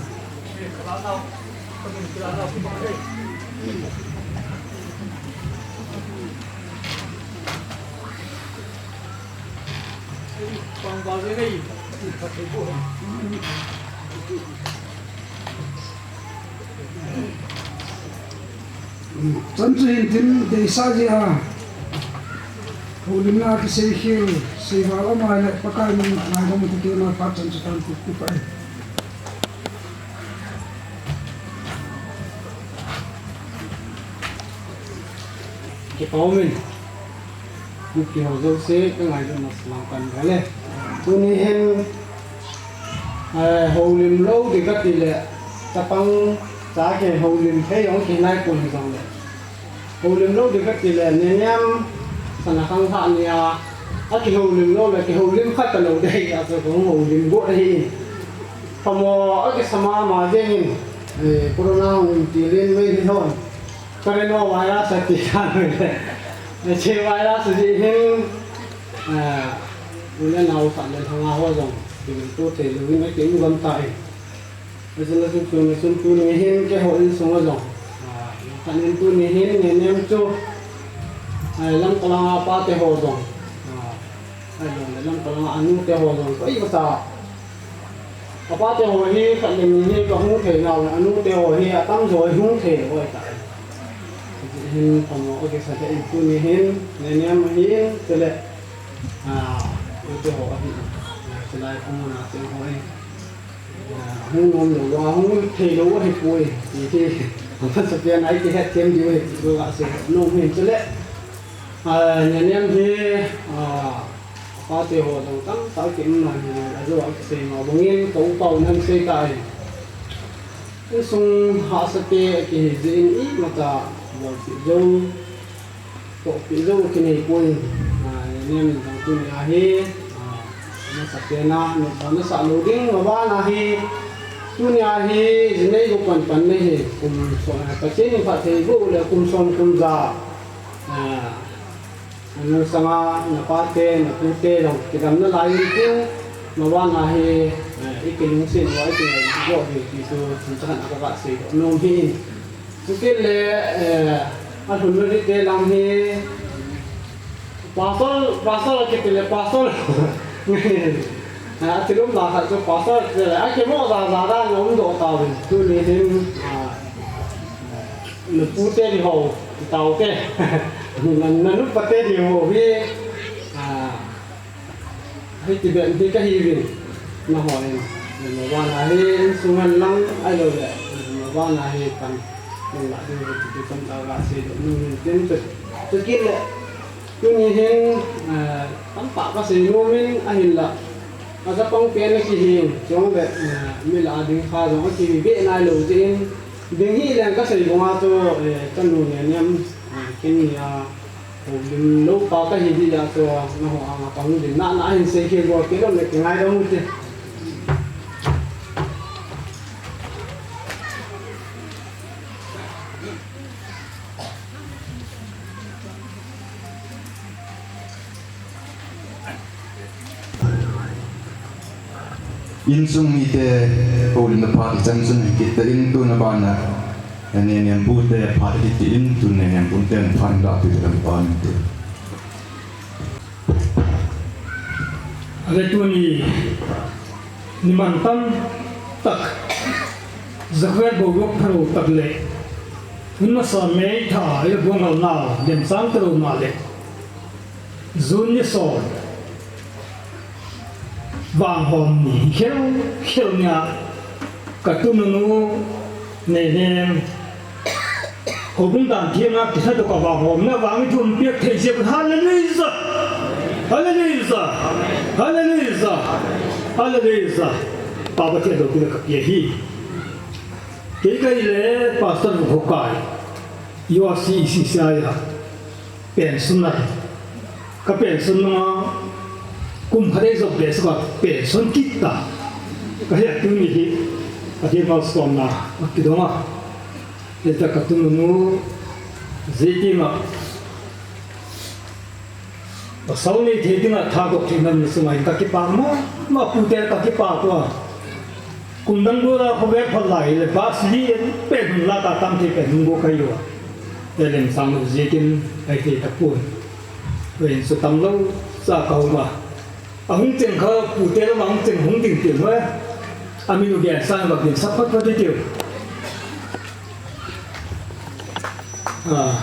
Chan chu hin tin deisah jeh a. Houlimna kisei khel, seival ama le Pakai min ngaidam u te keima phat chan chu tan tu tu pa e. Kipa umin. Hung kiho jouse ka ngailutna salam kahin bol e. Tuni hin, eh, houlim lou ding kati le, chapang cha kihoulim thei jong kihi nai pon hijongle. Houlim lou ding kati le, Nenem sana khanglhah nia, akihoulim lou le, kihoulim kha talou ding ahi, achu kahung houlim got ahi. Phamo akisa mama jeng in, eh, corona hung til in mei hi lhon. Corona virus ati dan le. Hiche virus jeh hin, ah, u le nao khat le lhanga ho jong, kivilto thei louvin akium gam tai. Hichun le chun chun le chun tuni hin keiho insung a jong. Ah, khat in tuni hin Nenem chu, ah, Lamka langa pate ho jong. Ah, ahilouleh Lamka langa anute ho jong. Koi masa. Apate ho hi khat le ni hi kahung thei nau, anute ho hi atamjo hi hung thei lou ahitai. Hin phamo akisa thei in tuni hin, Nenem hin, chule, ah, ute ho ahi, chulai phamo na cheng ho hi, ah, hung nom lou, ahung thei lou ahipoi, ti hi, amasapen a ikihet them diu ahi, ti chu kasei nom hin, chule, ah, Nenem hi, ah, Apate ho jong tamtah kium nan hi, ajo a kisei ma bangin, ka upa u nan sei tai. Insung hahsate akihi jeh in imacha bolpeh jou, tohpeh jou kinei poi. Ah, Nenem in jong tunia hi, ah, amasapen a, nopna nasah lou ding, maban a hi, tunia hi, jinei bou panpan nahi, kum som, Pathen in phatthei boh le, kum som kum ja, ah, Nang sanga, napate, napute jong kidam nalai in tin, maban a hi, eh, ikilungset uva, ikingai uva, ti chu, chomcha khat a kasei nom hi in. Chukit le, eh, alhun nalai te lang hi, pastor, pastor kiti le, pastor. Athil umna khat chu pastor kiti le, akimo jaja dan a umdoh tauvin. Tuni hin, ah, Napute diho, itaute. Na, nanupate diho hi, ah, hiti bep hi kahiuvin, nahon. Mabana hi insung hen lang ahilou le, mabana hi tam, nung la ding hi tu tam ta ga sei ding nung hin tin tu, tu kit le, tuni hin, eh, tam pa ka sei nom in ahin la, a ja pang pen a kihin, chong le, eh, mi la ding kha jong a kibe nai lou jeh in, ding hi leng ka sei bang a chu, eh, ka nu Nenem, eh, kin ni a, Houlim lou pa ka hi di a chu, na ho anga ka hung din na, na hin sei khel bol kei lou le kingai lou te. Insung mite houlimna phat ichan chun kit ta in tuna bana, Nenem pute phat kit in tun Nenem pute phat la pi ta pan te. Ale tuni ni man tam tak, Zakvel Bourok pharou tak le, hun masa May tha, ila bongal nau, dem sang talo ma le. June ni som. Vanghom ni khel, khel nia. Ka tunu nu, Nenem. Houbung dan thienga, kitha to ka vanghom na, vang thum piak thei jep, hallelujah. Hallelujah. Hallelujah. Hallelujah. Pa Pathen do kila ka pia hi. Kei ka ile, Pastor Vukai. U R C C C I a. Pension a, ka pension nunga, kum khat ei jop be saka pension kit ta. Ka hi a tuni hi, Pathen malsomna, a kidong a. Hita ka tunu nu, jiti ma. Pasal ni thei dinga tha gop thei nam ni sunga ka kipa ma, ma pute ka kipa ko. Kum dang gula ko ve phal lai le bas li pen la ka tam thei pen go ka yo. Te leng sang lo jiti ai thei ta pun. Ven su tam lo sa ka huma. A hung cheng kha pute la ma hung cheng hung ding ti ma. A mi nu gen sang ba ding sa phat phat ti ti. Ah.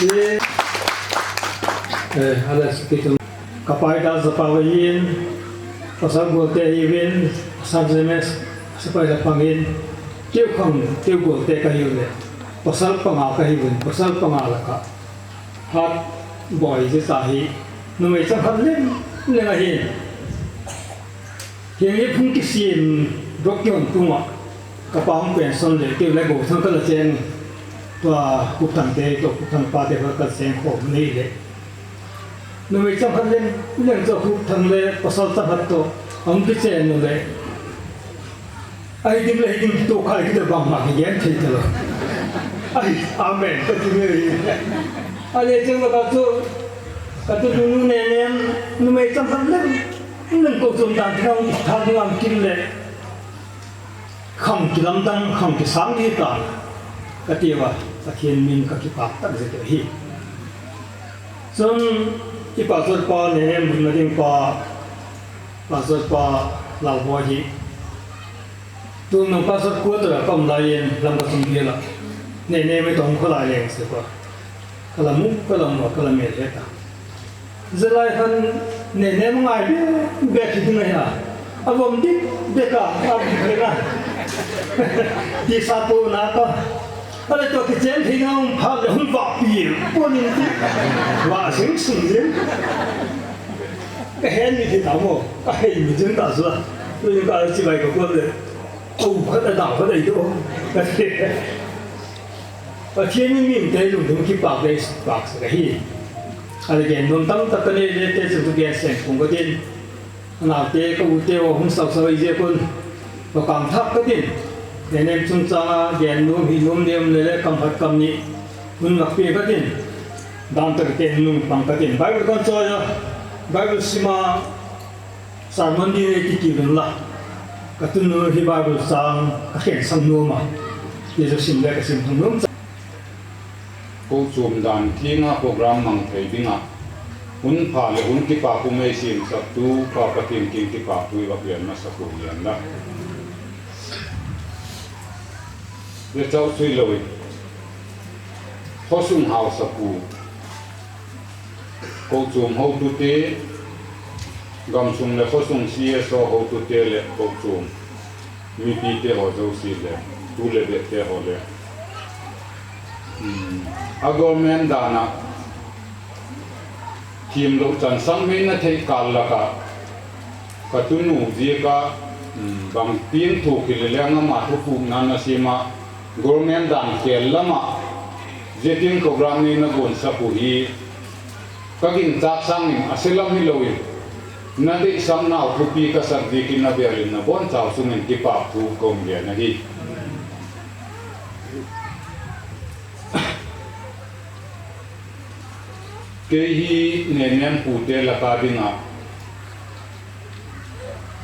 Ye. Eh, ala speaker. Ka pai da za pa ve yin. Pasal golte hi vin. Pasal jemes. Sa pai da pangin. Keu khang, keu golte ka hi le. Pasal panga ka hi vin. Pasal panga la ka. Hat boy je sa hi. Numei chang hat lem, lem a hi. Hiang hi phung kisem, dok kion tunga. Ka pa hung pension le, keu le go thang ka la cheng. Tua Kup Thang te, tua Kup Thang pa te ka la cheng khom nei le. Numei chang khat leng, leng tua Kup Thang le, pasal chang khat to, hung kichen nu le. Ai ding le, ding to khai kit bang ma, ki gen thei ta lo. Ai, amen, ka ti le. Ale cheng ka tu, ka tu nu nu Nenem, numei chang khat leng, leng ko chom dan thang, thang ding am kin le. Khang kilamdang, khang kisang hi ta, ka ti va, Pathen min ka kipak tak zet hi. Chun, i pastor pa Nenem mun na ding pa, pastor pa Lalboi hi. Tun nung pastor quarter a ka um lai in, lam ka sung bial a. Nenem i tong kho lai leng se pa. Ka la mu, ka la mu, ka la mel he ta. Zalai khan Nenem ngai be, be ki ding a. A vom dik, be ka, a be ka. Ti sa po na ka. Ale to kichen thei na um pha le hung va pi. Po ning ti. Va sing sing ding. Ka hen mi thei ta mo. Ka hen mi ding ta zua. Lu ka chi bai ka ko le. Au, khat a dau khat a i to. Pathen in min te lungdong kipak le pak sa ka hi. Ale gen nom tam tak ka nei le te chu gen seng kung ka tin. Nau te ka u te o hung sau sau i je kun. Ka kam thak ka tin. Nenem chung chang a gen nom hi nom nem le le kam khat kam ni. Hun lak pe ka tin. Dan tak te nung pang ka tin. Bible kon choi a. Bible sim a. Sermon di nei ti ti vin la. Ka tunu hi Bible chang ka khen sang nom a. Jesu sim le ka sim thang nom cha. Ko chom dan thinga program mang thei dinga. Hun pha le hun kipa pu mei sim sak tu pa Pathen kin kipa tu i va pian ma sa ko yan la. Le chau sui lo i. Khosung hausa pu. Kochom hotute, gamsung le khosung C S O hotute le kochom Mipite ho jouse le, tu le beh te ho le, um, a government dan a themlou chansang mei na thei kal lak a, ka tunu jeh a, um, bang teng thu kile le ngam a thupuina na sem a, government dan khel lam a, jeh teng program nei na gon sak u hi, ka ginchah sangin a se lam hilou in, na deisah nau thupi ka sak jeh in na vel in na bonchau sungin kipa thu ka um le na hi. Kei hi Nemnem pute lak a ding a,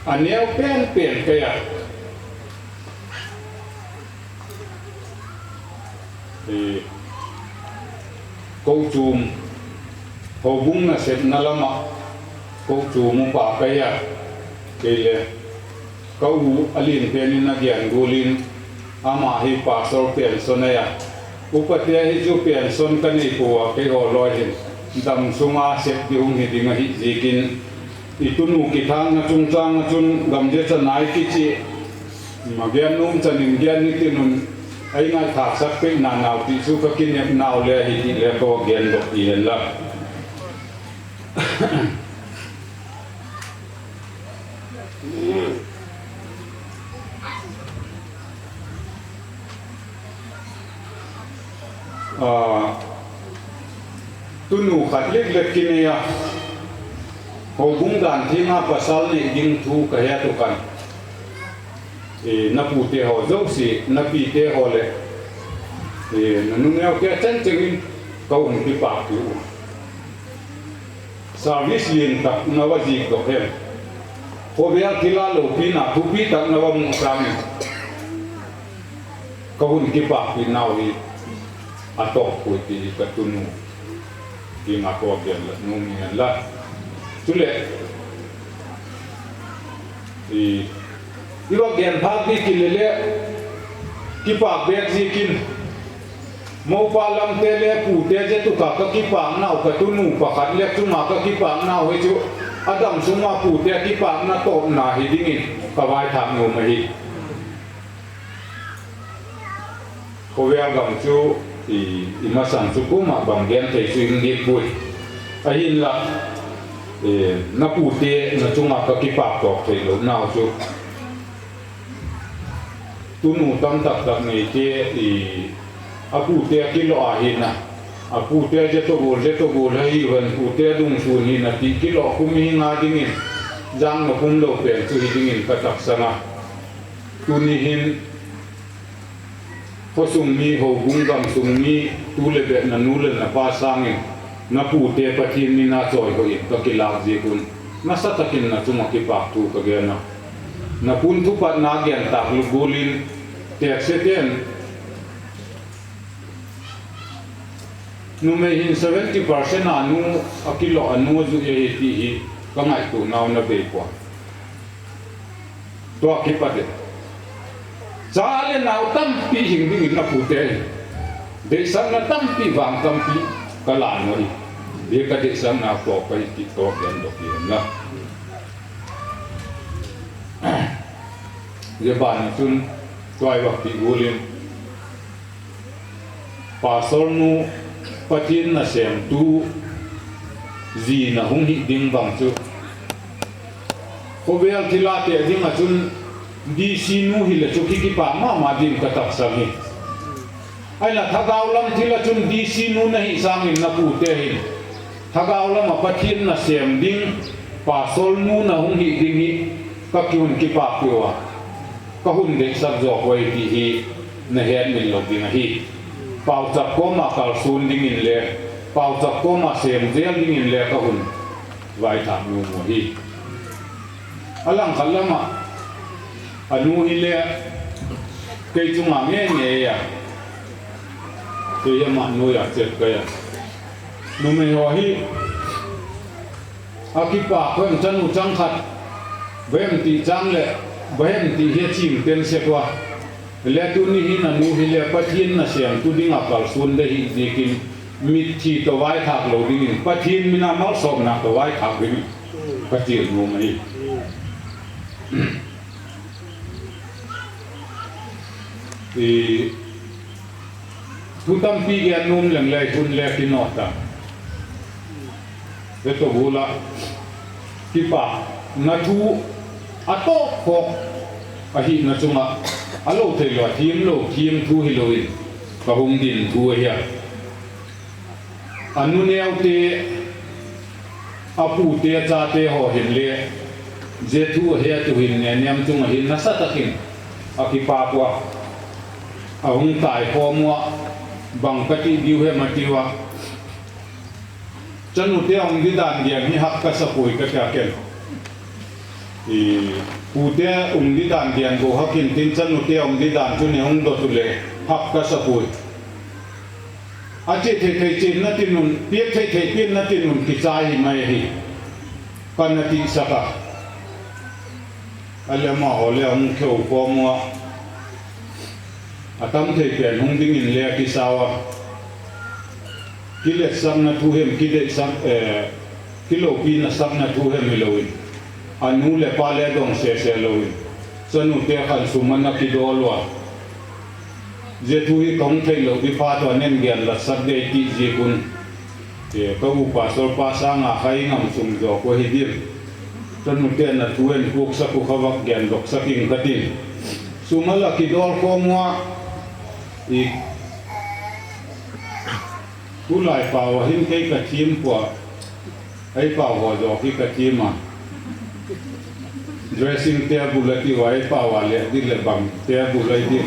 a neo penpen kei a. Eh, Kochum, houbung nasepna lam a, Kochum upa kei a, kei le, ka u a lien pen in a gen gol in, ama hi pastor pension a, upa te hi chu pension ka nei pou a, kei ho loi hin, dam sung a sep ding hung hi ding ahi jeh in, i tunu kithang na chungchang a chun, gamje cha nai kichi, Ma gen nom chanin gen ni tin un, ei ngaithak sak peh na nau ti chu ka kinep nau le hi ti le ka gen doh ti hen la. Ah, tunu khat lek lek kinei a, houbung dan theng a pasal nei ding thu ka het u kan. Eh, na pute ho jouse, na pite ho le, eh, na numei ho te chan chengin ka um kipak tu. Service lien tak na va jik doh hen. Khovel thil a loupina thupi tak na va mu sangin. Ka hun kipakpi nau hi a tawp koi ti hi ka tunu. Ti nga ko gen la, nu mi hen la. Chule. I, i va gen phak di ki le le. Kipak bek zikin. Mopa lam te le pu te je tu ka ka kipak nau ka tunu pakhat le chunga ka kipak nau hi chu. Adam sunga pu te kipak na tawp na hi dingin ka vai thak nu ma hi. Khovel gam chu i, i masang chu kuma bang gen thei chu i nge pui. Ahin la, eh, na pute na chunga ka kipak tawk thei lo nau chu. Tunu tam tak tak nei te i, a pute kilo a hi na. A pute je to gol, je to gol ha hi van pute dung sun hi na ti kilo kum hi nga dingin. Jang no kum lo pen chu hi dingin ka tak sanga. Tuni hin, khosung mi, houbung gamsung mi, tu le beh na nu le na pa sangin, na pute Pathian mina choi ho in ka kilak ziak un, nasa takin na chunga kipak thu ka gen a. Na pun thu pat na gen tak lu gulin, tek se ten, numei hin seventy percent a nu a kilo a nu a zu e hi ti hi ka ngaihtuah nau na bei pua. Tua kipat e. Cha le nau tampi hing dingin na pute. Deisakna tampi vang tampi ka la noi. Dia ka deisakna tua ka hi ti tua gen doh hi na. Dia ban chun tua i va pi gulin. Pastor nu Pathian nasemtu ji na hung hi ding bang chu. Khovel thil a te ding a chun D C nu hi le chu ki kipak mama ding ka tak sang hi. Ai la thagau lam thil a chun D C nu na hi sangin na pute hin. Thagau lam a Pathian nasem ding, pastor nu na hung hi ding hi ka ki hun kipak peh uva. Ka hun deisah zo koi ti hi na het min lo ding ahi. Pauchap koma kalsun dingin le, pauchap koma sem zel dingin le ka hun vaithak nu mu hi. A lang khat lama, a nu hi le, kei chunga nge nge ya. Kei ama nu ya chet ka ya. Numei ho hi, a kipak koi chanu chang khat, vahem ti chang le, vahem ti hi a chim pen se kua. Le tuni hi na nu hi le Pathian nasemtu ding a kalsun de hi zikin mit thi to vaithak lo dingin, Pathian mina malsomna to vaithak dingin, ka chil nu mai. I, thu tampi gen nom leng le hun le kinoh ta. Hitoh bula kipana thu atoh khop ahina chunga, alou thei lou, thim lou, thim thu hilou in, kahung din thu ahi a. Anu neo te, apu te, achate ho hin le, jeh thu ahet u hin Nenem chunga hin nasatah in akipah uva, ahung taikhom uva, bang kati diu hem ati uva. Chanu te hung di dan gen hi hak kasa poi kati a ken. I, pu te hung di dan gen bou hak in tin, chanu te hung di dan chu nei hung dot u le hak kasa poi. Ache thei thei chen nati un, peh thei thei peh nati un kichai hi mai hi. Kana tisa ka. Ale amaho le ahung kheu khom uva, atam thei pen hung ding in le akisa uva. Kiletsahna thu hem, kideisah, eh, kiloupina sahna thu hem hilou in, anu le apa le adong sese lou in, chanu te khan sum ana kidol uva. Jeh thu hi kahung thei lou di phat uva nei gen la sah dei ti jeh un. Ka u pastor pa sanga kha i ngam sung jo ko hi din. Chanu te na thu en kuk sah u kha vak gen dok sah ing katin. Sum ala kidol khom uva i, tulai pau a hin kei ka thim pua. Ei pau ho jo ki ka thim a. Dressing table ati uva, ei pau a le di le bang table ai di.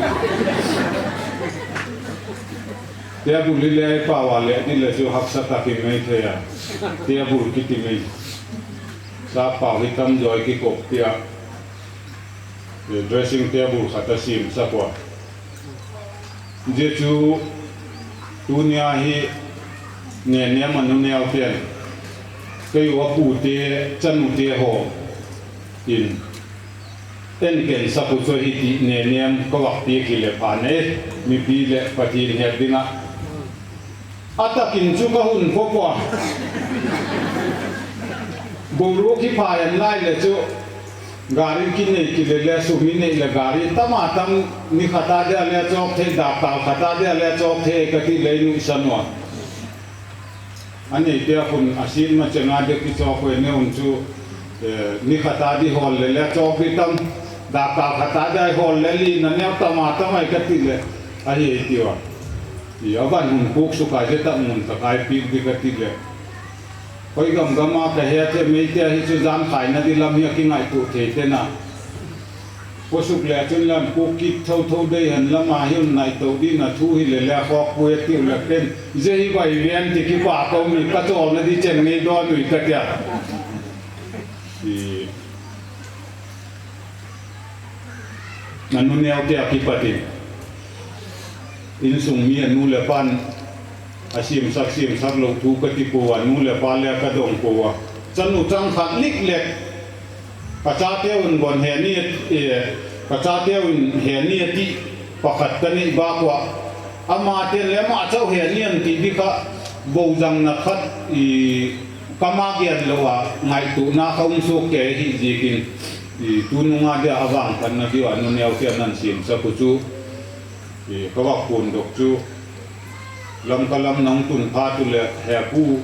Table le ei pau a le di le chu haksa tah in nei thei a. Table kiti mai. Sa pau hi tam jo kikop tia. Dressing table khat a sim sah uva. Jeh chu tunia hi Nenem anu neo ten, kei u apu te, chanu te ho in, en ken sah u chu hiti Nenem ka vak ti kile pha nei, mipi le Pathen het dinga. Atakin chu ka hun khop uva. Boruak hi pha en lai le chu, gari kinei kile le, sum inei le gari tam a tam, ni khat a dia le chok thei, dap kal khat a dia le chok thei kati le nuisan uva. Anei te a hun asin ma chenga de kichok u ne un chu, eh, ni khat a di hol le le chok di tam, dap kal khat a dia hol le li na neo tam a tam ai kati le, ahi ei ti uva. I, avan hun kuk suk a je ta mun ta kai pik di kati le. Hoi gam gam a ka het e, Meitei hi chu jan khaina di lam hi a kingaito thei te na. Posuk le chun lam kuk kit tho tho dei hen lam a hi un ngaito di na thu hi le le khok pu e ti u le pen. Je hi vai ven ti kipa ko mi ka chol na di chen ngei don ui ka tia. I, Anu neo te a kipat in, insung mi anu le apan asimsak simsak lou thu kati pouva, anu le apa le kadong pouva. Chanu chang khat lik le, kachate un gon he ni, eh, kachate un he ni ati pakhat kanei bak uva. Amaten le ama chau he ni an ti di kha, bou jang na khat i, kama gen lou a, ngaito na kha um suk kei hi jikin, i, tunung a dia avang khat na diu a, anu neo te a nan simsak u chu, i, ka vak pon dok chu, Lamka lam nahung tun phat u le, he pu,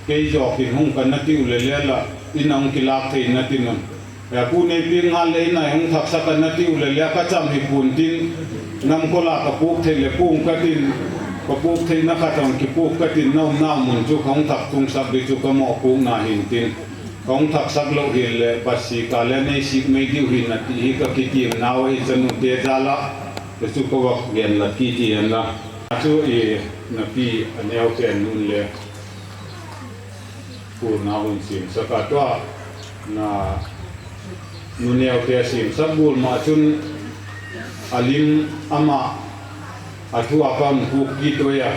kei joh kin hung ka na ti u le le la, in a hung kilak thei na ti nun. He pu nei pi ngal le in a hung thaksak ka na ti u le le ka cham hi pun tin, nam kol a ka puk thei le pung ka tin, ka puk thei na khat a hung kipuk ka tin, na um na mun chu ka hung thak tung sak di chu ka mo puk na hin tin. Ka hung thaksak lou hi le, basi ka le nei sik mei diu hi na ti hi ka kitim nau hi chanu te jal a, te chu ka vak gen la kiti hen la. Chu i na pi a neo pen nun le. Pu na hun simsak a tua, na nu neo te simsak bul ma chun alim ama a thu a ka hung kuk kit oi a.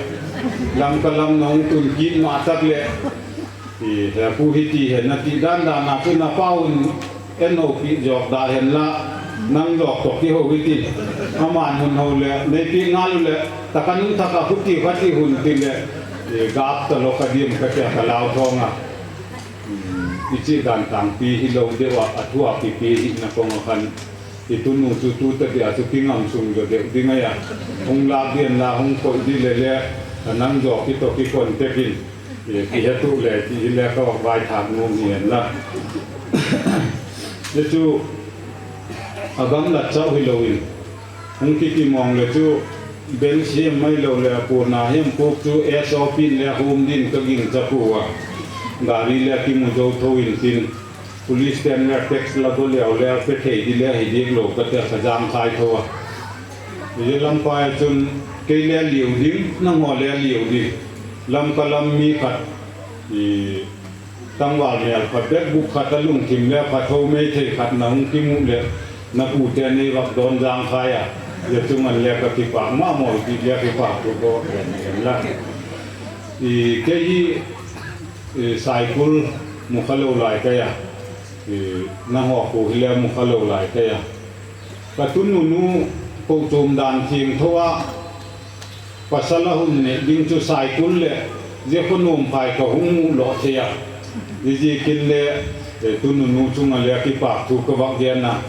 Lamka lam nahung tun kit ma tak le. I, he pu hiti he na ti dan dan a chu na pa un en ho pi jok da hen la, nang jok to ki ho hiti. Aman hun ho le, nei pi ngal le, ta ka nung thak a huti khati hun ti le, i, gap ta lo ka dim ka tia ka lau thong a. Hmm, i chi dan tang pi hi lo de wa, a thu a pi pi hi na kong a khan. Itunu chu tuta dia chu kingam sung jo deu ding ahi a. Hung lap ding la hung koi ding le le, anang jo kitoh kikon tekin, eh, kihetu le ti le ka vai thak nu ni la. Ye chu agamlat chau hi lo in. Hung kiti mong le chu bel siam mai lo le puna hiam puk chu S O P le hum din ka ging cha pu a. Gari le kimu jo tho in tin. Police ten le text la do leo le pe thei di le hi dik lo ka te ka jam khai tho a. Ye lam pai chun kei le liu ding, nang ho le liu ding. Lam ka lam mi khat. I Tangval mel khat bek buk khat a lungthim le phatho mei thei khat na hung kimu le na pu te nei vak don jang khai a. Ye chungan le ka kipak ma mo ti le kipak tu ko en en la. I kei hi, i Saikul mu kha lo lai ka ya. I nang ho pu hi le mu kha lo lai ka ya. Ka tunu nu ko chom dan thiang tho a. Pasal a hun ne ding chu Saikul le, je ko nom phai ka hung mu lo thei a. Ji ji kin le, eh, tunu nu chunga le kipak thu ka vak dia na,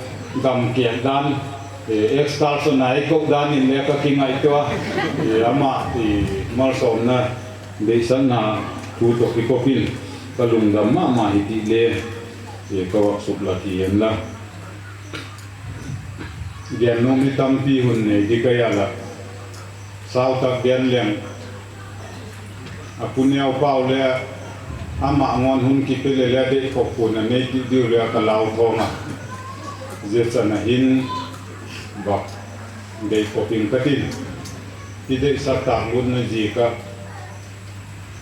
gam kiak dan, eh, excursion a i ko dan in le ka kingai to a. Eh, ama, eh, malsom na, beisan na, thu to ki kopin, ka lungdam ma ma hi ti le, eh, ka vak suk la ti en la. Gen nom hi tampi hun nei di ka ya la. Sau tak gen leng. A pu neo pau le ama ngon hun kipe le le dei khop pu na nei ti diu le ka lau thong a. Zia chan a hin bak dei khop in ka tin. Ti dei sak tak lut na ji ka.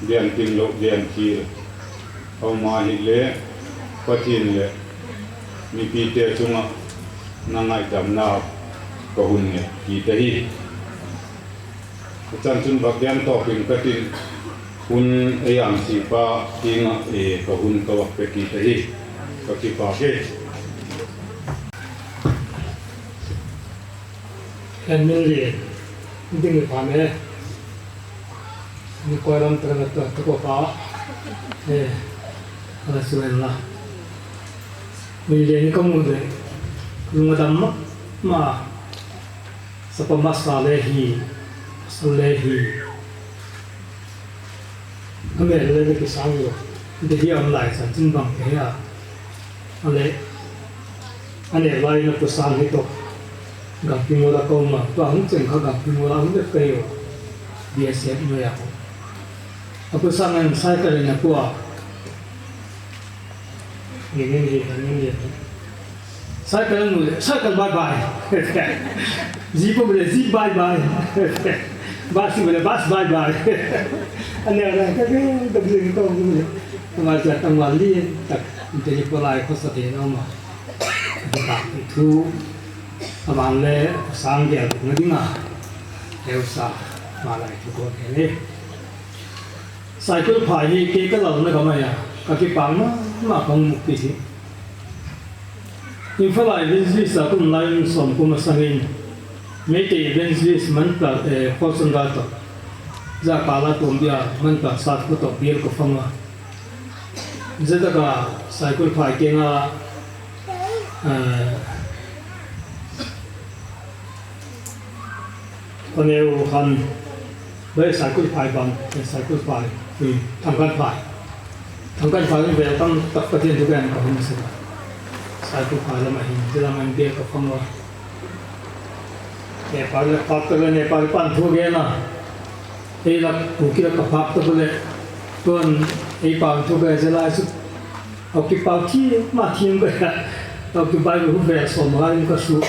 Dian tin lo, dian thil. Auma hi le, Pathen le, mipi te chunga, na ngaidam na, ka hun nge, ki te hi. Chan chun bak dian to pin ka tin, hun e yang si pa, ki nga e, ka hun ka wak pe ki te hi. Ka ki pa ke. Kan min li, ding pa me. Ni koi lam tara na ta, ta ko pa. Eh, ala suai la. Ni le ni kamu de. Lunga dam ma, ma. Sapa masa le hi, sa le hi. Ame le le ki sang lo. De hi am lai sa chin bang ke ya. Ale, ane lai na pu sang hi to. Gampi mola ko ma, tua hung cheng kha gampi mola hung le kayo. B S F no ya ko. Apu sang an cycle na ko a. Ni ni ni ni ni. Cycle mu le, cycle bye bye. Jeep mu le, jeep bye bye. Bus mu le, bus bye bye. Ane ane ka ke ka bi ko mu le. Tama ja tama li tak. Inte ni ko lai ko sa de no ma. Ka thu, a bang le, sang gel na ding a. Eu sa, ma lai thu ko ke le. Cycle phai hi kei ka lal na ka mai a, ka kipak ma, ma ka mu pi hi. Imphal a evangelist a kum lai in som kum a sang in. Meitei evangelist man pla, eh, Kholsang ga to. Ja ka la tom bia, man pla sat ko to bial ko fang a. Zedaka Saikul phai kenga, eh, Paneu han, bai Saikul phai bang, eh, Saikul phai, hmm, Thangkan phai. Thangkan phai vel tam tak Pathen thu kan ka hum se. Saikul phai lama hin, ti lama hin bia ka kham lo. Nepal le, Nepal pan thu gena. Ei la Kuki la ka phak ta le, tuan ei pan thu ka se lai su. Au ki pau thi, ma thi ka. Au ki bai hu ve so ma ka su.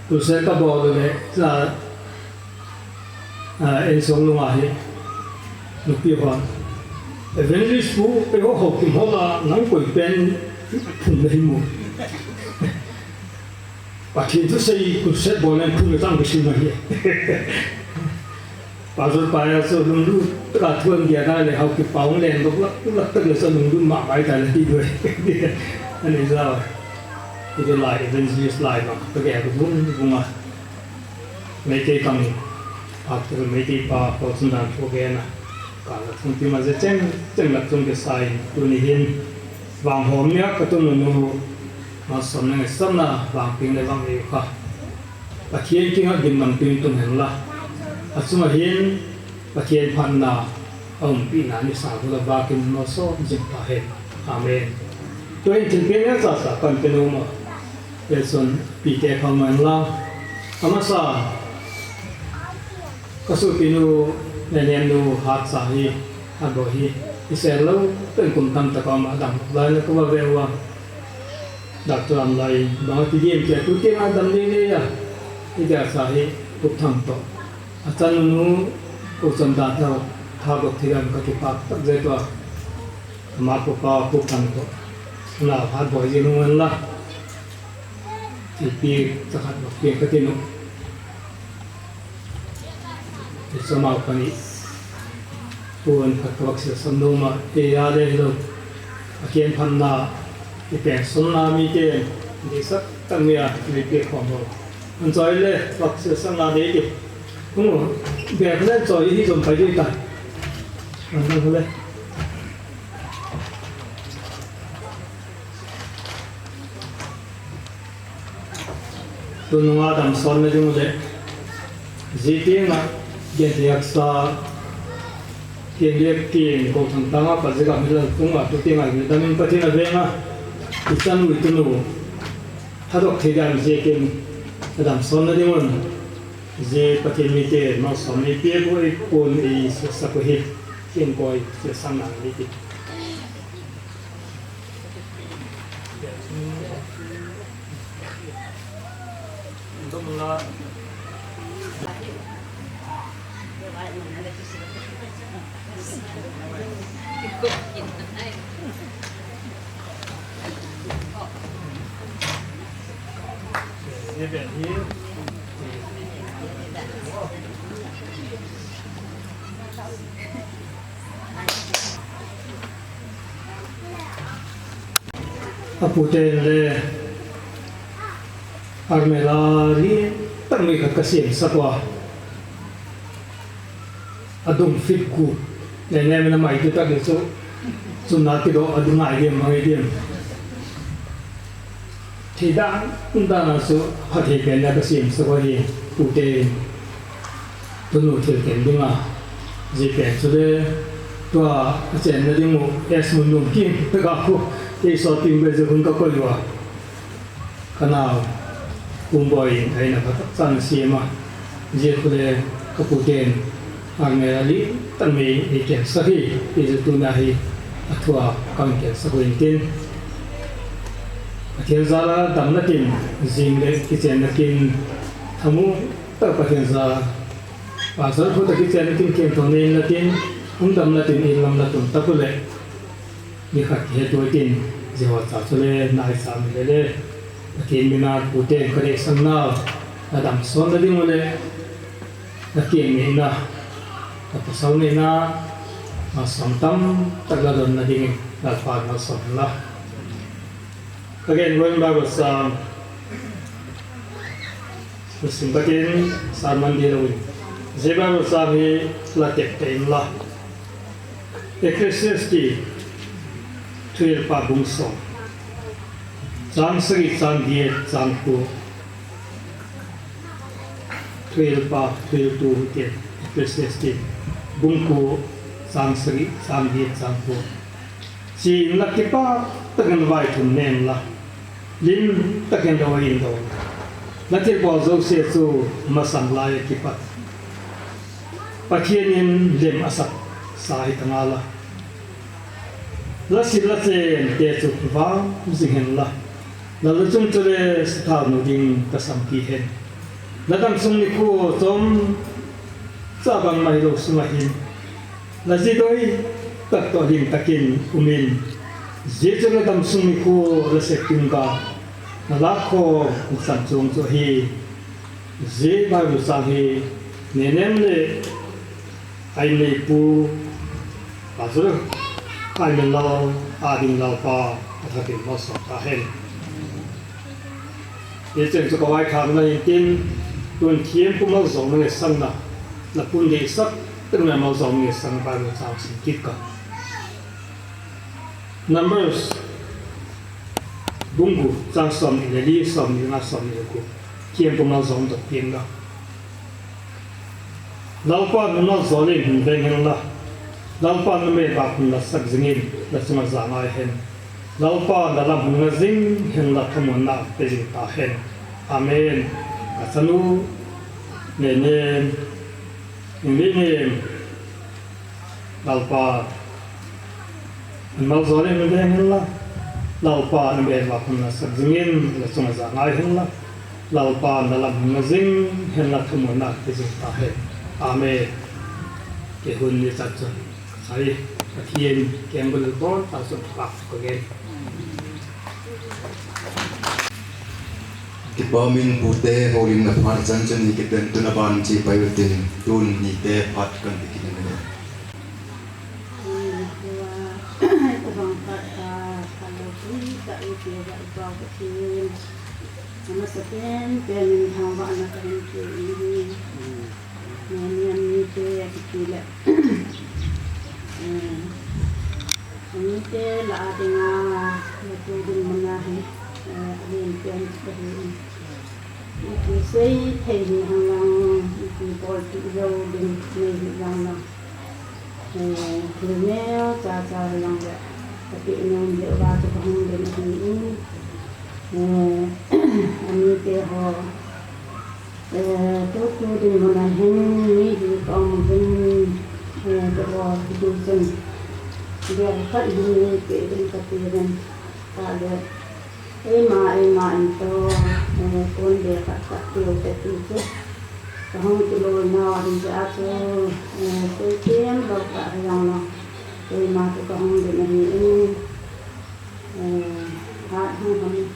Tu se ka bo le, sa, a, en song lo ma hi. Nupi hon. Evangelist pu, pe ho ho ki ho la, nang koi pen, phun le hi mu. Pathen thusei crusade bol leng phun le tang kisim ahi. Pastor pa ya so lunglut taka thuan dia na le hau ki pau len bok lak lak tak le so lunglut ma bai ta le ti doi. Ani za. Ite lai evangelist lai ma ka ke ko bung bung a. Meitei kang. Pastor Meitei pa ko sun dan ko ke na. Ka la thung ti ma je cheng cheng lak chung ke sai tu ni hin. Vang hom nia ka tu nu nu. Malsomna ngaisakna vangpeng le vang ei u kha Pathen kinga gimnamtui tung hen la, achunga hin Pathen phatna a umpina nisa hu la vakin malsom jing ta hen. Amen. Tuin thilpeh neocha cha kahin pe nom a, Wilson Peter Khangman la, amasa ka sopinu, Nenem nu Hatsa hi, Hatboi hi, i sel lou pen kum tamtah ka um a, adang lai le ka va ve uva. Doctor Amlai bang a ti ding tia, tu teng a dam lele a, i dia sa hi Pukthang toh, achanu nu Uchon Dan toh, Thagok Thidam ka kipah tak jeh tua, ama pupa Pukthang toh, na Hatboi jinu ngan la, thilpeh chakhat bak peh ka ti nom. Hiche amau kani pon khat ka vak silsam nom a, e a le hilou. Pathen phatna, i pension na mite, dihsah tah in a, mi pe khom ho. An choi le, vak silsam na dei ti. Hung, bek le choi hi jom pai dei ta. An dang le. Tunung a damsonna ding u le, jiteng a, genthei haksa, teng le teng, kou thangtang a, pajik a, milal kung a, tu teng a, hil dam in Pathen a veng a, i chanu i tunu, Thadok Thidam jiteng, a damsonna ding un, ji Pathen mite, malsom nei peh u, ei pon, ei silsa u hi, ken koi, silsam na nei ti. Aputen le, almirah lientah mai khat ka semsah uva. Adung feet gup. Nenem in amai tu tak le chu. Chun na kidoh, adung ngai diam, mangai diam. Thei dan dan a chu, phatthei pen a ka semsah uva hi, pute in. Tunu thil ken ding a. Ji pen chu le, tua, a chenna ding u, S Munlun kin, ka khu, kei so ting be je hun ka koi uva. Ka nao, Kumboi in, a in a phatah chan a sem a. Ji khu le, ka puten, Almirah lientah mai ei kensah hi, ti chu tuna hi, a thu a ka kensah u hin tin. Pathen jal a damna tin, jing le kichenna tin, thamu tah Pathen jal a, pasal khu tah kichenna tin, kengthona inna tin, hung damna tin, inlam la tun tah u le. Nikhat kihetto tin, Jehovah cha chu le, na ichan le le, Pathen min a puten ka deisah nau, na damsonna ding u le, na kin neina, na pasal neina, na som tam tak la donna ding in, Lalpa na som la. Ka gen Bible chang, Sim katin, sermon dih lou in. Ji Bible chang hi la tep tep in la. Ecclesiastes, Thuhilpa bung som. Chang sagi, chang get, chang ko. Thuhilpa, thuhiltu, get, Ecclesiastes. Bung ko, chang sagi, chang get, chang ko. Chi in la kipah takin vaithum nen la, lim takin lou in do. La thilbol jouse chu masang lai a kipat Pathen in lem asap sa hi tang a la. La sil la chen te chu vang jing hen la. La luchung chu le sathau nu ding ta sam kit hen. La damsung nikho chomcha bangma hilou sunga hin. La ji doi tak toh lim takin um in. Ji chu la damsung nikho la sep ding ka. Na la kho chan chung chu hi. Ji Bible chang hi. Nenem le Ai nei pu, Pastor Kaiminlal, a ding Lalpa, a thakin malsom ta hen. Hicheng chu ka vaitham na in tin, tun thiem pu malsomna nge sangna, la pun dei sak, tun nge malsomna nge sang Bible chang sim kit ka. Numbers, Bung gup, chang somni le li, somni le nga, somni le gup. Kiam puma jong dot piang la. Lalpa, na maljawl in hung veng hen la. Lalpa, na mei vahkhun la sak jingin, na chunga ja ngai hen. Lalpa, na lam hung na jing hen la, thamuanna pe jing ta hen. Amen. Ka chanu, ne ne, ne ne. Lalpa, na maljawl in hung veng hen la. Lalpa, na mei vahkhun la sak jingin, na chunga ja ngai hen la. Lalpa, na lam hung na jing hen la, thamuanna pe jing ta hen. Amen. Kei hun ni chat chun. Sai, Pathian, keng bul bon, ta sun pak ko gen. Kipa min pute, holim na phat chan chun ni kipen tuna ban chi pai utin, tun nite phat kan bikin ne. Namaste pen pen in thangvahna kahin pe in. Nani ani te akiti le. Eh, ani te la a dinga, eh, tu dinmun ahi, eh, alen pen kahi. Ipi sei thei hi hang lang, ipi bol ti jou ding nei hi lang lang. Eh, thil neo cha cha lang le, ka ti nom le wa chu ka hung den ahi in. Eh, ani te ho, eh, tu tu dinmun ahin, mi hi ka um hin, eh, ka bol ti tu chun. Bel khat hi pe ding ka ti den. Ta le, Eima, eima in to, eh, kon be khat khat tiu te ti chu. Ka hung kiloi nau a ding te a chu, eh, sei kem lo ka hi jong lo. Eima chu ka hung ding ahi in, eh, hat hung hung.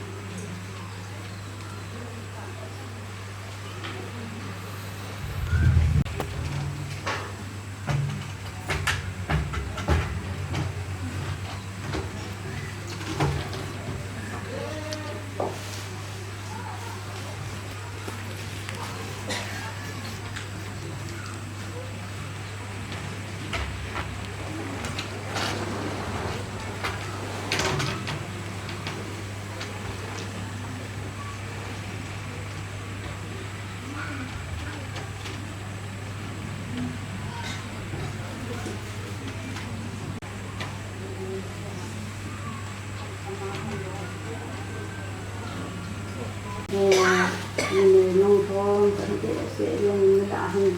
Eh, nung thong kan te se lung ni da hin.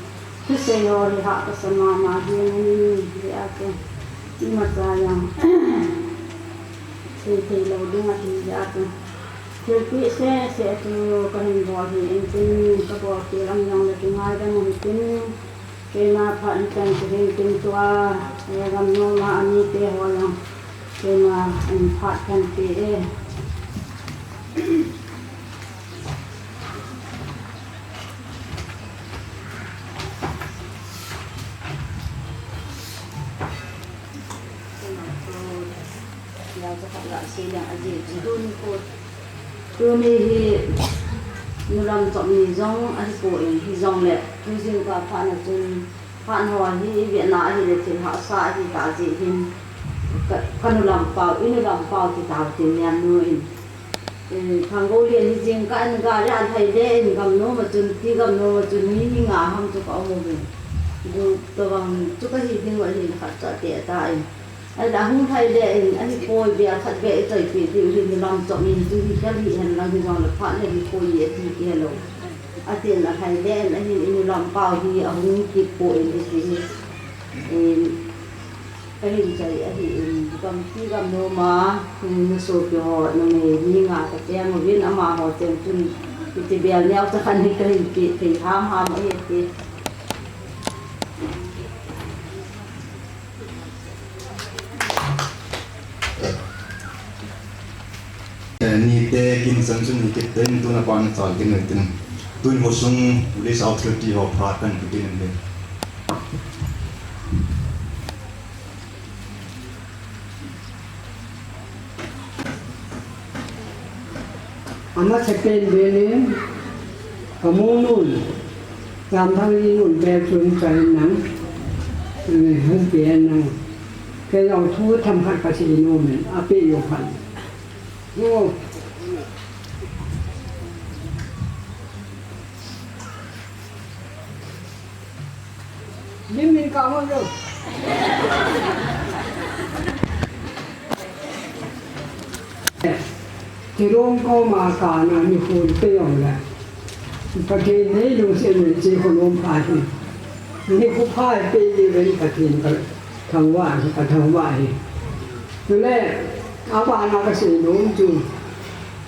Thusei ho hi ha ka sa mama hi ni ni a chu. Ima cha yang. Thei thei lo ding ahi a chu. Thilpeh seh seh chu kahin bol hi in tin, kabol tel ang jong le kingaidam u hitin, keima phat hiteng chu hin tin tua, eh, gamnom a anite ho jong keima in phat kahin pe e. Tuni hi nulam chop ni jong ahipoi, hijongle tu jingkah phat na chun phat ho hi ivetna ahile thil hahsa ahi tah jeh hin ka, ka nulam pau, i nulam pau ti tau tin niam nu in. Eh, Thangou lian hi jingkah in gari a lhai le in gamnom a chun, ti gamnom a chun mi hi nga ham chu ka um uvin. Gu tobang chu kahi ding u ahin khat chu ate ta in. Ahin ahung lhai le in, ahipoi bel khat beh i choipeh diu hin nulam chop in chu hi khel hi hen lang hijongle phat le hipoi ati kei lou. Atin alhai le in ahin i nulam pau hi ahung kit poi in hiti hi. In Kahin chai ahi in, gamti gamnom a, nusopi ho, numei mi nga kacheng uvin amaho cheng chun, iti bel neo cha khan hi kahin pe thei ham ham ahi ti. Eh, nite kin chan chun hi kit ten tuna pan chal kin tin. Tun ho sung police authority ho phat kan kin tin. Ama second bel in, kamu nun, Jamthangni nun bel chun kahin nang, eh, hung pen nang. Kei jong thu themkhat kasei nom in, apeh u phat. Ngo, Ka hon lo. Ti rong ko ma ka na ni hun pe yong le. Pathen nei lungset nei chi ko lom pha hi. Ni khu pha pe ni ven Pathen ka thangvah, ka thangvah hi. Tule, abana ka seinom chu.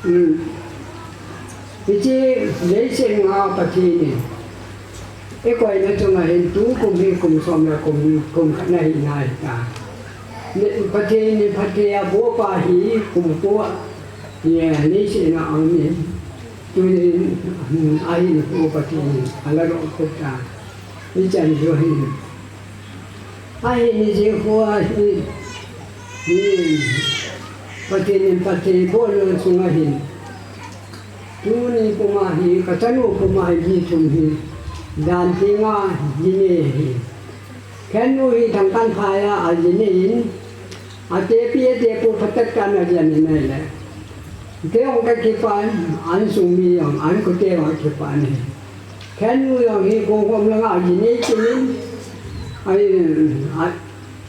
Hmm. Hiche leiset nga Pathen in eikoina chunga hin tukum hi kum som le kum, kum khat na hi nai ta. Pathen in phatthei aboh pa hi kum ko a, leiset na aum in. Tunin, hmm, ahin ko Pathen in ala ro ko ta. Hichan jo hin. Ahin ni je ko ahin. Ni Pathen in phatthei bol lo chunga hin. Tuni puma hi, ka chanu puma hi, ji thum hi, dan tinga ji nei hi. Khennu hi Thangkanphai a, a ji nei in, a tepi a tepu phatecha na ji a nei nei le. Te ong ka kipan, an sung mi ong, an ko te ong kipan hi. Khennu ong hi, ko hom langa a ji nei tunin, ai, a,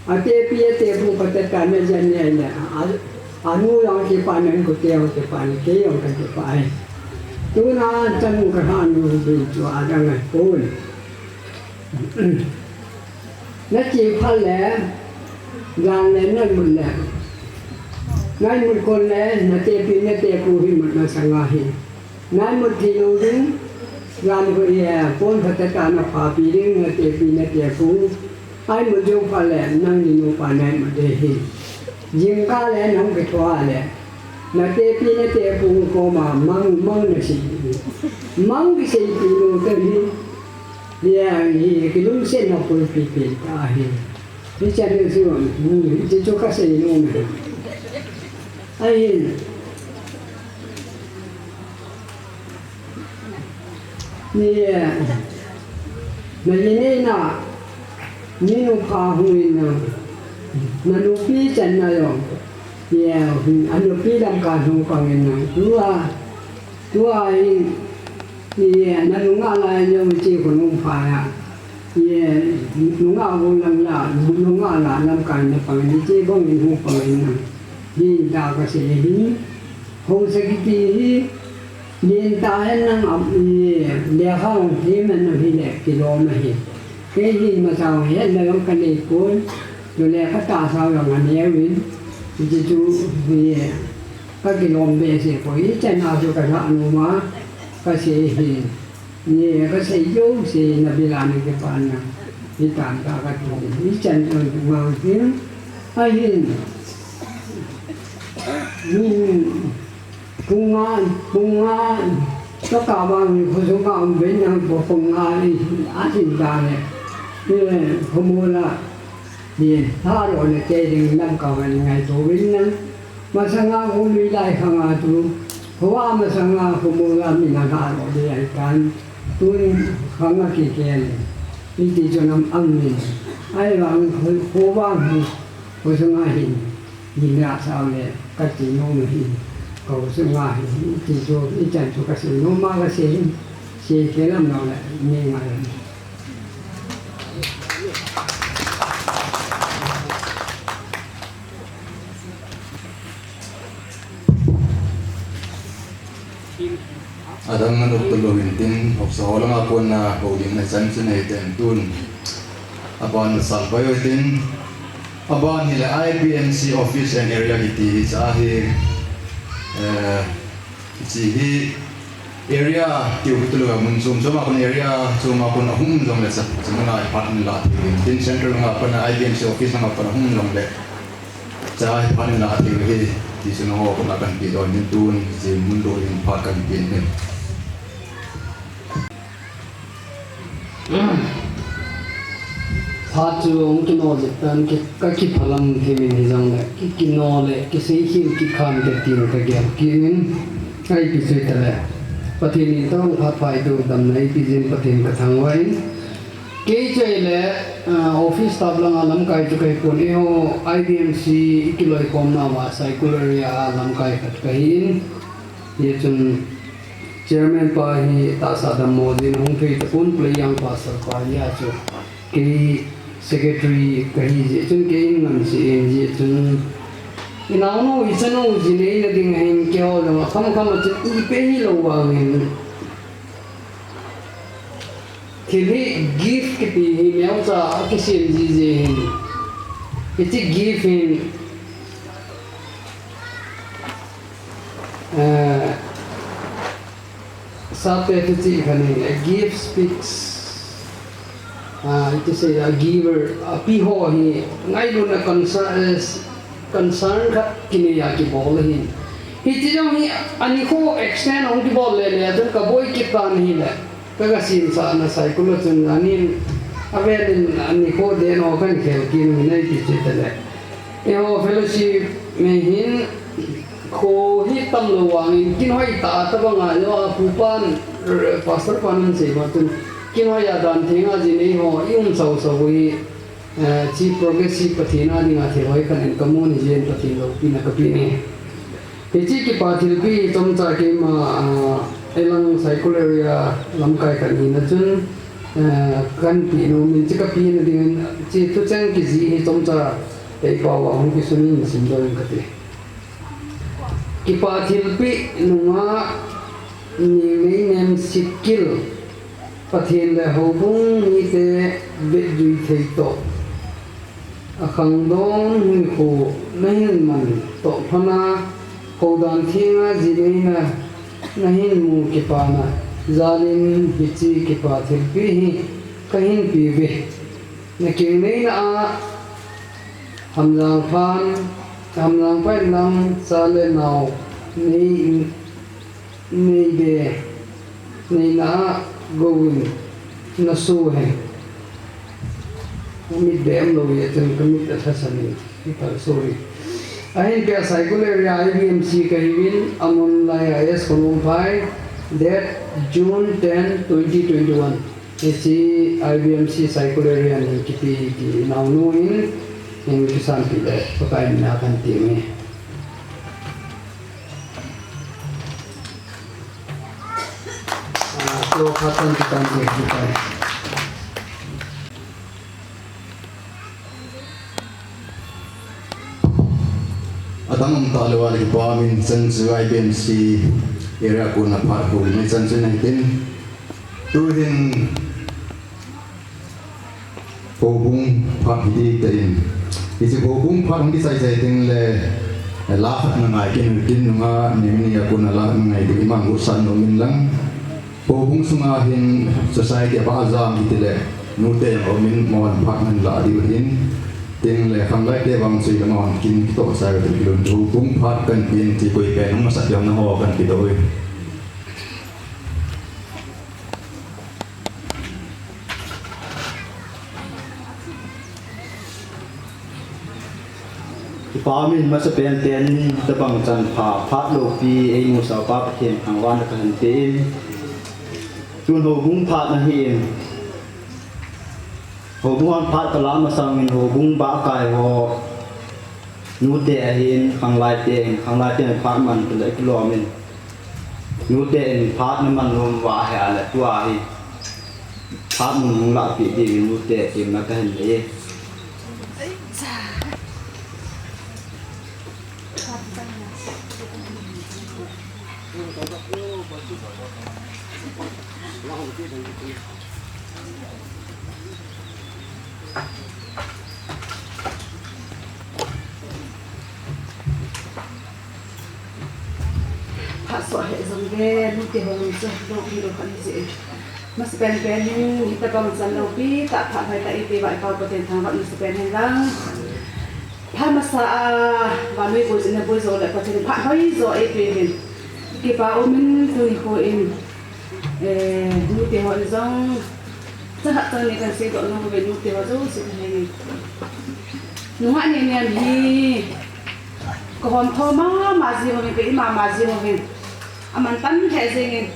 A tepi, a tepu phatecha na ji a nei le, a, anu jong kipa na, ko te jong kipa na, kei jong ka kipa e. Tuna chan ka hanu bi chu a dang ai pon. Na chi pha le, dan le na mun le. Na mun kon le, na tepi, na tepu hi mun na sanga hi. Nai mut thei lou ding, jan ko, eh, pon phatecha na phapi ding, na tepi, na tepu. Ai mut jong pha le, nangni nupa nai mut ding ahi. Jingkah le nang kithoa le, na tepi, na tepu koma mang, mang na sei ding. Mang kiseipi lou te hi, eh, hi, kilungsetna pumpi pen ta ahi. Hichan chu, hmm, hichu ka seinom ahi. Ahin. Ni, na ji neina, ni nupa hung in na, na nupi channa jong, ye, a nupi lamkai hung pang in na, tua, tua in, ye, na nungah lai jong chi ko nung pa ya, ye, nungah hung lang la, nungah la lamkai na pang in, chi bong in hung pang in na, ni da ka sei hi, Hung sa kiti hi, nin ta hen nang am, i, lekha hung thiem hen nang hi le, kilom ahi. Kei hin masa hung het na jong ka nei pon, tu lekha tahsa jong a neo in, hiche chu, i, ka kilom behseh poi, hichan a chu ka lhah nom a, ka sei hi. Ni ka sei jouse na bil a na kipan na. Hitam ta ka ti. Hichan chun ngang hin. Ahin. Ni pung nga, pung nga. Ka ka ba ni khu su ka um bin nang pung nga ni. Ahin ta ne. Ni khu mu la. Ni ha lo ne te ding lam ka ni ngaito bin nang. Masanga khu lui lai khanga tu, khovah masanga khu mola mina ga lo de ai tan, tun khanga kikel, iti chun am ang ni, ai vang khu, khovah hi, khu sunga hin, mina sao le, ka ti nom hin, khu sunga hin, iti chu, ichan chu ka sei nom a ka sei hin, sei ke lam lo le, ni ngai. Adang na luk talo hin tin, hopsa ho langa pon na ho ding na chan chu nei ten tun. Aban sal pai oi tin. Aban hi le I B M C office and area hi ti hi cha hi. Eh, chi hi area tiu hi tulu mun chom chom a kon area chom a kon ahung jong le cha. Chi na ngai part ni la ti hin tin central nga kon I B M C office nga kon ahung jong le. Cha hi phan in la thei hi, ti chu nangho koma kan pe doh in tun, jing mun doh in phat kan pe in. Phat chu hung kino jep tan, ki, ka kiphalam thei min hi jong le, ki, kino le, kisei khel kikhan te tin ka gel kit in, ai pi chu ta le. Pathen in tong phat phai tu damna ei pi jin Pathen ka thangvah in. Kei chu le, ah, office staff langa lamkai chu kahi pon, eiho I B M C i kiloikhomna uva Saikul area a lamkai khat kahi in. Hichun chairman pa hi tahsa dammo jin hung thei tapon, Pulejang pastor pa hi a chu. Kei Secretary kahi jeh chun kei in ngan si in jeh chun. Inaonu, ichanu ji neina ding ahin keiho jong a khamkham a chun ipe hilou vangin. Thil hi gift kiti hi neocha a kisem jiji hin. Hiche gift hin, eh, Sap te tu chi khan hi, a gift speaks, ah, it is a giver, a pi ho hi, ngailutna concern, eh, concern khat kinei a kibol ahin. Hiche jong hi, ani khu extend hung kibol le le, a chun ka boi kit tan ahile. Ka, ka simsahna cycle a chun anin, avelin ani khu den ho khan khel kit u ahi ti chu tale. Eiho fellowship mi hin khu hi tamlou vangin, kin hoi tah tabang a, eiho a pu pan, r-, pastor pan ahin sei bang chun, kin hoi a dan theng a ji nei ho, i um sau sau hi, eh, chi progress hi Pathen a dinga thil hoi khat in ka mu ahi jeh in Pathen loupina ka pe e. Hiche kipa thilpi hi chomcha keima, ah, eilang Saikul area lamkai khat hina chun, eh, kan pe nom in, hiche ka pena dingin, hiche thucheng kijih hi chomcha kei pao a hung kisun in simdoh in kati. Kipa thilpi nunga Ningneinem Sitkil, Pathen le houbung mite vetjui thei toh. Akhangdong hinkho nahin man toh lhon a, houdan thenga ji neina nahin mu kipana jalin hiche kipa thilpi hi kahin pe uve. Nakeng neina a Hamjang phan, Hamjang phan lam cha le nao nei, nei be, neina a go in na su hen. Mit be am lo ye chen ka mit a thasan in. Sorry. Ahin pia Saikul area I B M C kahiuvin, amun lai a S Khonumphai, date June ten, twenty twenty-one. Hiche I B M C Saikul area ni kiti ti naonu in, in kisan pi le, Pakai mina kan ti mi. Ah, so khatan kitan ti kitai. Adang um talou a le kipa min chan chu I B M C area kona phat hou ni chan chu nahi tin. Tuhin houbung phat hiti te in. Hiche houbung phat hung kisai sai teng le la khat na ngai kin tin nunga ni ni a kona la khat na ngai ding ima ngu san nom in lang. Houbung sunga hin society a ba jam hiti le, nute jong umin, amahon phat nan la diu hin, tin le khanglai te vang chu amahon kin kitoh sa ka ti lun, houbung phat kan pin ti koi pen hung masat jong na ho kan kidoh ui. Kipa min masa pen pen tabang chan pha, phat loupi, ei nu sa pa Pathen thangvahna kahin pe in. Tun houbung phat na hi in. Houbung an phat kala masang in houbung ba kai ho. Nute ahin, khanglai te in, khanglai te in phat man tu le kilom in. Nute in phat na man lom va he a le tua hi. Phat mun hung lah pi di nute in na kahin le. Phat soh he jong le, nute ho chu, lo pi lo khan je. Masa pen pen hin, hitabang chan loupi, tah phat hai ta i pe vai pau Pathen thangvah masa pen hin lang. Phat masa a, vannoi boi chu na boi jo le Pathen phat hoi jo i pe hin. Kipa umin tuni kho in, eh, nute ho jong, chang khat chang ni kan seidoh nom uve nute ho jouse hi. Nungah Ningneinem hi, ka hom tho mama jing uvin, ka ima ma jing uvin. Aman tan lheh jeng in.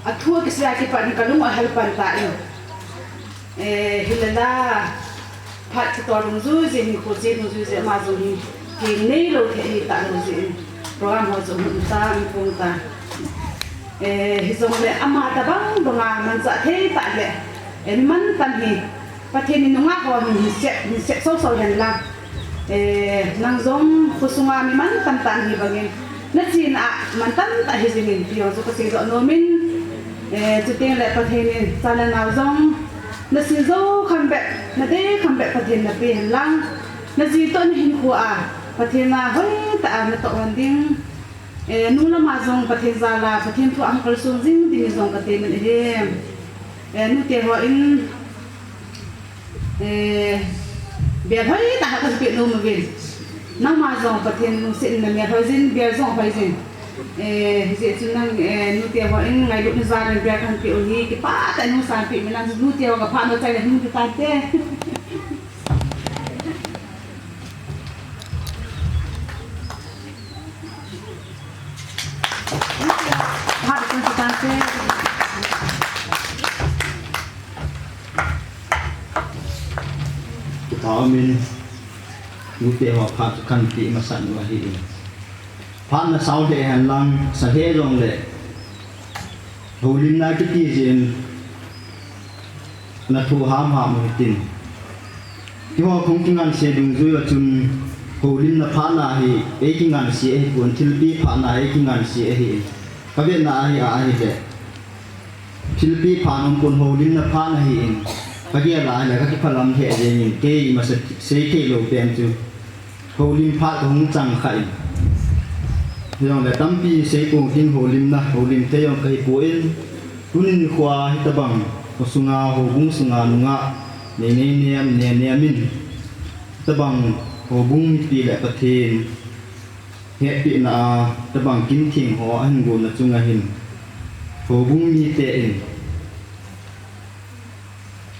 Athu a kisei a kipat in ka lung ahal pan tan. Eh, hilala, phat kitol dungjui jeh, hinkho che dungjui jeh, ama jong hi, hi neilou thei ahi talou jeh in, program ho jong hung um ta, hung pung ta. Eh, hijongle ama tabang banga manchah thei tah le, eh, mi mantam hi, Pathen in nungah ho hin, hin sep, hin sep soso hen lang. Eh, nang jong khosunga mi mantam tah nahi bangin, nachena a mantam tah hijing in ti jong chu kasei doh nom in, eh, chuteng le Pathen in cha le nao jong nasin jou kham bep, nadei kham bep Pathen in napeh hen lang. Naji toh nahinkho a Pathen a hoitah a natoh hon ding. Eh, nunglam a jong Pathen jal a, Pathen thu a hung kalson jing ding jong katemin ahi. Eh, nute ho in, eh, bel hoitah a kapeh nom uvin. Nangma jong Pathen lungset in namel hoi jin, bel jong hoi jin. Eh, hijeh chun nang, eh, nute ho in ngailutna jal in bel kahin peh u hi, kipah tah in hung sanpeh in lang, nute ho kaphat nom chai le hung ti tante. Kipah umin, nute ho phat chu kahin peh masat u ahi in. Phat nasao lheh hen lang, sa lheh jong le, houlimna kiti jeh in, nathu hamham u hitin. Keiho kahung kinganse dungjui a chun, houlimna phatna hi eikinganse ahipon, thilpeh phatna eikinganse ahi in. Kavetna ahi a ahile, thilpeh phat umpon houlimna phat ahi in. Kagel a ahile kakiphalam lheh jeng in, kei masa sei thei lou pen chu houlim phat kahung chang kha in. Hijongle tampi seipong ting houlimna, houlim thei jong kahipon, tuni nikho a hitobang khosunga, houbung sunga nungah nei nei nem, ne nem in, hitobang houbung mipi le Pathen hetpehna a, hitobang kin theng ho ahin gonna chunga hin, houbung mite in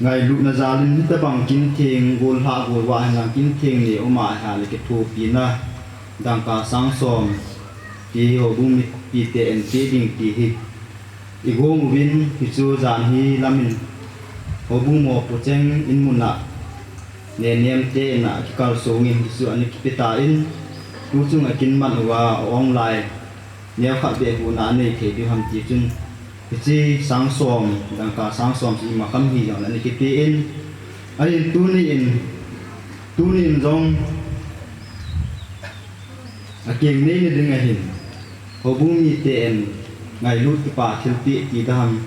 ngailutna jal in hitobang kin theng, gollhah golvah hen lang kin theng nei um a ahile kithopina dangka sang som ti houbung mipite in peh ding ti hi igong uvin, hichu jan hi lam in houbung mopo cheng in mun a, ne nem te in a kikalsong in hichu ana kipe tan, tu chung a kin man uva a-ong lai, neokhat beh huhna anei thei diu ham ti chun, hiche sang som, dangka sang som chu ima kham hijongle ana kipe in, ahin tuni in, tuni in jong akeng neina ding ahin, houbung mite in ngailut kipa thilpeh ti ding ham,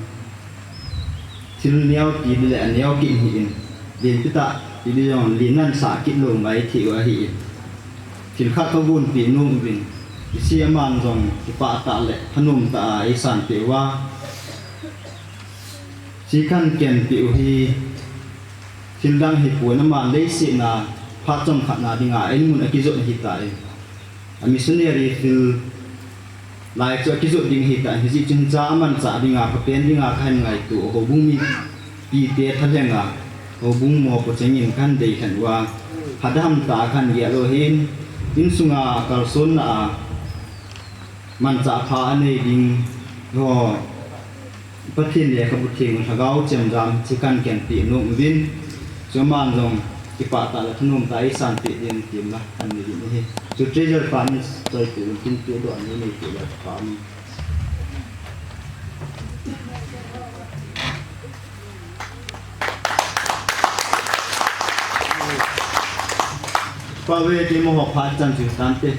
thil neo ti ding le aneo kit hi in, lenpi tah ti ding jong lin nan sah kit lou mai thei u ahi in. Thil khat kagonpeh nom uvin, hiche aman jong kipah tah le thanom tah a eisanpeh uva, hiche kahin kenpeh u hi, thil dang hipon aman leiset a phat chomkhat na dinga in mun a kijot ahitan, a missionary field lai chu akijot ding ahitan, hijeh chun hiche amanchah dinga, phapen dinga kahin ngaito, houbung mipite thalhenga, houbung mopo chengin kahin deilhen uva, phat dang ham tah a kahin gel u ahin, insunga kalsonna a manchah pha anei ding ho, Pathen lekhabu theng u Lhagao chemjam hiche kahin kenpeh nom uvin, chu aman jong kipah tah le thanom tah a eisanpeh ding temna kahin nei ding ahi. Chu treasurer pan in choipeh un tin, tudoh a nei neipeh le pha um. Pave ti mo ho phat chan chu tante.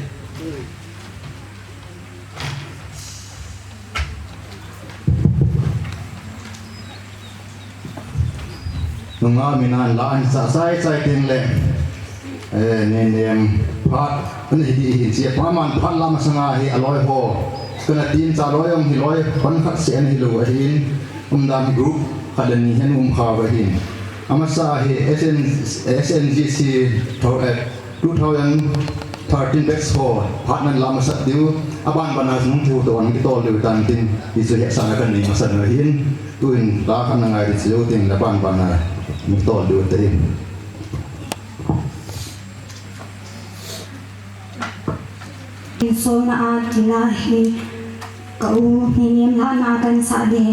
Nungah min a la ahin sah chai chai teng le, eh, ne nem phat, ani hi di hin chi, pa man phat la masanga hi aloi ho, kana tin cha loi jong hi loi, pan khat seh ana hilou ahin, umdan group khat le ni hin um kha uva ahin. Amasa hi S N, S N G C thou, eh, two thousand thirteen batch ho, phat nan la masat diu, aban ban a nung thu to an kitol diu tan tin, hichu hetsahna kanei masat u ahin, tuin la khat na ngai di chu tin la ban ban a nung tol diu te. Insolna a thil a hi ka u ni niam la na kan sa de.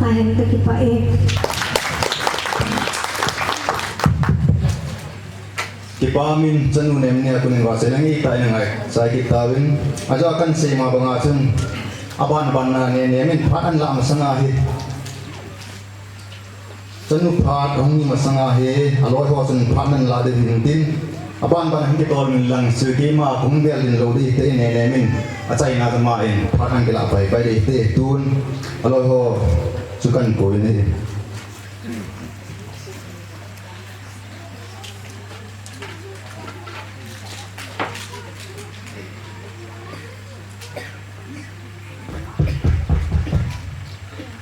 Ahin kakipah e. Kipa min chanu nem nia kunin vase nang i tai nang ai. Sai kitauvin. Ajo kan sei ma banga chun. Aban ban na ne ne min phat an la masanga hi. Chanu phat hung ni masanga hi. Aloi ho chun phat nan la de hin tin. Aban ban hin kitol min lang su ki ma kung bel din lo di te ne ne min. Achaina ma in phat an kila pai pai de te tun. Aloi ho chu kan ko ni.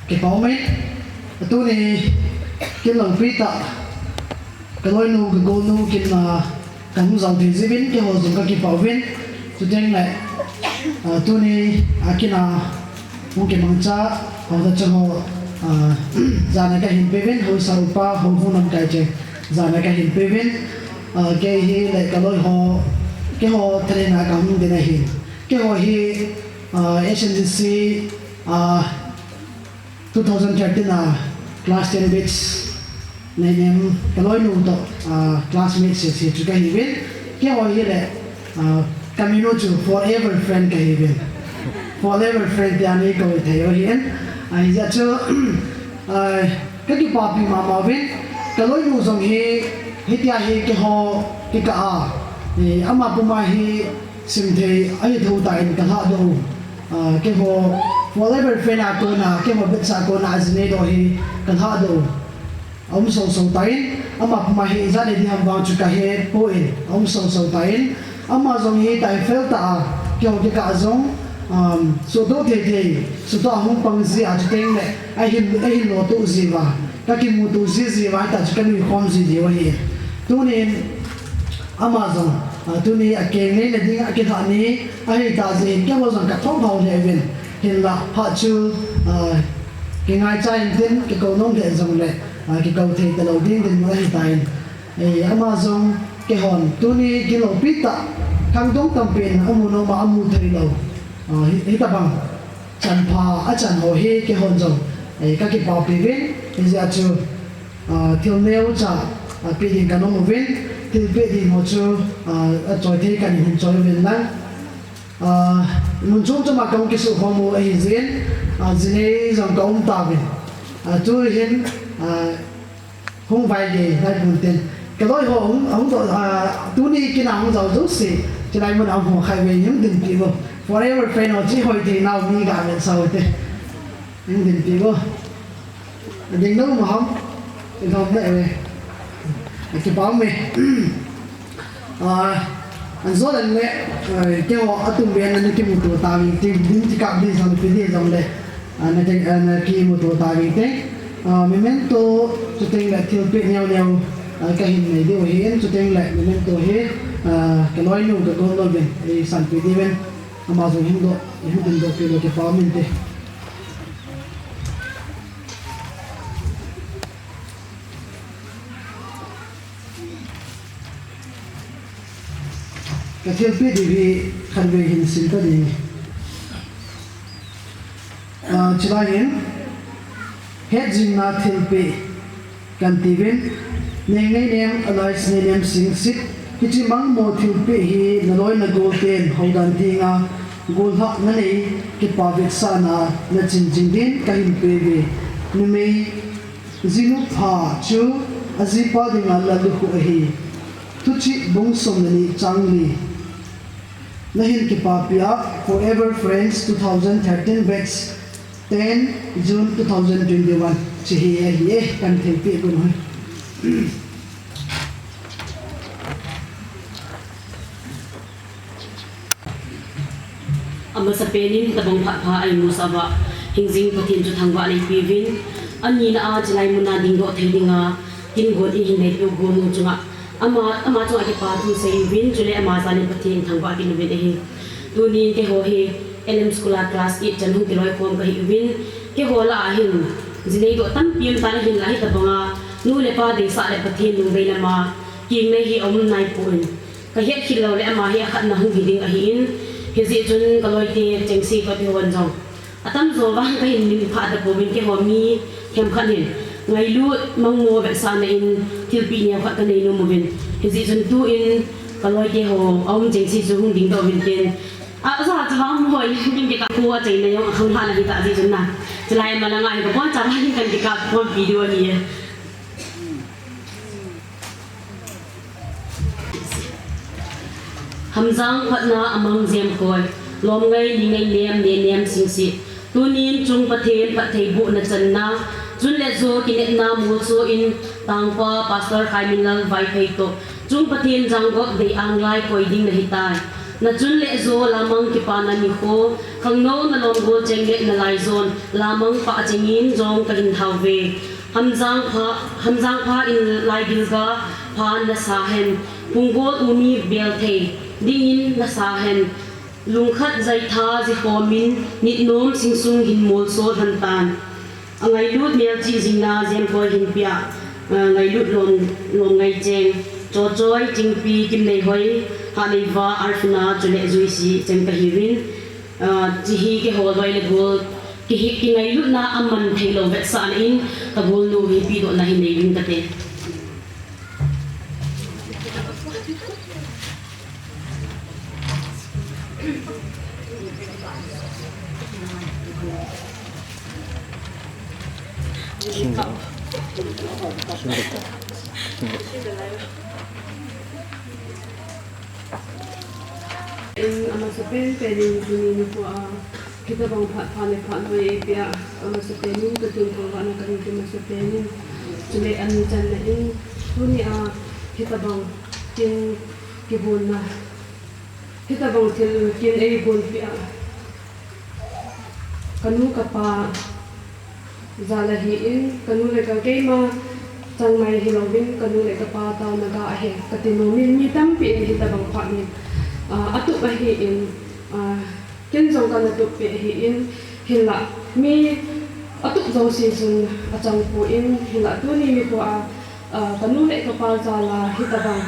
Kipah e, tuni kin lungpi tah, ka loinu, ka golnu kin a, ka hung jao thei jeh uvin, keiho jong ka kipah uvin, chuteng le, ah, tuni a kin a, hung kimangcha, hou ta chu ho, ah, jana ka hin pe uvin, hou sa upa, hou hung lamkai che, jana ka hin pe uvin, ah, kei hi le ka loi ho, keiho thalheng a ka hung ding ahi. Keiho hi, ah, S N D C, ah, two thousand thirteen a class ten batch neinem ka loinu toh, ah, classmate sese chu ka hi uvin. Keiho hi le, ah, ka min u chu forever friend ka hi uvin. Forever friend tia nei kou thei u ahin. Ah, hijeh a chu, ah, ka kipapi mama uvin. Ka loinu jong hi, hitia hi keiho kikah a, eh, ama puma hi simthei ahi thou tan ka lhahdoh u. Ah, keiho forever friend a kona, keiho batch a kona a ji neidoh hi ka lhahdoh u. Aum soso tan, ama puma hi ijat nei ding ham vang chu ka hepoi, aum soso tan, ama jong hi taifel tah a, keiho kikah a jong, um, suhtoh thei thei, suhtoh a hung pang jeh a chuteng le, ahin, ahin lotoh jeh uva, ka kimuto jeh jeh uva, hita chu ka nuikhom jeh jeh u ahi. Tunin, ama jong, ah, tuni a keng neina ding a kilhah ni, Ahi ta jeh in keiho jong ka thouhao lheh uvin, hinlah phat chu, ah, kingaicha intin, kikou nom lheh jongle, ah, kikou thei talou ding dinmun ahi tan. Eh, ama jong keihon tuni kin loupi tah, khangdong tampin amu nom a amu thei lou. Ah, hi, hitabang chanpha achan ho hi keihon jong, eh, ka kipapi uvin, hijeh a chu, ah, thil neocha, ah, pe ding ka nom uvin, thil pe ding ho chu, ah, achoi thei kan hin choi uvin lang. Ah, mun chom chom a kahung kisukhom u ahi jeh in, ah, jinei jong ka um tauvin. Ah, tuhin, ah, hung vaigei lai pon tin. Ka loi ho hung, hung doh, ah, tuni kin a hung jao jouse, chulai mun a hung ho khatvei hung dinpi uvo. Forever friend ho chu hoi thei nau mi ga ven sao te. Hung dinpi uvo. Ading nom u ham, i nom le ve. Kipa ume. Ah, an jo dan le, eh, keiho atum ven na kimuto tauvin tin, din ti kap din jong pe din jongle, ah, na te, ah, na kimuto tauvin tin. Ah, memento, chuteng le thilpeh neo neo, ah, ka hin nei diu ahin, chuteng le memento hi, ah, ka loinu, ka golnu ven, eh, sanpeh diuvin, ama jong hin doh, hin din doh pe le kipa umin te. Ka thilpeh diu hi khatvei hin sim ta ding. Ah, chulai hin, hetjingna thilpeh kan tiuvin, Neng Neinem alias Neinem Singsit, hiche mangmo thilpeh hi na loi na gol ten houdan thenga gollhah na nei, kipa vetsahna na chin jing din kahin peuve. Numei Jinu pha chu ajipa dinga lalukhuh ahi. Thuchih bung som le ni chang li. Nahin kipapi a Forever Friends two thousand thirteen batch, ten June two thousand twenty-one. Hiche hi ahi e, kan thilpeh gun hoi. Amasapen in tabang phat pha a imusah uva, hingjing Pathen chu thangvah in eipeuvin, anina a chulai muna dingdoh thei dinga, kin gon in hin neipeh u golnu chunga, ama, ama chunga kipa thu seiuvin, chule ama jal in Pathen thangvah kit uvin ahi. Tunin keiho hi L M School a class eight chan hung kiloikhom kahiuvin, keiho lah a hin, jinei doh tampi um tan ahinlah hitabanga, nu le pa deisah le Pathen lungdei lama, kingnei hi aum naipon. Kahet khel lou le ama hi akhatna hung hi ding ahin, hijeh chun kaloite chengse toh kihon jong, Atamjo vang kahin min pha tapouvin, keiho mi themkhat hin ngailut mangmo vetsahna in thilpeh neokhat kanei nom uvin. Hijeh chun tuin kaloite ho aum jeng si chu hung dingdoh uvin tin. Aja chu vang mo in min kikah khu achaina jong akhang lhahna hita jeh chun na. Chulai malanga hi kaboncha vang hin kan kikah khompi diu ahi e. Hamjang phatna amang Jemkoi, lomngai, lingai nem, nenem, singsi. Tunin chung Pathen phattheibohna channa, chun le jo kinepna molso in tangpa Pastor Khaiminlal Vaiphei toh chung Pathen janggop dei anglai koi ding nahitai. Nachun le jo lamang kipana nikho, khangnou nalom gol cheng le nalaijon lamang pah chengin jong kahin thauve. Hamjang pha, hamjang pha in laigilga pha nasa hen, punggol umi bel thei dingin nasa hen, lungkhat jaitha jikhomin nitnom singsung hin molso lhon tan. Angailut melchih jingna Jemkoi hin pia, ah, ngailut lom, lomngai cheng, Chochoi, Chingpi, Kimneihoi, Haneiva, Arfina, chule Juisi cheng kahiuvin, ah, chihi keiho loi le gol, kihi, kingailutna aman theilou vetsahna in, kagolnu hi pehdohna hin neiuvin kate. In amasapen penin tuni nikhoa, hitabang phat, phat le phat noi eipea, amasapen in Pathen thangvahna kahin pe masapen in, chule anichanna in, tunia hitabang kin kibonna, hitabang thil kin eibonpeh a, kanu kapa jal ahin, kanu le ka keima changmai hilouvin, kanu le kapa taona ga ahi, kati nomin, mi tampin hitabang phat in, ah, atup ahin, ah, ken jong kana tup peh ahin, hinla mi atup jouse chun achang poi, hinla tuni nikhoa, ah, kanu le kapa jal a hitabang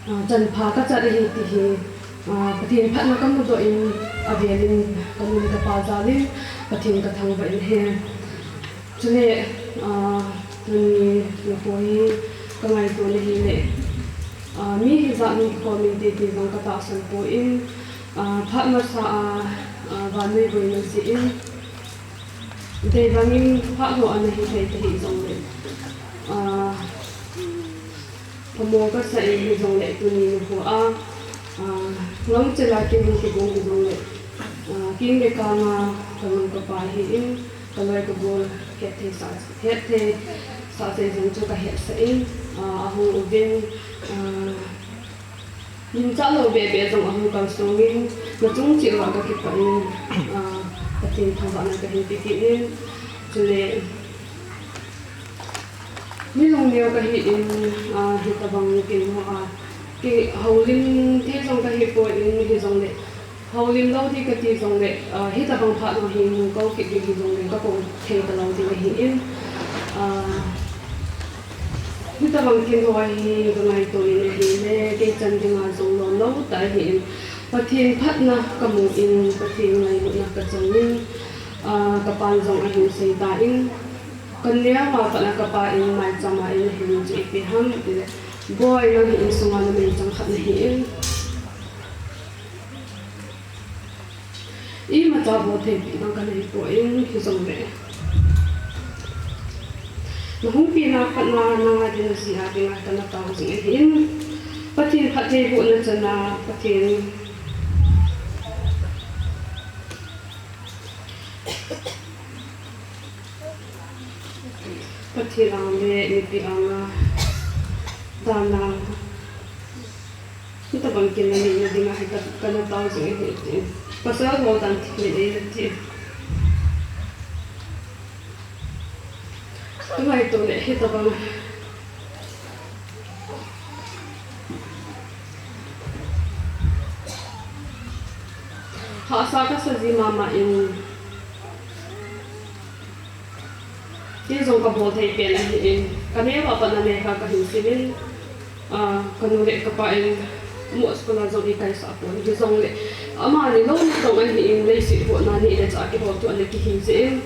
ah, chanpha kachat ahi ti hi, ah, Pathen phatna kamudoh in, avelin kanu le kapa jal in Pathen kathangvah in ahi. Chule, ah, tuni nikho hi kangaito na hile, ah, mi hijat in kikhom inte ti jong katahsan poi, ah, phat masa a, ah, vannoi boina jeh in, dei bangin phat ho ana hithei tahih jongle, ah, Phamo kasa in hijongle tuni nikhoa, ah, lungchela kin kibong hijongle, ah, kin le kanga kanu kapa ahin, kaloi kagol hetthei sa, hetthei sa sei jong chu kahetsah in, ah, ahung uvin, ah, gincha lou bebe jong ahung kalsong in, nachung cheh uva kakipah in, ah, Pathen thangvahna kahin pe kit in, chule, Mi lungneo kahin, ah, hitabang kin hoa, kihoulim thei jong kahipoi, hijongle, houlim lou ding kati jongle, ah, hitabang phat ho hi hung kou kit ding hijongle, kakou thei talou ding ahin, ah, hitabang kin hoa hi kangaito in ahile, kei chan dinga jong lom lou tah ahin, Pathen phatna kamun, Pathen ngailutna kachang in, ah, kapan jong ahin sei tan, Kaneo a pat a kapa in maicham a in nahin chu ipi ham itile, Boi, nang hi insunga numei chang khat nahin, imacha bol thei pi bang kanei poi, hijongle nahung pina pat na nanga dinga jia dinga kana tao jing ahin, Pathen phattheibohna chana, Pathen Pathen anga le mipi anga dan a hitabang kin nanei na dinga hi ka, kana tao jing ahi ti. Pasal ho dan thil nei na ti. Kangaito le hitabang hahsa kasa ji mama in. Kei jong kabol thei pen ahin, kaneo a pat a lekha kahin sim in, ah, kanu le kapa in mo school a jong eikaisah pon, hijongle, Amani lou ni tong ahin, leiset huhna ni le cha kihol tu ana kihi jeh in,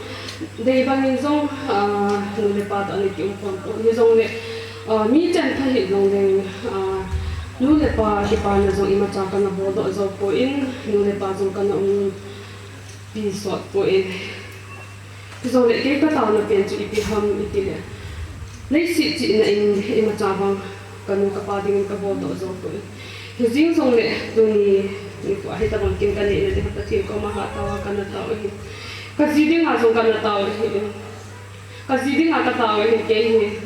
dei bangin jong, ah, nu le pa toh ana kium khom pon. Hijongle, ah, mi chen pha hih jongleng, ah, nu le pa kipana jong imacha kana bol doh jou poi, nu le pa jong kana umpi sot poi. Hijongle kei ka taona pen chu ipi ham itile, leiset chihna in imacha bang kanu kapa dingin ka bol doh jou poi. Hijeng jongle tuni nikho a hitabang kin ka neina ding Pathen koma hatah a kana tao ahi. Ka ji dinga jong kana tao ahi. Ka ji dinga ka tao ahi kei hi.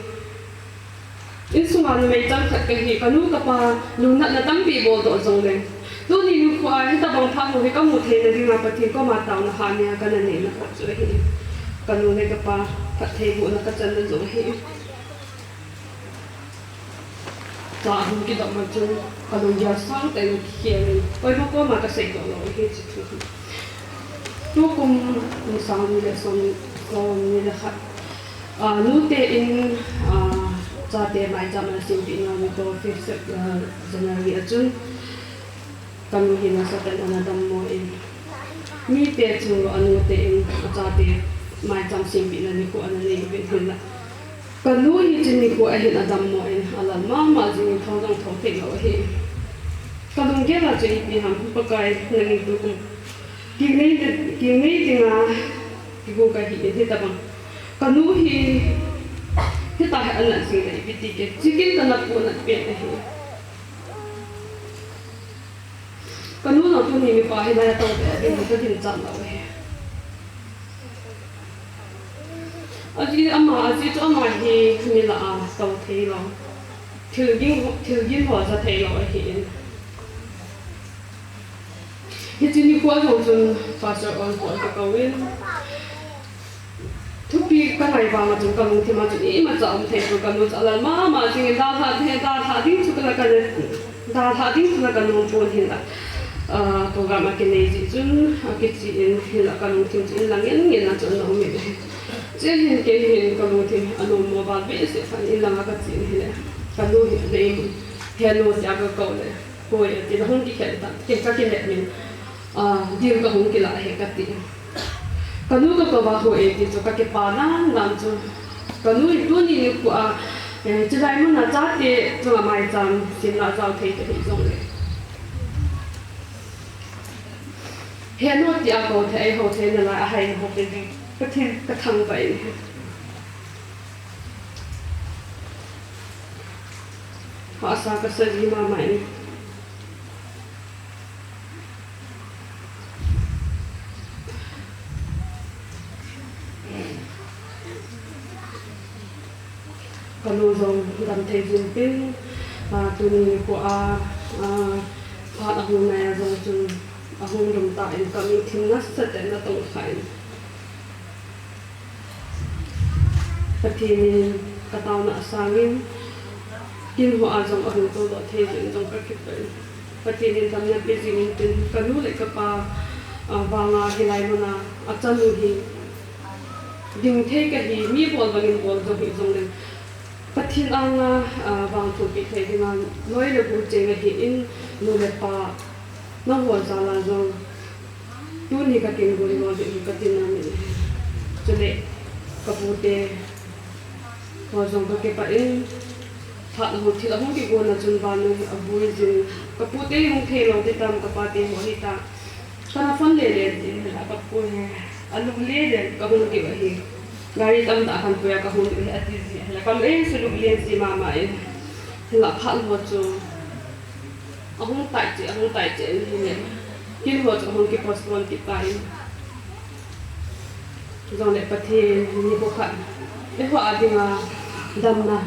Insunga numei chang khat kahi, kanu kapa lungnatna tampi bol doh jongleng, tuni nikho a hitabang phat ho hi kamu theina dinga Pathen koma taona hahsa kana neina khat chu ahi. Kanu le kapa phattheibohna kachanna jong ahi. Cha ahung kidoh ma chun kalunggel sangtah in kikhel in, koima koma kasei doh lou ahi hiche thu hi. Tukum ni sang ni le som, som ni le khat, ah, nute in, ah, chate maicham ana sempeh nau nikho, fifth Sep-, ah, January a chun kanu hi nasatah in ana dammo in, mite chunga anute in achate maicham sempehna nikho ana nei uvin hinla, kanu hiche nikho ahin adammo in alal mama jingin thou jong thou thei lou ahi. Kalunggel a chu ipi ham, Pakai nangin tukum kinei, kinei dinga kigo kahi in hitabang kanu hi, hitia hi anat jing le ipi ti ke, chicken kana pu nat pen ahi. Kanu jong tuni mipa hilai a tou te ding hi kagin chat lou ahi. Ajeh ama, ajeh chu ama hi mi lah a tou thei lou, thil ging, thil gin ho ja thei lou ahin. Hiche nikho jong chun Pastor Osborn kakouvin, thupi kangai vanga chun kalungthim a chun imacha um thei pon, kanu chu alal mama jingin dalha, dalha ding chu kala kana, dalha ding chu la kanom pon hinla, ah, program akinei jeh chun akichen hinla kalungthim chu inlang ngen ngen a chun ana um in ahi. Chuin kei hin kalungthim anom mo val behseh phat in inlanga kachen hile, kanu hi ana imun, Henu tia kakou le, koi ati, nahung kikhel tam, kei kakilep in, ah, dil kahung kilah ahi kati. Kanu kakou va, Hoi e ti chu kakipa dan dan chu, kanu hi tuni nikho a, eh, chulai muna chate chunga maicham semna jao thei tahih jongle, Henu tia kou thei, eiho thei nalai ahai ho pe ding Pathen kathangvah in ahi. Hahsa kasa ji mama in. Kanu jong dam thei jing pin, ah, tuni nikho a, ah, phat ahung nai a jong chun ahung lum tan, kanu thim nasatah in ana tong khan. Pathen in kataona asangin, kin hoa jong ahung toudoh thei jeh in jong kakipah in, Pathen in damna pe jingin tin, kanu le kapa, ah, vanga hilai muna achanu hi ding thei kahi, mi bol bangin bol jong hih jongleng, Pathen anga, ah, vangthu pi thei dinga, noi le gu cheng ahin, nu le pa, nangho jal a jong, tuni kakin gu nom ding hi kati nom in ahi. Chule, kapute ho jong kakipah in, phat ahung, thil ahung kigona chun vannoi hi abui jin, kapute hung thei lou ti tam, kapate ho hita. Kana phone le le jin, hila kapu hi, alungle le kahung diu ahi. Gari tamtah khan puia kahung diu ahi, ati ji, hila kam ei su lungle ji mama in. Hila phat ho chu ahung tai che, ahung tai che in hile, kin ho chu ahung ki postpone kit tan. Jongle Pathen in nikho khat eiho a dinga damna,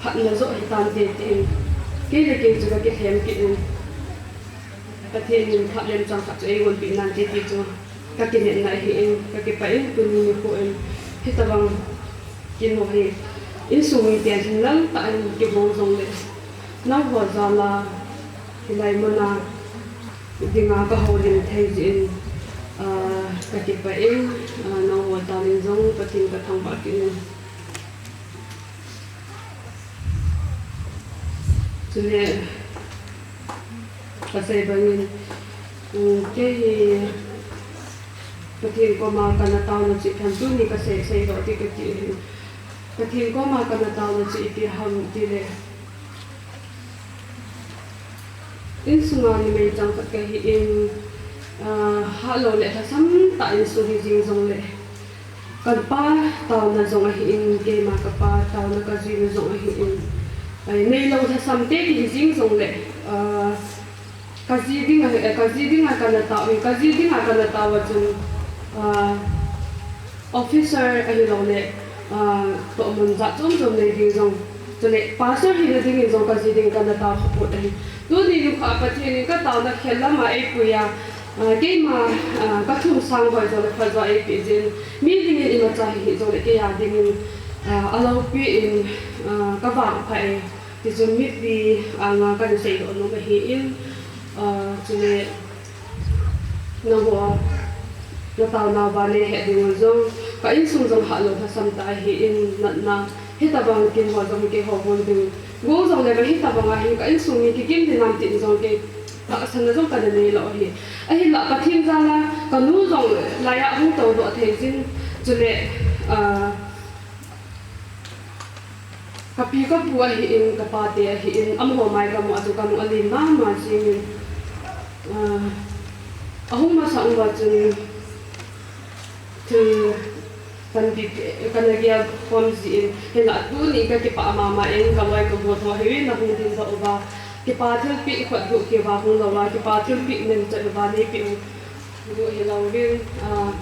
phatna joh hitante tin, kei le kei chu kakilhem kit in, Pathen in phat lemchang khat chu eigonpeh nante ti chu kakinepna ahin, kakipah in, tuni nikho in hitabang kin ho hi insung miten hinlal tah in kibol jongle, nangho jal a hilai muna dinga kahoulim thei jeh in, ah, kakipah in, ah, nangho jal in jong Pathen kathangvah kit in. Chule, kasei bangin, Kei hi Pathen koma kana taona chu ipi ham, tuni kasei sei ho ti kati ahi. Pathen koma kana taona chu ipi ham tile, insunga numei chang khat kahin, ah, hahlou le lhasam tah insung hi jing jongle, kapa taona jong ahin, keima kapa taona kajuina jong ahin, ai, neilou lhasam te kihi jing jongle, ah, kaji ding ahi, eh, kaji dinga kana tao in, kaji dinga kana tao a chun, ah, officer ahilouleh, ah, tohmun jat chom chom nei ding jong, chule pastor hina dingin jong kaji ding kana tao kha put ahi. Tuni nikho a Pathen in kataona khel lama eipui a, ah, keima, ah, kathum sang hoi jongle phajo eipeh jin, mi dingin imacha hihi jongle kei a dingin, ah, aloupi in, ah, kavangpha e. Tichun mipi anga kana seidoh nom ahin, ah, chule nangho nataonauva neihet dingu jong, ka insung jong hahlou lhasam tah ahin, natna hitobang kin ho jong keiho gol ding, gol jongle ka hitobang ahin, ka insung mi kikim dinam tin jong kei tahsanna jong kana neilou ahi. Ahinla Pathen jal a kanu jong laiya hung toudoh thei jin, chule, ah, kapi kapu ahin, kapate ahin, amaho mai kamu a chu kanung alen mama jingin, ah, ahung masang uva chun thil kanbit, kana gel khom jin, hinla tuni kakipah mama in, kaloi kagol ho hiuvin ahung dingdoh uva, kipa thilpeh khut guh kiva hung louva, kipa thilpeh neocha uva neipeh u guh hilouvin, ah,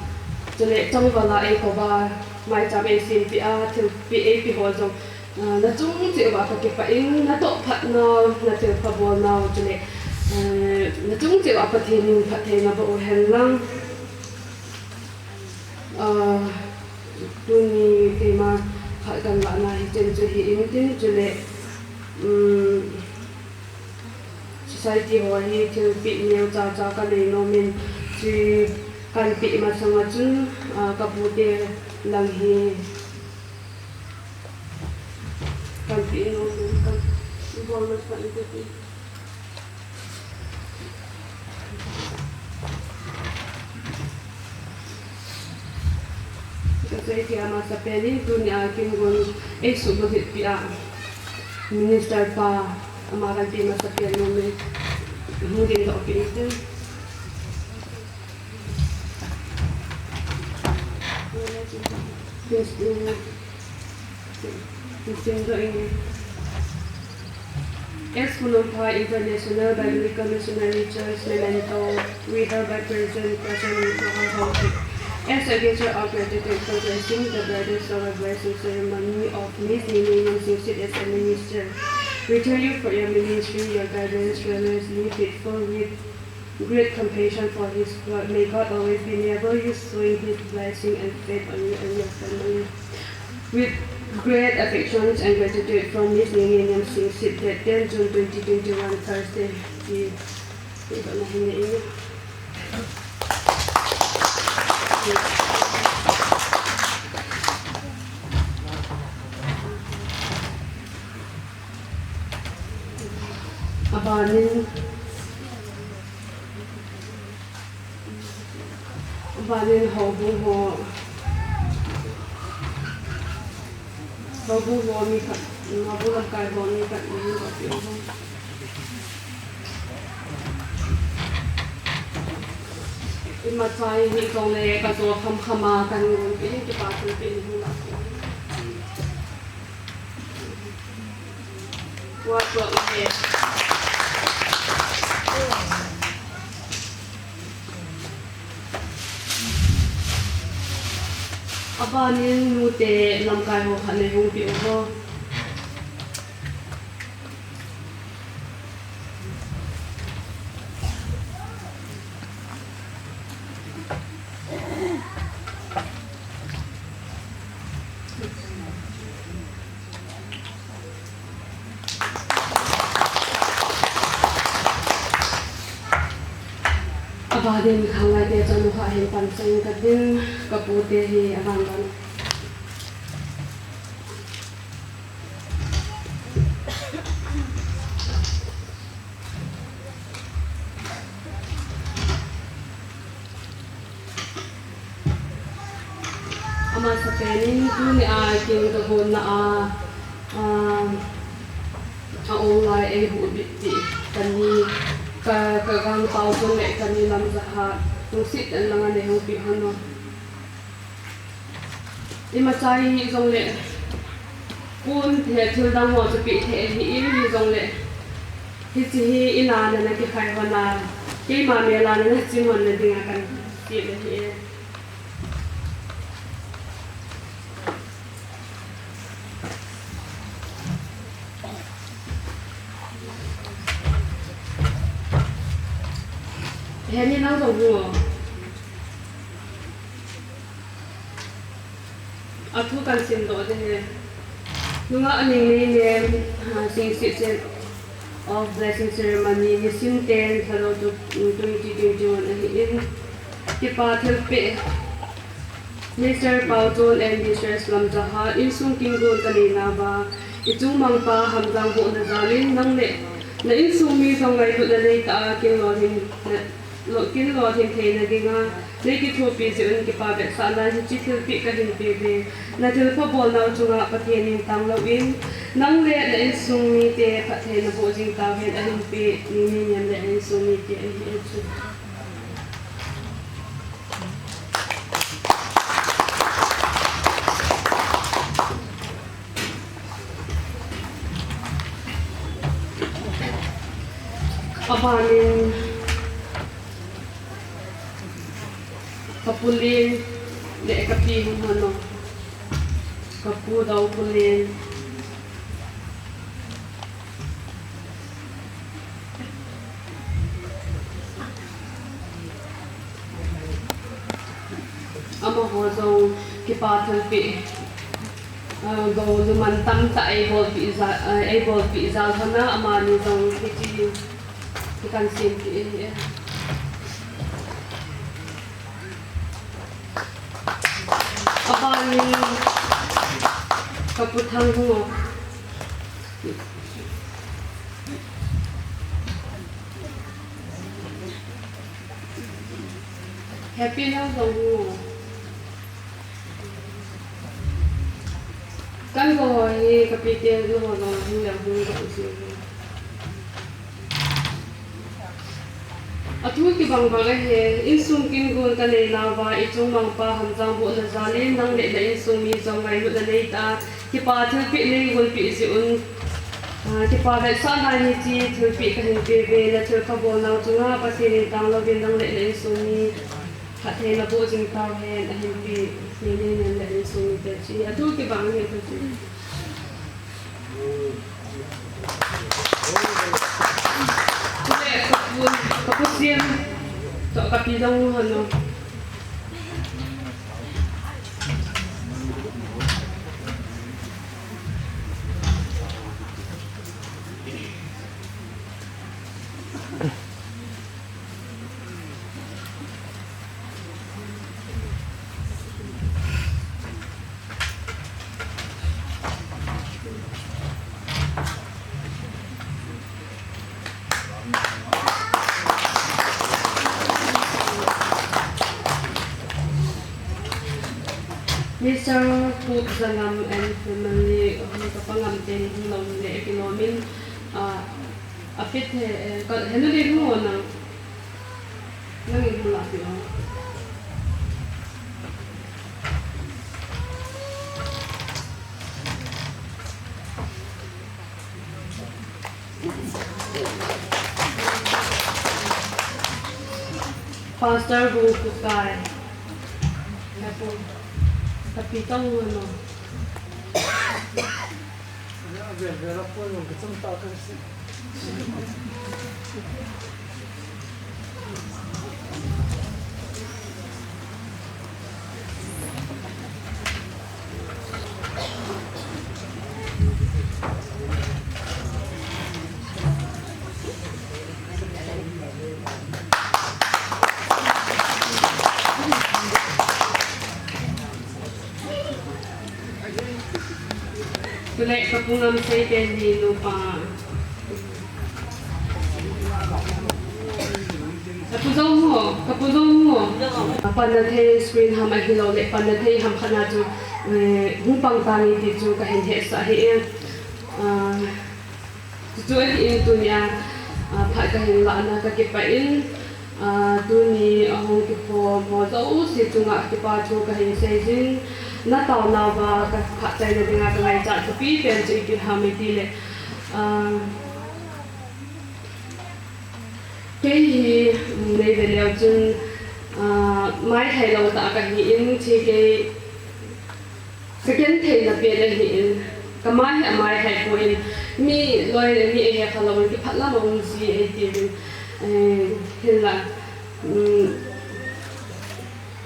chule changval a eikouva maicham eisempeh a, thilpeh eipeh ho jong, ah, nachung cheh uva kakipah in, natoh phatnau, nathilpha bolnau, chule, eh, nachung cheh uva Pathen in phattheina boh uhen lang. Ah, tuni keima phat kanlahna hichen chu hi intin, chule, um, society ho hi thilpeh neocha cha kanei nomin, chu kanpeh masanga chun, ah, kapute lang hi kanpeh nomin, kanbol masang in kati. Kasei thei a masapen in tunia kin gon eisuhbulhitpeh a Minister pa, ama kanpeh masapen nom e, hung dingdoh peh inte. As Phunongpha International Biblical Missionary Church memento, we hereby present Pastor Wu to her home as a gesture of gratitude for blessing the brother Sarah blessing ceremony of Miss Nini Singsit as a minister. We thank you for your ministry, your guidance, fearlessly faithful with great compassion for his flock. May God always be near you, showing his blessing and faith on you and your family. With great affections and gratituit from Miss Nini Niam Singsit, date ten June twenty twenty-one, Thursday. Ti, ti ko na hin na ini. Abanin, abanin houbung ho, houbung ho mi khat, houbung lamkai ho mi khat, mi khat, mi khat. Imacha hi jong le kajo khamkham a kahin gonpeh in, kipa thilpeh in hung lah. Wa tua u he. Abanin nute lamkai ho khat nei hung peh uvo. Abanin khanglai te chanu kha hin pansan kadin, kapute hi aban ban. Masapen in tuni a kin ka gonna a, a, a online ei hu bit ti kani ka, ka gang pau chun le kani lam zaha tungsi ten langa nei hu pi hano. Ima chai hi jong le kun he thil dang ho chu pi the hi in hi jong le hichi hi ina na na ki khai hona keima mela na na chin hon na dinga kan ti le hi e. He ni nang jong hu. A thu kan sim doh ding e. Nungah Ningneinem, ah, Singsit Seal of Blessing Ceremony, nisim ten, Thadou two, twenty twenty-one ahi in. Kipa thilpeh, Mister Paochon and Mistress Lamjaha, insung kin gon ka nei nauva, i chung mangpa Hamjang bohna jal in nang le na insung mi jong ngailutna nei tah a kin lolhin na, lo, kin lolhin theina dinga nei kithopi jeh un kipa vetsahna hiche thilpeh kahin pe uve. Na thilpha bolnau chunga Pathen in tang lou in, nang le na insung mite phattheina boh jing tauhen ahin pe, Ningneinem le a insung mite ahi e chu. Abanin, ka pu Len le ka pi hung hano. Ka pu Dau pu Len. Amaho jong kipa thilpeh, ah, go luman tamtah eibolpeh jal, ah, eibolpeh jal hon a, amani jong hiche hi kan sempeh ahi e. Abanin ka pu Thanghungo. Happy nang jong hu. Kan go ho hi ka pi te nu ho jong hung le hung jong si. A thu kibang bang ahi, insung kin gon ka nei nauva, i chung mangpa Hamjang bohna jal in nang le na insung mi jong ngailutna nei tah a, kipa thilpeh nei gonpeh jeh un, ah, kipa vetsahna hiche thilpeh kahin pe uve. Na thilpha bolnau chunga Pathen in tang louvin nang le na insung mi phattheina boh jing tauhen ahin pe, Ningneinem le insung mite chu. A thu kibang ahi chu. Chule ka pu, ka pu Siam toh ka pi Dong hon o. Mister Pu Zangam and family, um, ka pa Ngam ten hung lom le kilom in, ah, a pet he, eh, ka, he nu le nu na. Nang in hung la pi o. Pastor Pu Kukai. Ka pu, ka pi tong no. Tule ka pu Ngamsei teni nupa. Ka pu Zong ho, ka pu Zong ho. Panna thei screen ham ahilou le panna thei ham khat na chu, eh, hung pang tange ti chu kahin hetsah ahi e. Ah, chuchu ahin tunia, ah, phat kahin lahna kakipah in, ah, tuni ahung kikhom ho jouse chunga kipa thu kahin seijin, nataonauva kaphatchaina dinga kangaichat thupi pen chu ipi ham itile, ah, Kei hi, um, neive leu chun, ah, maihai lou tah kahin, thil kei kagentheina pen ahin, kamai hi amaihai poi, mi loi le mi ahe khalou in kiphatlam a um ji eiti uvin, eh, hinla, um,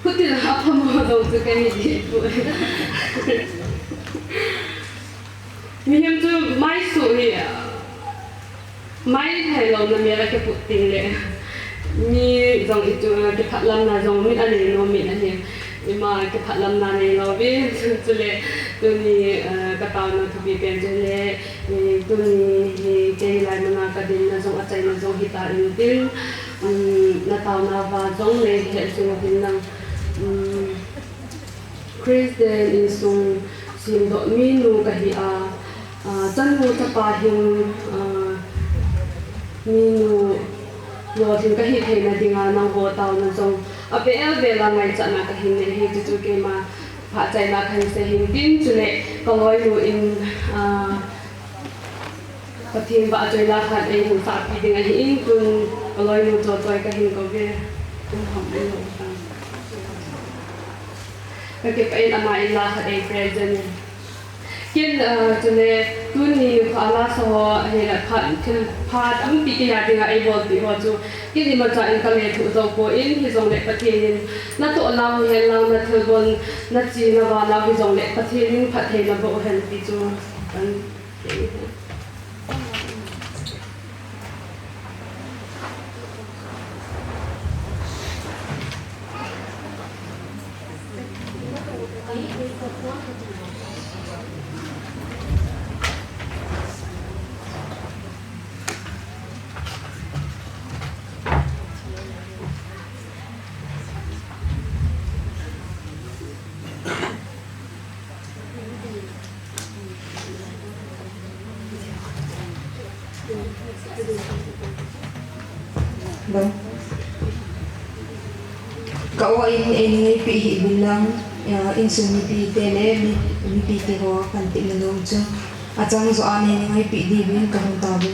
khutil aphamo lou chu kei hi poi. Mihem chu maisu hi, maihai louna mel a kiput teng le, mi jong i chu, kiphatlamna jong min anei nom in ahi. Ima kiphatlamna neilou vin, chule tuni, eh, kataona thupi pen chu le, eh, tuni hi kei laimuna kadinna jong achaina jong hita in tin, um, nataonauva jong neihet jing uvin lang, um, Christian insung semdoh minu kahi a, ah, chanu chapa hing, ah, minu lolhing kahi theina dinga nangho taona jong avel vel a ngaichatna kahin nei ahi, chuchu keima phatchaina kahin sei ahin tin, chule kaloinu in, ah, Pathen vahchoila khat eihin sahpi ding ahin, tun kaloinu Chotoi kahin kou ve. Kum ham in lo tan. Kakipah in ama in la khat eipresent in. Ken, ah, chule tuni nikho a la sa ho, ahile phat, thil phat tampi kei a dinga eibolpeh ho chu, ken imacha in kalethuh jou poi, hijongle Pathen in natoh nau hihen lang, nathilbol, nache navah nau hijongle Pathen in phattheina boh hen ti chu kan Hello. Ka-o in eina ngaipi hih uvin lang, ah, insung mipite le mi, mipite ho kan ti na lou chu. Achang joh a neina ngaipi diuvin kahung tauve.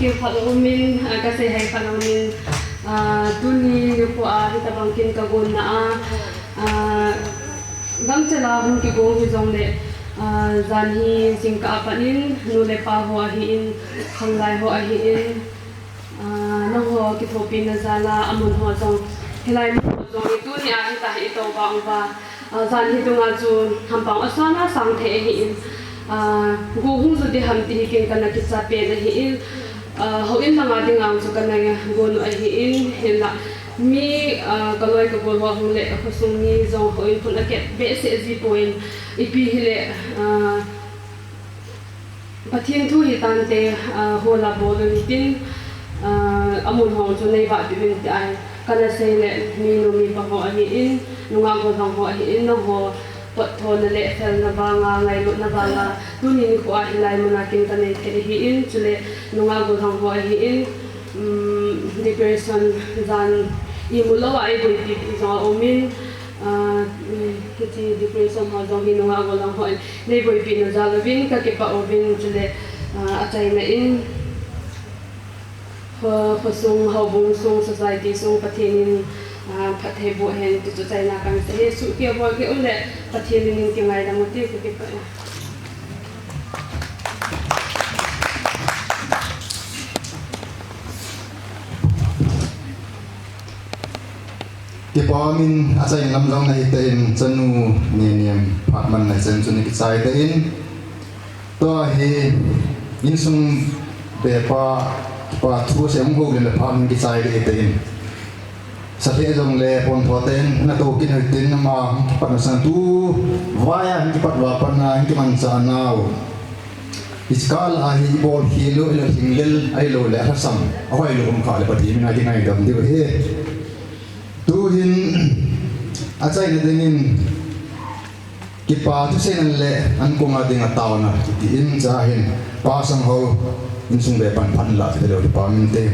Kipah umin, ah, kasei hai pha umin, ah, tuni nikho a hitabang kin kagon na a, ah, gangchel a hung kigon hi jongle, ah, jan hi jingkah a pat in, nu le pa ho ahin, khanglai ho ahin, ah, nangho kithopina jal a, amun ho jong, hilai mun ho jong, i tuni a hita hi i tou vang uva, ah, jan hi dunga chu hampang asan a sang thei ahin, ah, go hung ju ding ham ti hi ken kana kicha pen ahin, ah, houin langa dinga chu kana go nu ahin, hinla mi, ah, kaloi kagol ho hung le khosung mi jong houin khun aket behseh ji poi, ipi hile, ah, Pathen thu hi tante, ah, hola bol un tin, ah, amun hong chu nei vah pi un ti ai. Kana sei le mi nu mi pa ho ahin, nungah gollhang ho ahin, nangho potthona le felna vanga, ngailutna vanga, tuni nikho a hilai muna kin kanei thei ahin, chule nungah gollhang ho ahin, um, decoration jan imu lou a eiboipi jong aumin, ah, um, hiche decoration ho jong hi nungah gollhang hon neiboipina jal uvin kakipah uvin, chule, ah, achaina in, kho, khosung, houbung sung, society sung, Pathen in, ah, phatthei boh hen, ti chu achaina kahin sei e. Suhkeh bolkeh u le, Pathen in kingaidam u ti kakipah e. Kipah umin achaina lam jong nahi tan, chanu Nenem phat man na chan chu nakichai tan. Tua hi insung bepa, kipa thusei hung houlim le phat nakichai tan. Sa lheh jongle pon tho tan, nato kit u hitin, ama hung kipat na san tu, vai a hung kipat uva pat na, hung kimanchah nau. Hiche kah a hi ibol khel u, ilo lhinglel, ahilou le alhasam, ahoilou um kha le Pathen min a kingaidam diu ahi. Tuhin, achaina dingin, kipa thusei nan le ankong a dinga taona, kiti in cha hin, Pa Sanghou, insung bepan phat la, hello, Pa Minte.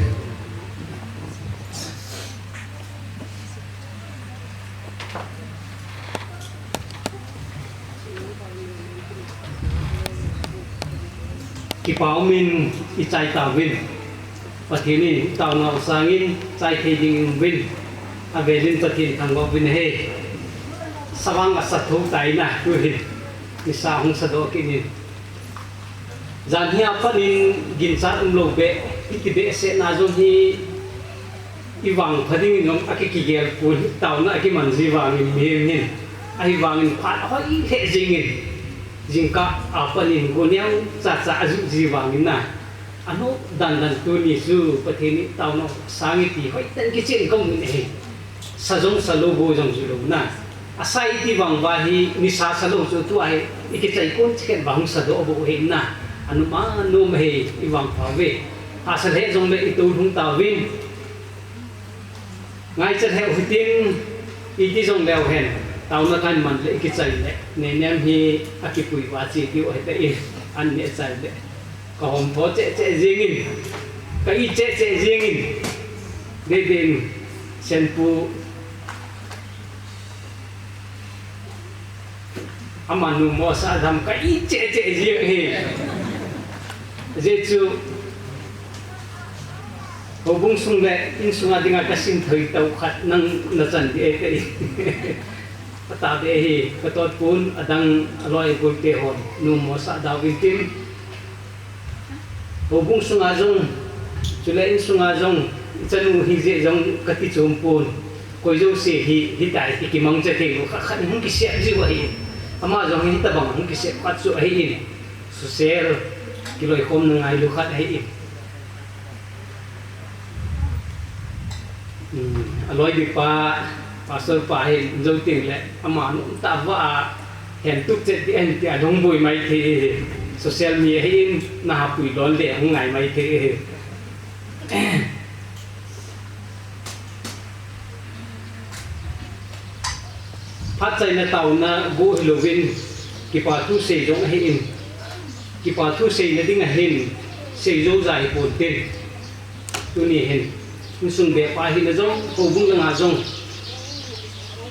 Kipah umin ichai tauvin. Pathen in taonau sangin chai thei dingin uvin. Avelin Pathen thangvah uvin ahi. Savang asa thou tai na tuhin. Nisa hung sadoh kit in. Jan hi apat in ginchat umlou beh, hiti behseh na jong hi i vangpha dingin jong akikigel pon, taona akiman ji vangin mihem hin. Ahivangin phat ahoi lheh jengin, jingkah apat in go neocha cha aju ji vangin na. Anom dandan tuni chu Pathen in taonau sangin ti hoitah in kichen kaum in ahi. Sa jong sa lou, go jong ju lou na. Asa iti vang uva hi nisa sa lou chu tua hi i kichai kon chikhen uva hung sadoh bou ahi na. Anom anom ahi i vangpha uve. Asa lheh jongle i toh hung tauvin. Ngaicha lheh u hitin, iti jong leu hen. Taona kahin man le i kichai le. Nenem hi akipui uva che diu ahi tai. An neh chai le. Ka hom tho cheh cheh jingin, ka it cheh cheh jingin, Deden Senpu, ama nu Mosa Adam ka it cheh cheh jing hi. Ajeh chu, houbung sung le insung a dinga ka sim thei tah khat nang na chan di e te. Ka ta be hi, ka tot pon, adang aloi gol te hon, nu Mosa Adam in tin, houbung sunga jong, chule insunga jong, i chanu hi jeh jong kati chom pon. Koi jouse hi, hitia hi kimangcha thei lou, khat khat hung kisep jiu ahi. Ama jong hi hitabang hung kisep khat chu ahi in. Social kiloikhomna ngailu khat ahi in. Hmm, aloi di pa, pastor pa hi, jou teng le, ama nom tah a, hen tup chet di en tia hung boi mai thei hi. Social media hi in, na ha pui lon le, hung ngai mai thei hi. Phat chaina taona go hilouvin, kipa thu sei jong ahi in, kipa thu seina ding ahin, sei jou ja hi pon tin. Tuni hin, insung bepa hina jong, houbung langa jong,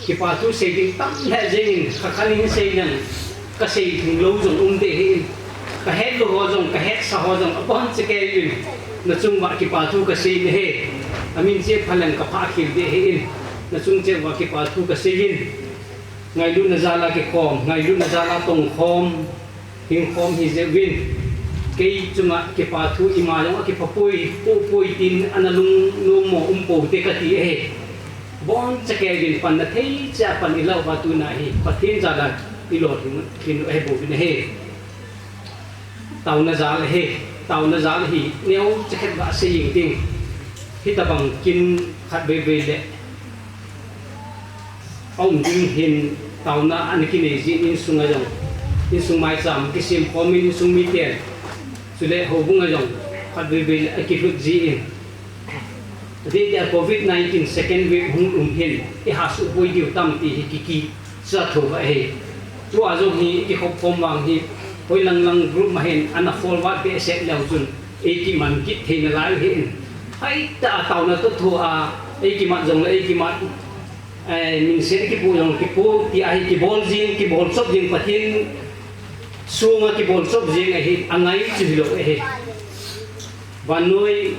kipa thu sei ding tam lheh jengin, khat khat in sei nang, ka sei thei lou jong um te hi in, ka het lou ho jong, ka hetsa ho jong, abon che kei in, Nachung uva kipa thu kasei nahi. Amin cheh phalang kapha khel ding ahin. Nachung cheh uva kipa thu kasei in. Ngailutna jal a kikhom, ngailutna jal a tongkhom, hingkhom hi jeh uvin. Kei chunga kipa thu ima jong akipha poi, po poi tin ana lungnom mo um pou te kati ahi. Boncha kei vin panna thei cha pan ilou uva tuna hi Pathen jal a ilolhing lhing u ahi bouvin ahi. Taona jal ahi, taona jal hi neocha khat gasei jing ting. Hitabang kin khat veivei le aum ding hin taona ana kinei jin insung a jong, insung maicham kisem khom in insung miten, chule houbung a jong khat veivei le akilhut jin. Adeh dia covid nineteen second wave hung um hin, iha suhboi diu tam ti hi kikicha thou ahi. Tua jong hi ikikhop khom vang hi, hoilang lang group ma hin ana forward behseh leu chun, eikiman kit thei nalai u hin. Hoitah a taona toh thou a, eikimat jong le eikimat, eh, minset kipu jong kipu, ti ahi kibol jing, kibol chop jing, Pathen sunga kibol chop jing ahi, angai chu hilou ahi. Vannoi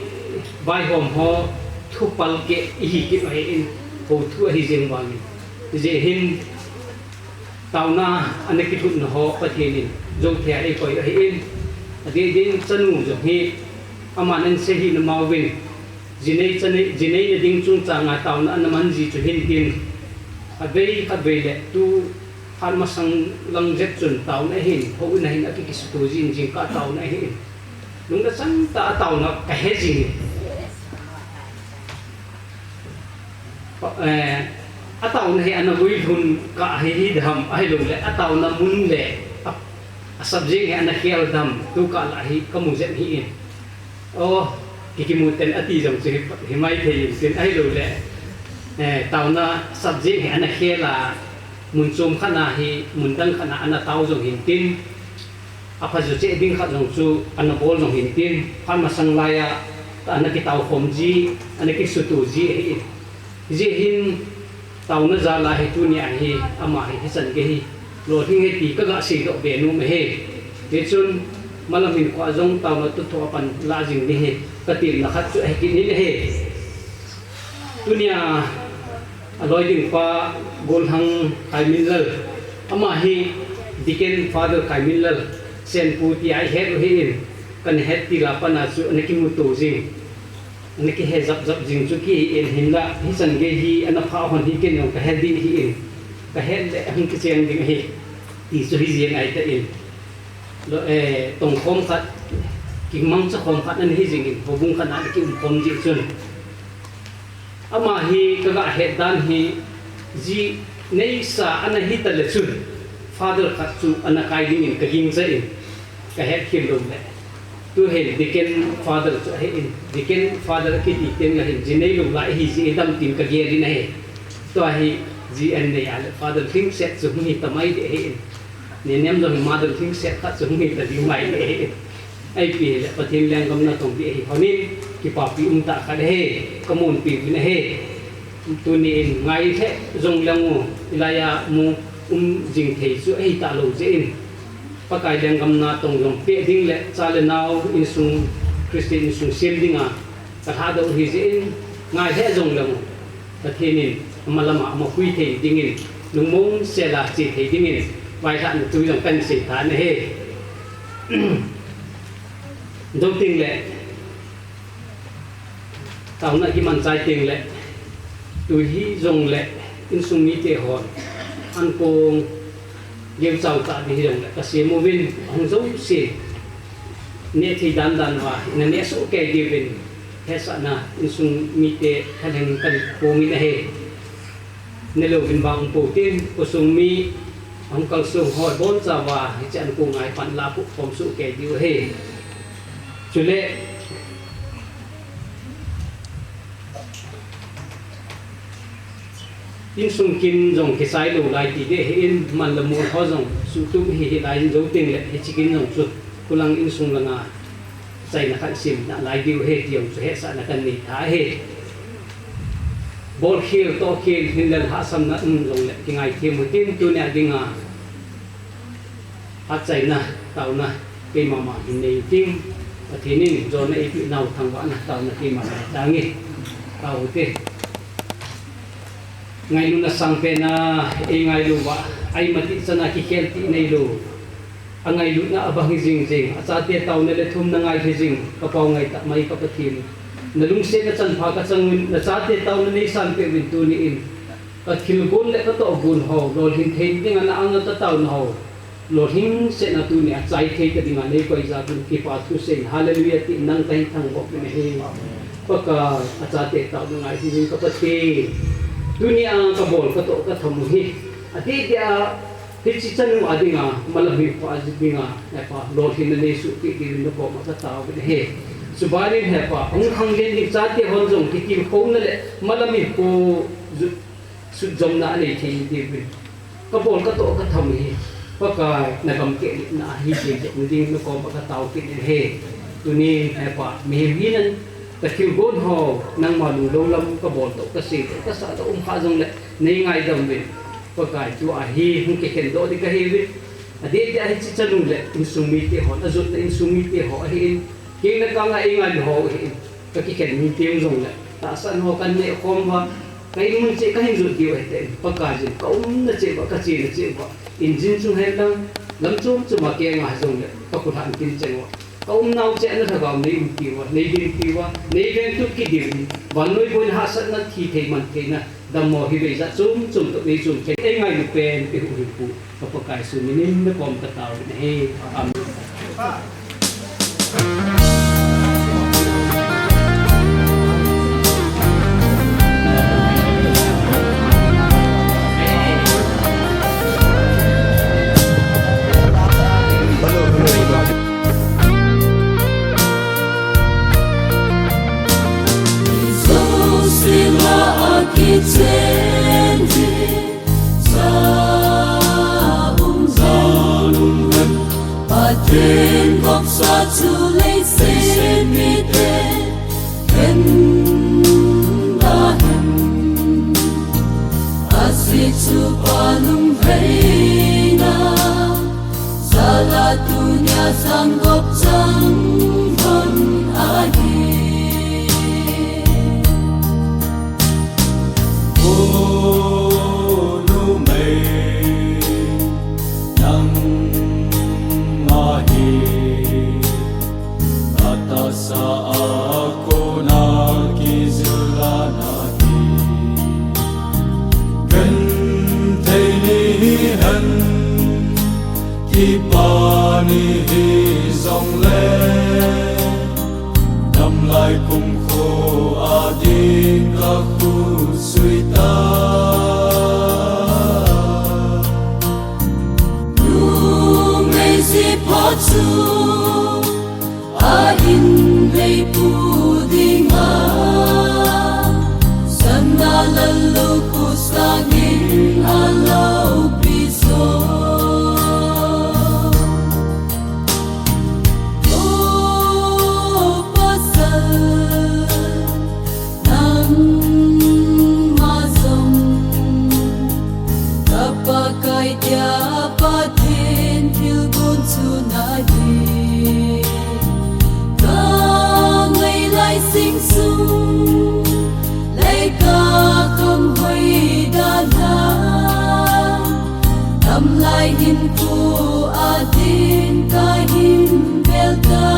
vaihom ho thu palkeh ihi kit u ahin, hou thu ahi jeng vangin. Hijeh hin, taona ana kilhutna ho Pathen in, jou thei a eikoi u ahin, adeh ding chanu jong hi, aman ansei hih na mauvin, jinei chanei, jinei na ding chungchang a taona ana man ji chu hin tin, khatvei, khatvei le tu, Phat masang lang jep chun taona hin, houin a hin akikisuto jing jing ka taona hin. Lungna chang tah a taona kahe jing. Eh, ataona hi ana guilhun kah hi hi dam, ahilou le, ataona mun le, a, asap jing hi ana khel dam, tu kah lah hi kamu jep hi in. O, kikimu ten ati jong chu hi, hi mai thei in tin ahilou le. Eh, taona subject hi ana khel a, mun chom khat na hi, mun dang khat na ana tao jong hin tin. Apha jo cheh ding khat jong chu ana bol jong hin tin. Phat masang lai a, ana kitao khom ji, ana kisuto ji ahi in. Hijeh hin taona jal a hi tunia hi ama hi hichan gei hi lolhing e ti kaga seidoh be nom ahi. Hichun malam hin kho jong taona toh thou a pan la jing ding hi katilna khat chu ahi kit in ahi. Tunia aloi ding pa Golhang Khaiminlal, ama hi Deacon Father Khaiminlal, Senpu ti a ihet u hi in, kana het til a pat na chu ana kimuto jing. Ana kihe jap jap jing chu kihi in hinlah, hichan gei hi ana pha hon hi ken jong kahe ding hi in, kahet le hung kicheng ding ahi, ti chu hi jeng ahi ta in. Lo, eh, tongkhom khat, kimangcha khom khat ana hi jing in, houbung khat na ana kium khom jing chun. Ama hi kaga het dan hi, ji neisa ana hi ta le chun, Father khat chu ana kai ding in kagingcha in, kahet khel lou le. Tu hin Deacon Father chu ahi in, Deacon Father akiti teng le hin, ji neilou lai hi ji dam tin kagel in ahi. Tua hi ji an nei a le Father Lhingset chu hung hi ta mai ding ahi in. Nenem jong hi Mother Lhingset khat chu hung hi ta ding mai ding ahi in. Ipi le Pathen lenggam natong ding ahi hon in, kipapi um tah khat ahi, kamun pi uvin ahi. Tuni in ngai lheh jong leng u, hilai a mu um jing thei chu ahi talou jeh in. Pakai lenggam natong jong peh ding le cha le nao insung Christian insung sem ding a kalhadoh u hi jeh in ngai lheh jong leng u. Pathen in ama lam a ama pui thei ding in lungmong sel a che thei ding in vailhahna thu jong kahin sei tan ahi. Jou teng le Taona kiman chai teng le, tu hi jong le, insung mite hon, ankong, geuchau tah ding hi jong le, kasem uvin, ahung jouse, neh thei dan dan uva, na neh soh kei diuvin, hesahna, insung mite, thalheng kan pung in ahi. Nelouvin vang um pou tin, khosung mi, ahung kalsong ho, boncha uva, hiche ankong a hi pan la phukhom soh kei diu ahi. Chule, insung kin jong kichai lou lai ti ding ahin, man le mol ho jong suhtup hi, hilai in jou teng le, hiche kin jong chu, khulang insung langa, chaina khat sem nalai diu ahi, ti jong chu hesahna kan nei tha ahi. Bolkhel, tohkhel, hinla lhahsamna um jong le, kingaithem u tin, tunia dinga, phatchaina, taona, keima ma hin nei u tin, Pathen in jona eipeh nau thangvahna taona keiman neitange. Taute. Ngailutna sangpen a eingailu uva, aima ti chan a kikhel ti neilou. Angailutna abang hi jing jing, achate taona le thumna ngai hi jing, ka Pau ngaitah mai ka Pathen. Nalungsetna chanpha kachang uvin, nachate taona neisan peh uvin tuni in. Ka thilgon le ka tohgon ho, lolhin thei dinga na anga ka taona ho. Lolhin setna tuni a chai thei ta dinga neikoi jal uvin kipa thusei in, Hallelujah, ti nang kahin thangvah uvin ahi. Pakai, achate taona ngai hi jing ka Pathen. Tuni a kabol katoh katham u hi. Adeh deh a hiche chanu a dinga, malam hinkho a dinga, Hepa, lolhinna neisoh peh diuvin nakoma kataovin ahi. Chubanin Hepa, hung khanglen ding chate hon jong kitilkhouna le malam hinkho ju- sutjomna anei thei diuvin. Kabol katoh katham hi, Pakai, nagam kehletna ahi thei jeh u ding nakoma katao kit in ahi. Tunin, Hepa, mihem hina, ka thilgon ho, nangma lungdong lam kabol toh, kasei toh, kasah toh, um kha jongle, neingaidam uvin. Pakai, tua hi, hung kikhen doh ding kahiuvin. Adeh deh a hiche chanu le, insung mite hon, ajotna insung mite ho, ahin, Kei le kang a eingailu ho hi, kakikhen mi teng jongle, tahsan ho kaneh khom uva, ka in mun cheh kahin jot diu ahi teng, Pakai jin, ka umna cheh uva, ka chena cheh uva, engine chung hen lang, lam chom chom a keng a jongle, ka khut han kin cheng uva, ka umnau cheh a na lhagao nei umpi uva, nei dinpi uva, nei vengtup kit diu, vannoi boina hahsatna thi thei man theina, Dammo hi vei jat chom chom toh vei chom chom eingailu pen, eihuhhingpu, ka Pakai Jesu minin nakom kataovin ahi. Amen. Jesu sila akichen hi, sa um sa um hen, Pathen gopsa chu leiset mite hen da hen, ajeh chu Pa lungheina jal a tunia sang gop chang lhon ahi. O numei, nang ahi, atahsa a kona kijil a nahi. Genthei ni hihen, kipa ni hijongle, damlai kumkho a ding kakhut sui ta. Numei jipho chu a in leipu dinga, sana lalukhu sangin aloupi jo. O pasal, nangma jong ka Pakai dia Pathen thilgon chu nahi. Ka ngai lai sing sung, leikah khang hoida la, damlai hinkho a ding kahin bel ta.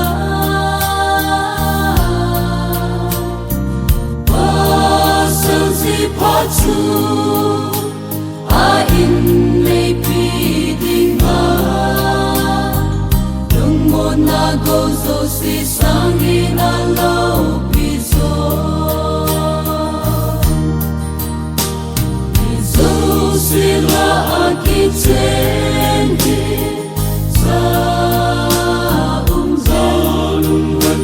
Pasal jipho chu a in leipi dinga, lungmonna gou jouse sangin aloupi jo. Jouse lah a kichen hi, sa um sa um hen,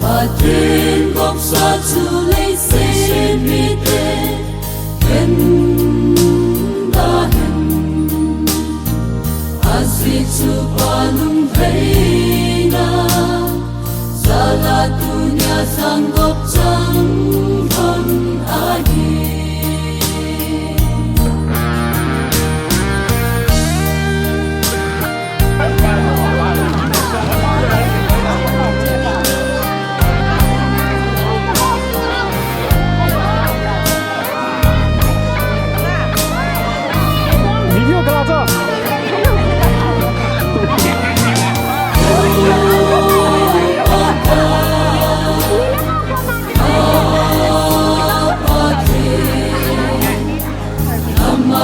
Pathen gopsa chu leiset mite hen da hen. Ajeh chu Pa lungheina jal a tunia sang gop chang lhon ahi.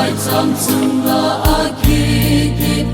Chang chunga akiti